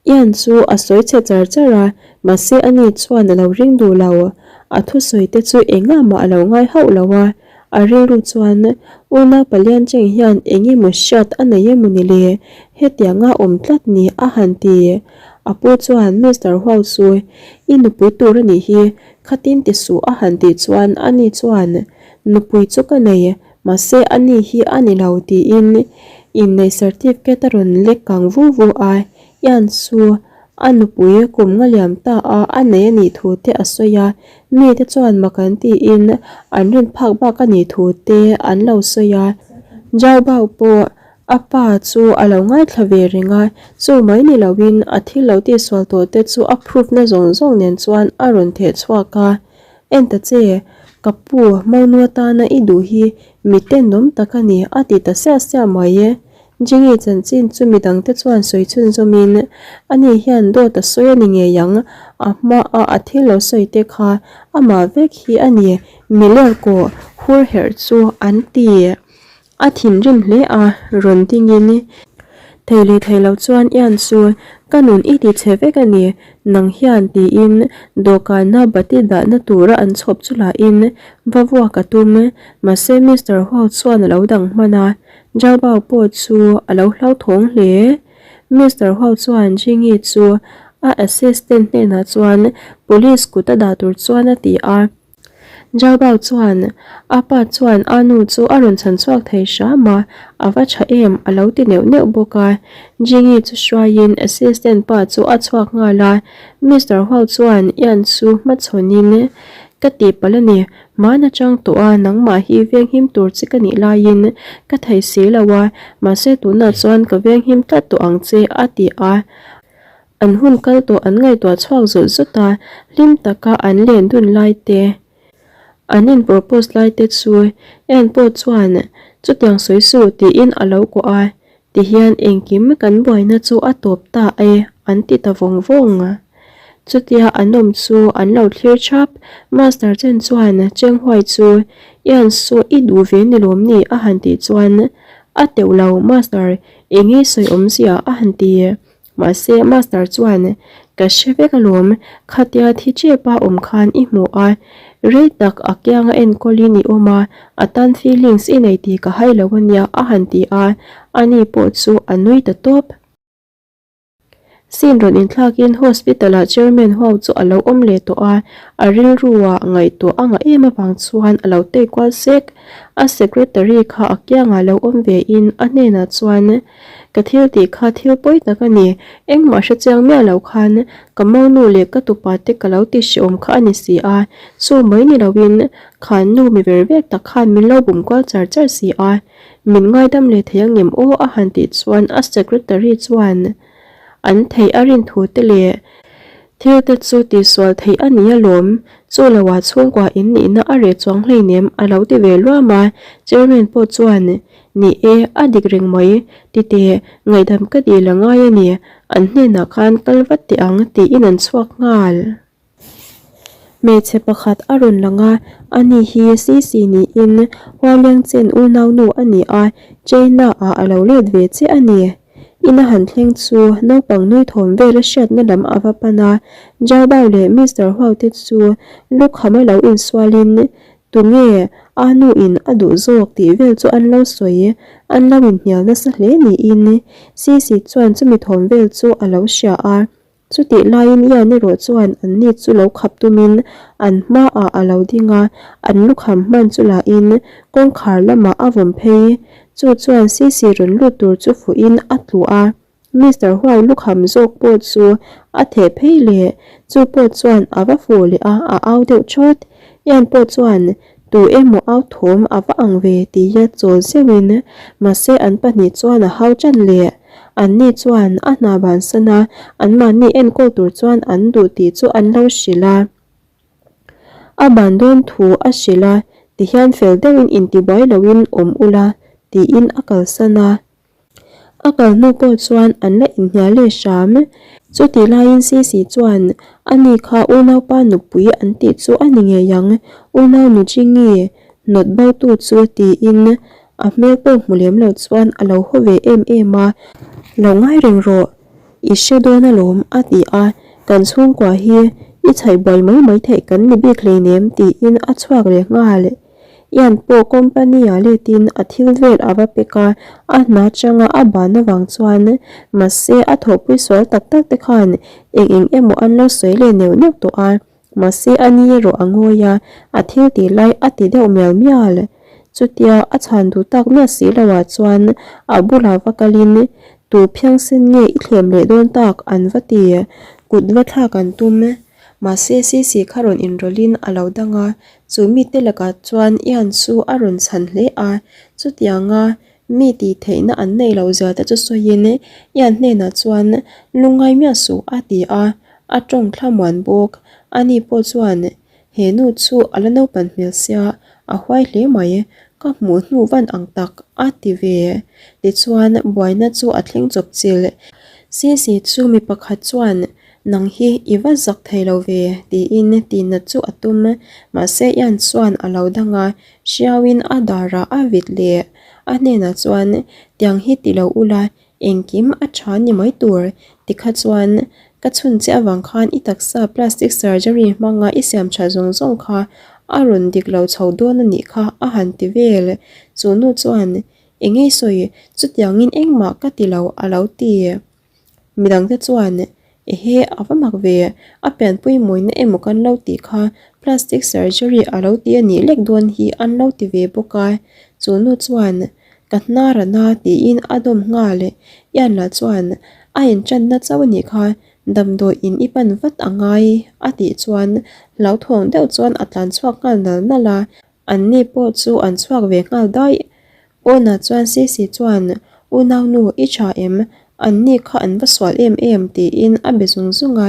Ian chu a sawi chhe char char a, mahse ani chuan a lo ring duh lo. A thusawi te chu engah mah a lo ngai hauh lo a, a rilru chuan Unau Palian Cheng hian eng emaw hriat a nei emaw ni le, hetianga awm tlat ni a han ti. A pu chuan Mister Huau chu i nupui tur a nih hi, khatin ti suh a han tih chuan ani chuan Nupui chu ka nei, mahse ani hi a ni lo tiin inneih certificate a rawn lek kang vu vu a, Ian chu a nupui kum nga liam ta a a nei a nih thu te a sawi a, mite chuan mak an tiin an rin phak bak a nih thu te an lo sawi a. Zhao Bao pawh a pa chu a lo ngaithla ve reng a, chu mai ni loin a thil lo tihsual tawh te chu a proof na zawng zawng nen chuan a rawn theh chhuak a. En ta che, ka pu Maunu atana i duh hi mi tenawm tak a ni a ti ta siah siah mai e. Jingi chanchin chu midangte chuan sawi chhunzawmin, Ani hian dawt a sawi a ni ngei ang, a hmaa a thil lo sawi te kha amah vek hi a ni, miler kawh hur herh chu an ti. A thinrim hle a, rawn dingin, Thei leh thei lo chuan Ian chu ka nun i ti chhe vek a ni, nang hian tiin dawhkana bati dahna tura an chhawp chu lahin va vuak a tum, mahse Mister Huau chuan a lo dang hman a. Zhao Bao pawh chu a lo hlauthawng hle. Mister Huau chuan Jingi chu a assistant hnenah chuan police kut a dah tur chuan a ti a. Zhao Bao chuan a pa chuan a nu chu a rawn chhan chhuak thei hram a, a va tha em a lo ti neuh neuh bawk a. Jingi chu hruaiin assistant pa chu a chhuak nghal a. Mister Huau chuan Ian chu hmachhawnin ka tihpalh a ni. Hman atang tawh a nangmah hi venghim tur che ka nih laiin ka thei si lo a, mahse tunah chuan ka venghim tlat tawh ang che a ti a. An hun kal tawh an ngaihtuah chhuak zawt zawt a, hlim taka an len dun lai te. An in propose lai te chu Ian pawh chuan chutiang sawi suh tiin a lo kuah a, tihian engkim kan buaina chu a tawp ta e an ti ta vawng vawng. Chutia an awm chu an lo thlir thap, Master Chen chuan Chenghuai chu Ian saw i duh ve ni lawm ni a han tih chuan a teuh lo Master enge sawi awmzia a han ti. Mahse Master chuan ka hre vek alawm, khatia thi chepa awm khan i hmu a, rei tak a kianga enkawlin i awm a, a tan feelings i nei tih ka hai lo ania a han ti a, ani pawh chu a nui ta tawp. Scene rawn inthlakin hospital ah Chairman Huau chu a lo awm leh tawh a, a rilru ah ngaihtuah a ngah em avang chuan a lo tei kual sek. A secretary kha a kiangah lo awm ve in a hnenah chuan Ka thil tih kha thil pawi tak a ni, engmah hre chiang miah lo khan ka monu leh ka tupa te ka lo ti hrehawm kha a ni si a, chu mai ni loin khan nu mi ver vek tak khan min lo bum kual char char si a, min ngaidam leh thei angem aw a han tih chuan a secretary chuan an theih a rin thu te leh thil te chu tihsual theih a ni alawm, chu loah chhungkua in nihna a reh chuang hleinem a lo ti ve luam a, chairman pawh chuan Ni e, a dik reng mai, tite, ngaihdam ka dil a ngai a ni, an hnenah khan kal vat teh ang tiin an chhuak nghal. Hmeichhe pakhat a rawn lang a, ani hi Sisi niin Hualiang Chen unaunu a ni a, China ah a lo let ve che a ni. Ina han thleng chu naupang nui thawm vel a hriatna lam a va pan a, Zhao Bao leh Mister Huao te chu lukham a lo insualin Tunge a nu in a duh zawk tih vel chu an lo sawi, an lo inhnial nasa hle niin Sisi chuan chumi thawm vel chu a lo hria a. Chutih laiin Ian erawh chuan anni chu lo khap tumin an hmaah a lo ding a, an lukham hman chu lahin kawngkhar lamah a vawm phei. Chu chuan Sisi rawn lut tur chu fuhin a tlu a. Mister Huai lukham zawk pawh chu a theh phei leh, chu pawh chuan a va fuh leh a, a au deuh thawt. Ian pawh chuan tu emaw au thawm a va ang ve tia chawl zeuhin, mahse an pahnih chuan a hau ṭan leh. Anni chuan a hna bansan a, anmahni enkawl tur chuan an duh tih chu an lo hrilh a. A ban dawn thu a hrilh a, tihian fel deuhin intibuai loin awm ula tiin a kalsan a. A kal hnu pawh chuan an la inhnial leh hram. Chutih laiin Sisi chuan, Ani kha unaupa nupui an tih chu a ni ngei ang, unau nu Jingi hnawt botu chu tiin a hmel pawh hmu lem lo chuan a lo haw ve em em a, Lo ngai reng rawh, i hre dawn alawm a ti a, kan chhungkua hi i chhaih buai mai mai theih kan ni bik hleinem tiin a chhuak leh nghal. Ian pawh company ah letin a thil vel a va pek a, a hna changa a ban avang chuan mahse a thawhpui sual tak tak te khan eng eng emaw an lo sawi leh neuh neuh tawh a, mahse a ni erawh a ngawi a, a thil tih lai a ti deuh mial mial. Chutia a chhan duh tak miah si lo ah chuan a bulah va kalin tu phiangsen nge i thlem leh dawn tak an va ti, kut va thlak an tum. Mahse Sisi kha rawn inrawlhin a lo dang a, Chu mite lakah chuan Ian chu a rawn chhan hle a, chutianga mi tih theihna an neih loh zia te chu sawiin Ian hnenah chuan lungngai miah suh a ti a, a tawng thlamuan bawk. Ani pawh chuan he nu chu a la naupan hmel sia, a huai hle mai, ka hmuh hnu van ang tak a ti ve. Tichuan buaina chu a thleng chawp chilh. Sisi chu mi pakhat chuan Nang hi i va zak thei lo ve, tiin tinat chu a tum. Mahse Ian chuan a lo dang a, hriauin a darah a vit leh. A hnenah chuan, Tiang hi ti lo ula, engkim a tha ni mai tur. Tikha chuan, ka chhun che avang khan i taksa plastic surgery hmanga i siam tha zawng zawng kha a rawn dik lo chho dawn a nih kha, a han ti vel. Chu nu chuan, Engei sawi, chutiangin engmah ka ti lo, a lo ti. Midangte chuan, Ehe, a va mak ve, a pianpui mawina emaw kan lo tih kha plastic surgery a lo ti a nih lek dawn hi an lo ti ve bawk a. Chu nu chuan, Ka hnar a na tiin a dawm nghal. Ian lah chuan, A inṭanna chauh a nih kha, damdawi in i pan vat a ngai a tih chuan hlauthawng deuh chuan a tlan chhuak nghal nal nal a. Anni pawh chu an chhuak ve nghal daih. Pawnah chuan Sisi chuan, Unaunu, i tha em? Anni kha an va sual em em, tiin a be zung zung a.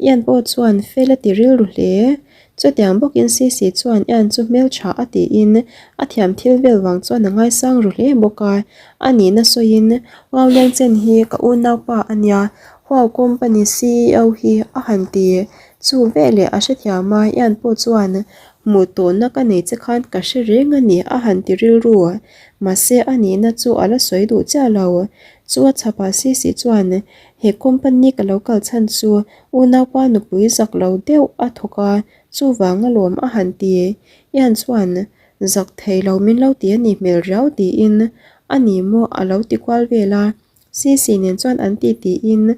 Ian pawh chuan fel a ti rilru hle. Chutiang bawkin Sisi chuan Ian chu hmeltha a tiin a thiam thil vel vang chuan a ngaisang ru hle bawk a. A nihna sawiin Ngau Liangchen hi ka unaupa a nia, Huau Company ceo hi a han ti. Chu veleh a hrethiam a, Ian pawh chuan hmuh tawhna ka nei che khan ka hre reng a ni a han ti rilru. Mahse a nihna chu a la sawi duh chiah lo. Chu a chhapah Sisi chuan he company ka lo kal chhan chu Unaupa nupui zak lo deuh a thawk a, chuvang alawm a han ti. Ian chuan, Zak thei lo min lo ti a nih hmel riau tiin a ni maw a lo ti kual vel a. Sisi nen chuan an ti tiin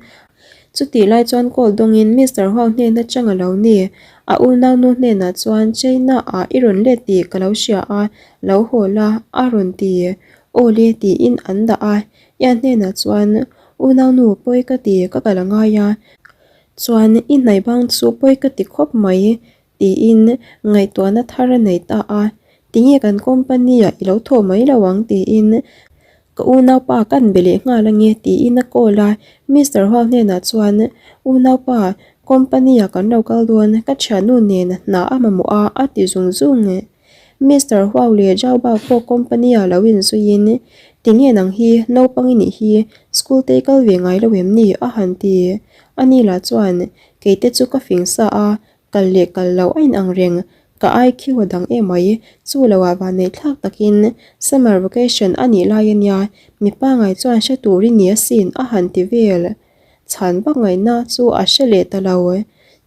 chutih lai chuan call dawngin Mister Huang hnen atang a lo ni. A unaunu hnenah chuan China ah i rawn let tih ka lo hria a, lo haw la a rawn ti. Aw le tiin an dah a. Ian hnenah chuan Unaunu pawi ka ti ka kal a ngai a, chuan i hnaih bang chu pawi ka ti khawp mai tiin ngaihtuahna thar a nei ta a, tinge kan company ah i lo thawh mai lo ang tiin ka unaupa kan be leh nghal ange tiin a call a, Mister Huang hnenah chuan unaupa company ah kan lo kal dawn ka thiannu nen hna a mamawh a a ti zung zung. Mister Huau leh Zhao Bao pawh company ah lo inzuiin tinge nang hi naupang i nih hi school te i kal ve ngai lo em ni a han ti. Ani lah chuan kei te chu ka fing sa a, kal leh kal loh a inang reng, ka IQ a dang emai, chu lo ah vanneih thlak takin summer vacation a nih lai ania mipa ngai chuan hre tur i ni asin a han ti vel. Chhan vak ngaihna chu a hre leh ta lo.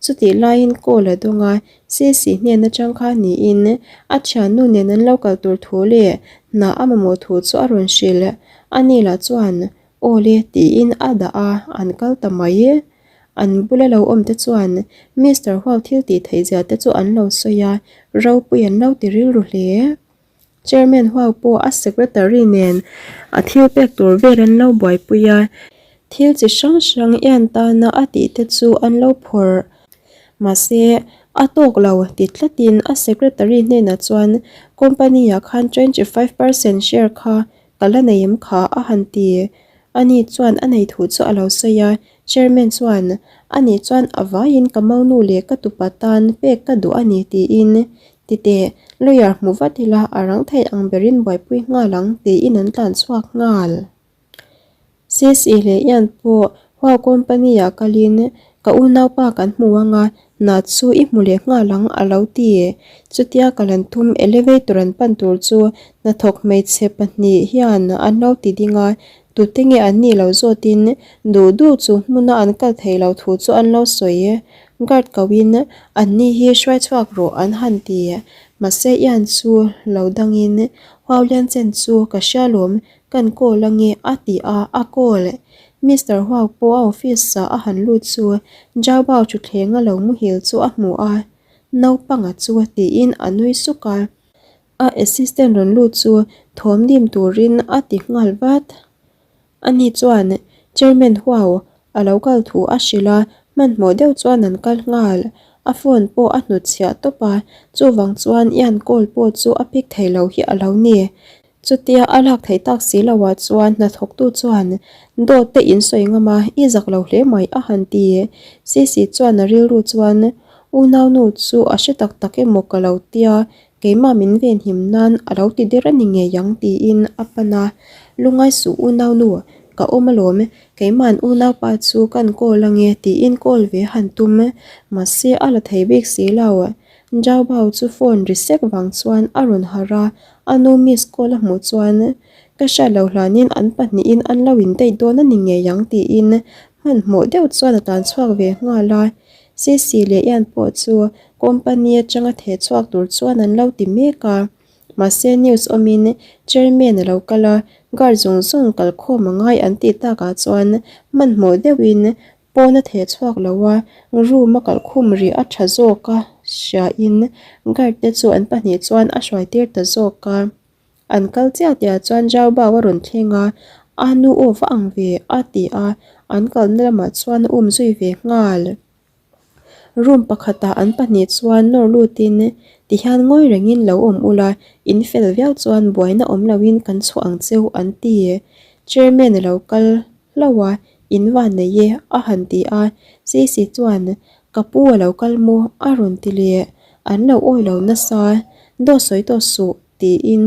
Chutih laiin call a dawng a, Sisi hnen atang kha niin a thiannu nen an lo kal tur thu leh hna a mamawh thu chu a rawn hrilh. Ani lah chuan Aw le tiin a dah a, an kal ta mai. An bula lo awm te chuan Mister Huau thil tih theih zia te chu an lo sawi a, ropui an lo ti rilru hle. Chairman Huau pawh a secretary nen a thil pek tur vel an lo buaipui a, thil chi hrang hrang en tana a tih te chu an lo phawrh. Mahse, a tawk lo ti tlatin a secretary hnenah chuan company ah khan 25% share kha ka la nei em kha a han ti. Ani chuan a nei thu chu a lo sawi a, Chairman chuan ani chuan a vaiin ka maunu leh ka tupa tan pek ka duh a ni tiin Titeh, lawyer hmu vat ila a rang thei ang berin buaipui nghal ang tiin an tlan chhuak nghal. Sisi leh Ian pawh Huau company ah kalin ka unaupa kan hmu ang a, hna chu i hmu leh nghal ang a lo ti. Chutia kal an tum elevator an pan tur chu hnathawk hmeichhe pahnih hian an lo ti ding a, tute nge an nih lo zawtin duh duh chu hmuna an kal thei lo thu chu an lo sawi. Guard ko in an ni hi hruai chhuak rawh an han ti. Mahse Ian chu lo dang in Huau Lian Chen chu ka hria lawm kan call ange a ti a, a call. Mister Huau pawh a office ah a han lut chu Zhao Bao thutthleng a lo muhil chu a hmu a, naupanga chu tiin a nui suk a. A assistant rawn lut chu thawm dim turin a ti nghal vat. Ani chuan Chairman Huau a lo kal thu a hrilh a, hmanhmawh deuh chuan an kal nghal. A phone pawh a hnutchhiah tawp a, chuvang chuan Ian call pawh chu a pick thei lo hi a lo ni. Chutia a lak theih tak si loh ah chuan hnathawktu chuan dawt te in sawi ngam a, i zak lo hle mai a han ti. Sisi chuan a rilru chuan unaunu chu a hre tak tak emaw ka lo tia, Keimah min venhim nan a lo ti der a ni ngei ang tiin a pan a, Lungai suh unaunu, ka awm alawm, keima'n unaupa chu kan call ange tiin call ve han tum, mahse a la thei bik si lo. Zhao Bao chu phone ri sek vang chuan a rawn harh a, a nu miss call a hmuh chuan ka hriat loh hlanin an pahnihin an lo in date dawn a ni ngei ang tiin hmanhmawh deuh chuan a tlan chhuak ve nghal a. Sisi leh Ian pawh chu Company atanga theh chhuak tur chuan an lo ti mek a, mahse news awmin chairman a lo kal a, guard zawng zawng kal khawm a ngai an tih takah chuan hmanhmawh deuhin pawn a theh chhuak lo a, room a kalh khum rih a tha zawk a hriain guard te chu an pahnih chuan a hruai tir ta zawk a. An kal chiah tihah chuan Zhao Bao a rawn thleng a, a nu aw va ang ve a ti a, an kalna lamah chuan a um zui ve nghal. Room pakhatah an pahnih chuan nawr lutin tihian ngawi rengin lo awm ula, in fel viau chuan buaina awm loin kan chhuah ang cheu an ti. Chairman a lo kal hlauh a, in van nei e a han ti a, Sisi chuan ka pu a lo kal maw a rawn ti leh. An lo awi lo nasa, Dawt sawi tawh suh, tiin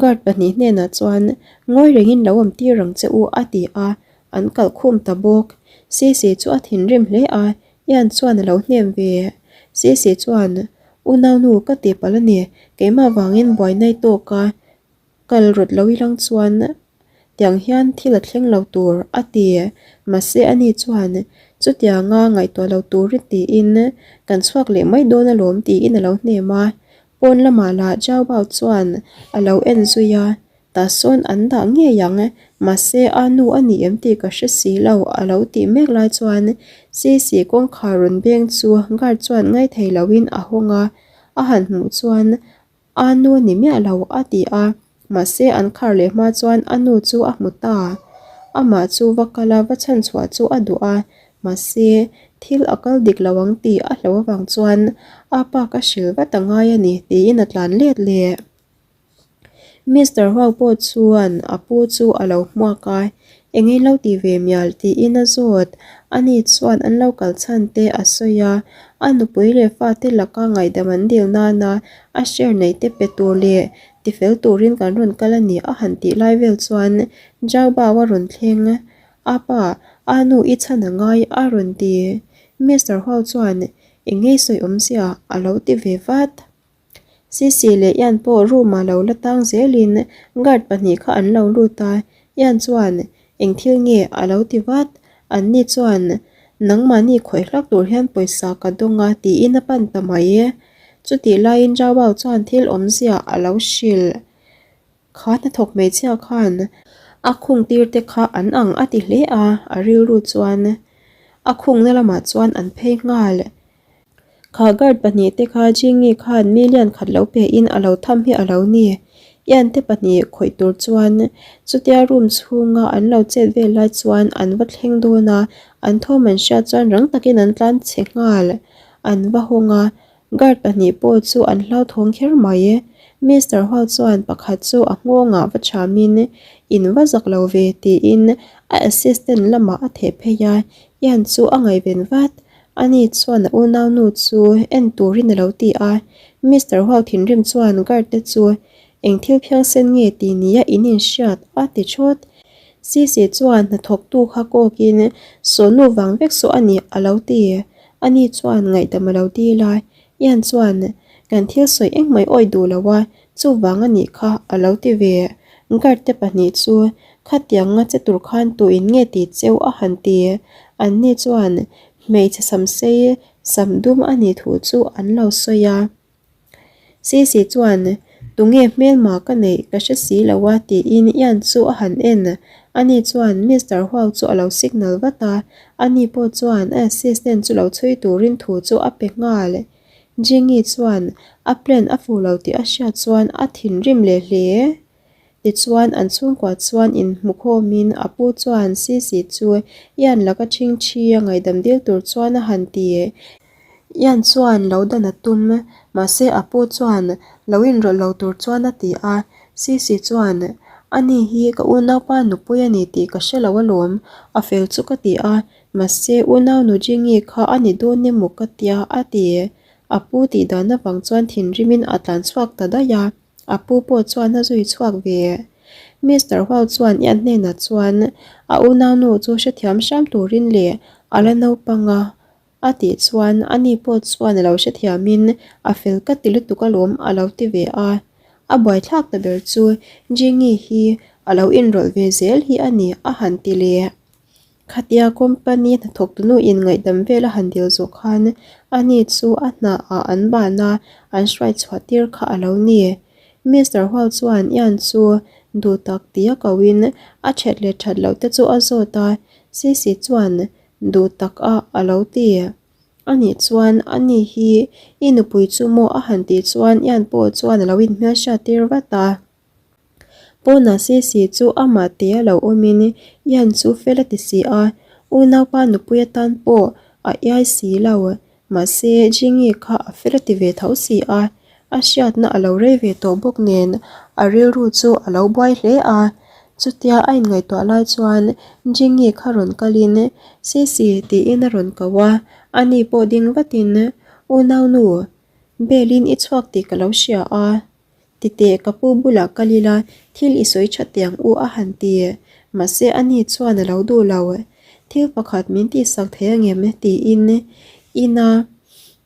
guard pahnih hnenah chuan ngawi rengin lo awm tir ang che u a ti a, an kalh khum ta bawk. Sisi chu a thinrim hle a, Ian chuan a lo hnem ve. Sisi chuan, Unaunu ka ti palh a ni, keimah vangin buaina i tawk a, Kal rawt lo ilang chuan tiang hian thil a thleng lo tur a ti. Mahse ani chuan chutianga ngaihtuah lo turin tiin kan chhuak leh mai dawn alawm tiin a lo hnem a. Pawn lamah lah Zhao Bao chuan a lo en zui a, tah sawn an dah ngei ang, mahse a nu a ni em tih ka hre si lo a lo tih mek lai chuan Sisi kawngkhar rawn beng chu guard chuan ngaithei loin a hawng a, a han hmuh chuan A nu ni miah lo a ti a, mahse an khar leh hma chuan a nu chu a hmu ta. Amah chu va kal a, va chhan chhuah chu a duh a, mahse thil a kal dik lo ang tih a hlo avang chuan a pa ka hrilh vat a ngai a ni tiin a tlan let leh. Mister Huang pawh chuan a pu chu a lo hmuak a, Eng in lo ti ve mial tiin a zawt. Ani chuan an lo kal chhan te a sawi a, a nupui leh fate laka ngaihdam an dil nana a share neih te pe tur leh tifel turin kan rawn kal a ni a han tih lai vel chuan Zhao Bao a rawn thleng. A pa, a nu i chhan a ngai a rawn ti. Mister Huao chuan eng ngei sawi awmzia a lo ti ve vat. Sisi leh Ian pawh room ah lo la tang zelin guard pahnih kha an lo lut a, Ian chuan eng thil nge a lo ti vat, an ni chuan nangmahni khawih hlak tur hian pawisa ka dawng a tiin a pan ta mai. Chutih laiin Zhao Bao chuan thil awmzia a lo hrilh. Kha hnathawk hmeichhia khan a khung tir te kha an ang a ti hle a, a rilru chuan a khungna lamah chuan an phei nghal. Kha guard pahnih te kha Jingi khan million khat lo pe in a lo tham hi a lo ni. Ian te pahnih khawih tur chuan chutia room chhunga an lo chet vel lai chuan an va thleng dawn a, an thawm an hriat chuan rang takin an tlan chhe nghal. An va hawng a, guard pahnih pawh chu an hlauthawng kher mai. Mister Hall chuan pakhat chu a nghawngah va chhamin in va zak lo ve tiin a assistant lamah a theh phei a, Ian chu a ngaihven vat. Ani chuan a unaunu chu en turin a lo ti a, Mister Huau thinrim chuan guard te chu eng thil phiangsen nge tih nia in inhriat a ti thawt. Sisi chuan hnathawktu kha kawkin sawhnu vang vek saw a ni a lo ti. Ani chuan ngaihdam a lo dil a, Ian chuan kan thil sawi engmah i awih duh lo a, chuvang a nih kha a lo ti ve. Guard te pahnih chu khatianga che tur khan tuin nge ti cheu a han ti. Anni chuan Hmeichhe samsei sam dum a nih thu chu an lo sawi a. Sisi chuan, Tunge hmelma ka neih ka hre si lo a tiin Ian chu a han en. Ani chuan Mister Huau chu a lo signal vat a, ani pawh chuan a assistant chu lo chhui turin thu chu a pe nghal. Jingi chuan a plan a fuh lo tih a hriat chuan a thinrim leh hle. Tichuan, an chhungkua chuan inhmukhawmin a pu chuan Sisi chu Ian laka ṭhingṭhi a ngaihdam dil tur chuan a han ti. Ian chuan lo dan a tum, mahse a pu chuan lo inrawlh lo tur chuan a ti a. Sisi chuan, Ani hi ka unaupa nupui a ni tih ka hre lo alawm, a fel chu ka ti a, mahse unau Nujingi kha a ni dawn emaw ka tia a ti. A pu tih dan avang chuan thinrimin a tlan chhuak ta daih a. A pu pawh chuan a zui chhuak ve. Mister Huau chuan Ian hnenah chuan a unaunu chu hrethiam hram turin leh a la naupang a a tih chuan ani pawh chuan a lo hrethiamin a fel ka ti lutuk alawm a lo ti ve a. A buaithlak ta ber chu Jingi hi a lo inrawlh ve zel hi a ni a han ti leh. Khatia company hnathawktunu in ngaihdam vel a han dil zawh khan ani chu a hna ah an ban a, an hruai chhuah tir kha a lo ni. Mister Hual chuan Ian chu duh tak ti a ko in a that leh that loh te chu a zawt a, Sisi chuan duh tak a a lo ti. Ani chuan ani hi i nupui chu maw a han tih chuan Ian pawh chuan a lo inhmelhriat tir vat a. Pawnah Sisi chu amah te a lo awmin Ian chu fel a ti si a, unaupa nupui atan pawh a iai si lo. Mahse, Jingi kha a fel a ti ve tho si a, a hriatna a lo rei ve tawh bawk nen a rilru chu a lo buai hle a. Chutia a inngaihtuah lai chuan Jingi kha rawn kalin Sisi tiin a rawn ko a, ani pawh ding vatin, Unaunu! Bell in i chhuak tih ka lo hria a, titeh ka pu bulah kal ila thil i sawi tha tiang u a han ti. Mahse a ni chuan a lo duh lo. Thil pakhat min tihsak thei angem tiin ina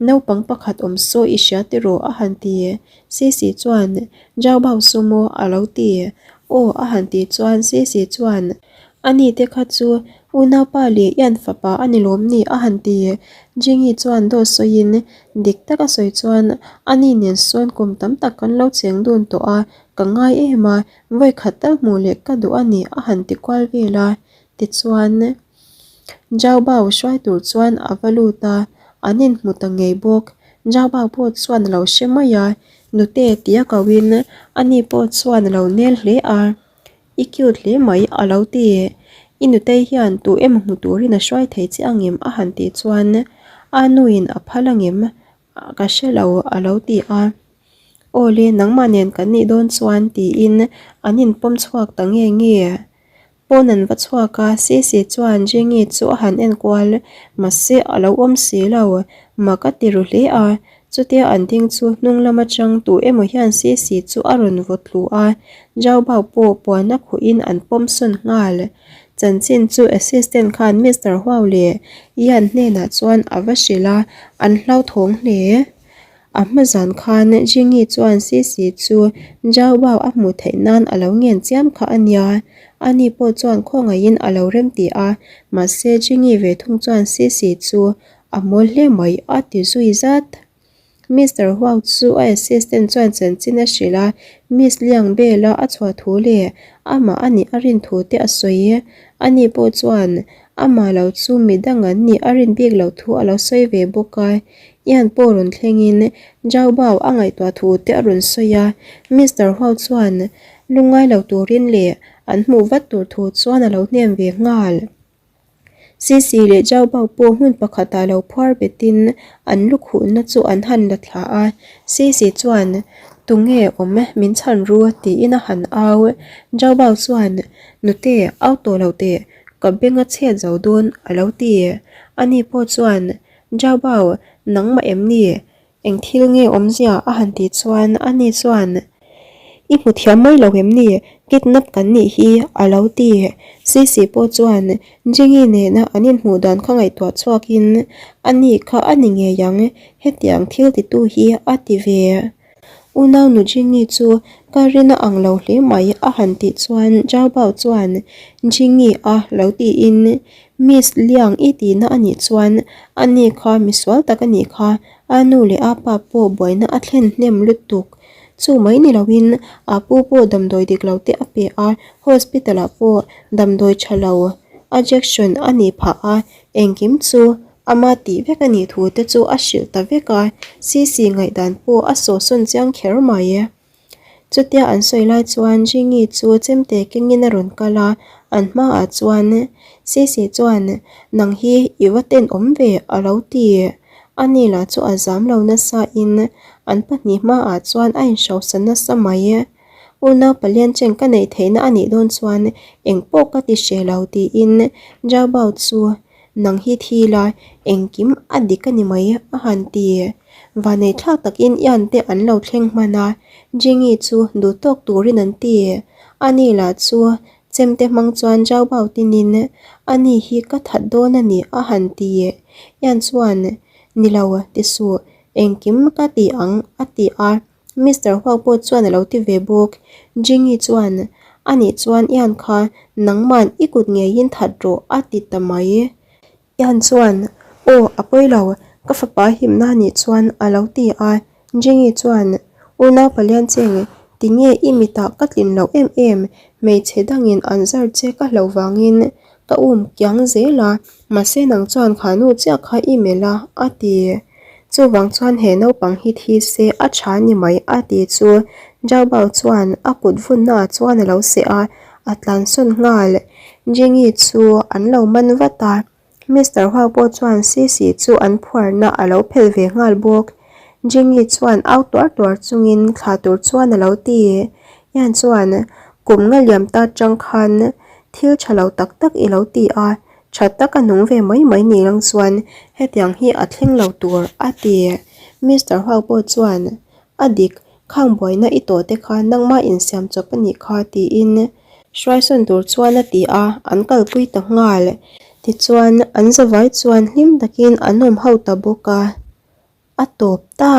naupang pakhat awm saw i hria tiraw a han ti. Sisi chuan Jao Bao Sumo a lo ti. Aw a han tih chuan Sisi chuan Ani te kha chu unaupa leh Ian fapa a ni lawm ni a han ti. Jingi chuan dawt sawiin dik taka sawi chuan ani nen sawn kum tam tak kan lo cheng dun tawh a, ka ngai em a, vawi khat tal hmuh leh ka duh a ni a han ti kual vel a. Tichuan Jao Bao hruai tur chuan a va lut a, an inhmu ta ngei bawk. Jao Bao pawh chuan a lo hre mai a, Nute tia koin ani pawh chuan a lo nel hle a. I cute hle mai a lo ti. I nutei hian tu emaw hmu turin a hruai thei che angem a han tih chuan a nuin a phal angem ka hre lo a lo ti a. Aw le nangmah nen kan nih dawn chuan tiin an inpawm chhuak ta nge nge. Pawn an va chhuak a, Sisi chuan Jengi chu a han enkual mahse a lo awm si lo, mak a ti ru hle a. Chutia an ding chu hnung lam atang tu emaw hian Sisi chu a rawn vaw tlu a, Jao Bao pawh puan a khuhin an pawm sawn nghal. Chanchin chu assistant khan Mister Huau leh Ian hnenah chuan a va hrilh a, an hlauthawng hle. A hma zan khan Jingi chuan Sisi chu Jao Bao a hmuh theih nan a lo ngen chiam kha a nia. Ani pawh chuan khawngaihin a lo remti a, mahse Jingi ve thung chuan Sisi chu A mawl hle mai a ti zui zat. Mister Huang chu a assistant chuan chanchin a hrilh a, Miss Liang Bell-a a chhuah thu leh amah a nih a rin thu te a sawi. Ani pawh chuan amah lo chu mi dang an nih a rin bik loh thu a lo sawi ve bawk a. Ian pawh rawn thlengin Zhao Bao a ngaihtuah thu te a rawn sawi a. Mister Huang chuan lungngai lo turin leh an hmuh vat tur thu chuan a lo hnem ve nghal. Sisi leh Zhao Bao pawh hmun pakhatah lo phuar betin an lukhuhna chu an han la thla a. Sisi chuan, Tunge awm min chhan ru? tiin a han au. Zhao Bao chuan, Nute, au tawh lo teh, ka beng a chhet zo dawn, a lo ti. Ani pawh chuan, Zhao Bao, nangmah em ni? Eng thil nge awmzia a han tih chuan ani chuan, I hmu thiam mai lo em ni? Kidnap kan nih hi a lo ti. Sisi pawh chuan Jingi nena an inhmuh dan kha ngaihtuah chhuakin, Ani kha a ni ngei ang, hetiang thil titu hi a ti ve. Unau nu Jingi chu ka rin a ang lo hle mai a han tih chuan Zhao Bao chuan, Jingi a lo tiin Miss Liang i tihna a nih chuan a ni kha misual tak a nih kha, a nu leh a pa pawh buaina a thlen hnem lutuk. Chu mai ni loin a pu pawh damdawi dik lo te a pe a, hospital ah pawh damdawi tha lo a jection a nih phah a, engkim chu ama tih vek a nih thu te chu a hrilh ta vek a, Sisi ngaihdan pawh a sawhsawn chiang kher mai. Chutia an sawi lai chuan Jingi chu chemte kengin a rawn kal a, an hmaah chuan Sisi chuan nang hi i va tenawm ve a lo ti. Ani lah chu a zam lo nasa in an pahnih hmaah chuan a inhrosa nasa mai. Unau palian chen ka neih theihna a nih dawn chuan engpawh ka ti hreh lo tiin Zhao Bao chu Nang hi thi la, engkim a dik a ni mai a han ti. Vanei thlak takin Ian te an lo thleng hman a, Jingi chu duh tawk turin an ti. Ani lah chu chemte hmang chuan Zhao Bao tinin ani hi ka that dawn a ni a han ti. Ian chuan, Ni lo, ti suh, engkim ka ti ang a ti a. Mister Huang pawh chuan a lo ti ve bawk. Jingi chuan, A nih chuan Ian kha nangman i kut ngeiin that rawh a ti ta mai. Ian chuan, Aw, a pawi lo, ka fapa himna a nih chuan a lo ti a. Jingi chuan, Unau Palian Cheng, tinge i mitah ka tlin loh em em, hmeichhe dangin an zar che ka hlauh vangin ka um kiang zel a, mahse nang chuan kha nu chiah kha i melh a, a ti. Chuvang chuan he naupang hi thi se a tha ni mai a ti chu Zhao Bao chuan a kut vunna ah chuan a lo seh a, a tlansawn nghal. Jingi chu an lo man vat a, Mister Hua pawh chuan Sisi chu an phuarna a lo phelh ve nghal bawk. Jingi chuan au tuar tuar chungin thla tur chuan a lo ti. Ian chuan kum nga liam ta tang khan thil tha lo tak tak i lo ti a, Tha taka nung ve mai mai ni lang chuan hetiang hi a thleng lo tur a ti. Mister Huau pawh chuan, A dik, khang buaina i tawh te kha nangma insiam chawp a nih kha, tiin hruaisawn tur chuan a ti a, an kalpui ta nghal. Tichuan, an zavai chuan hlim takin an awm ho ta bawk a, a tawp ta.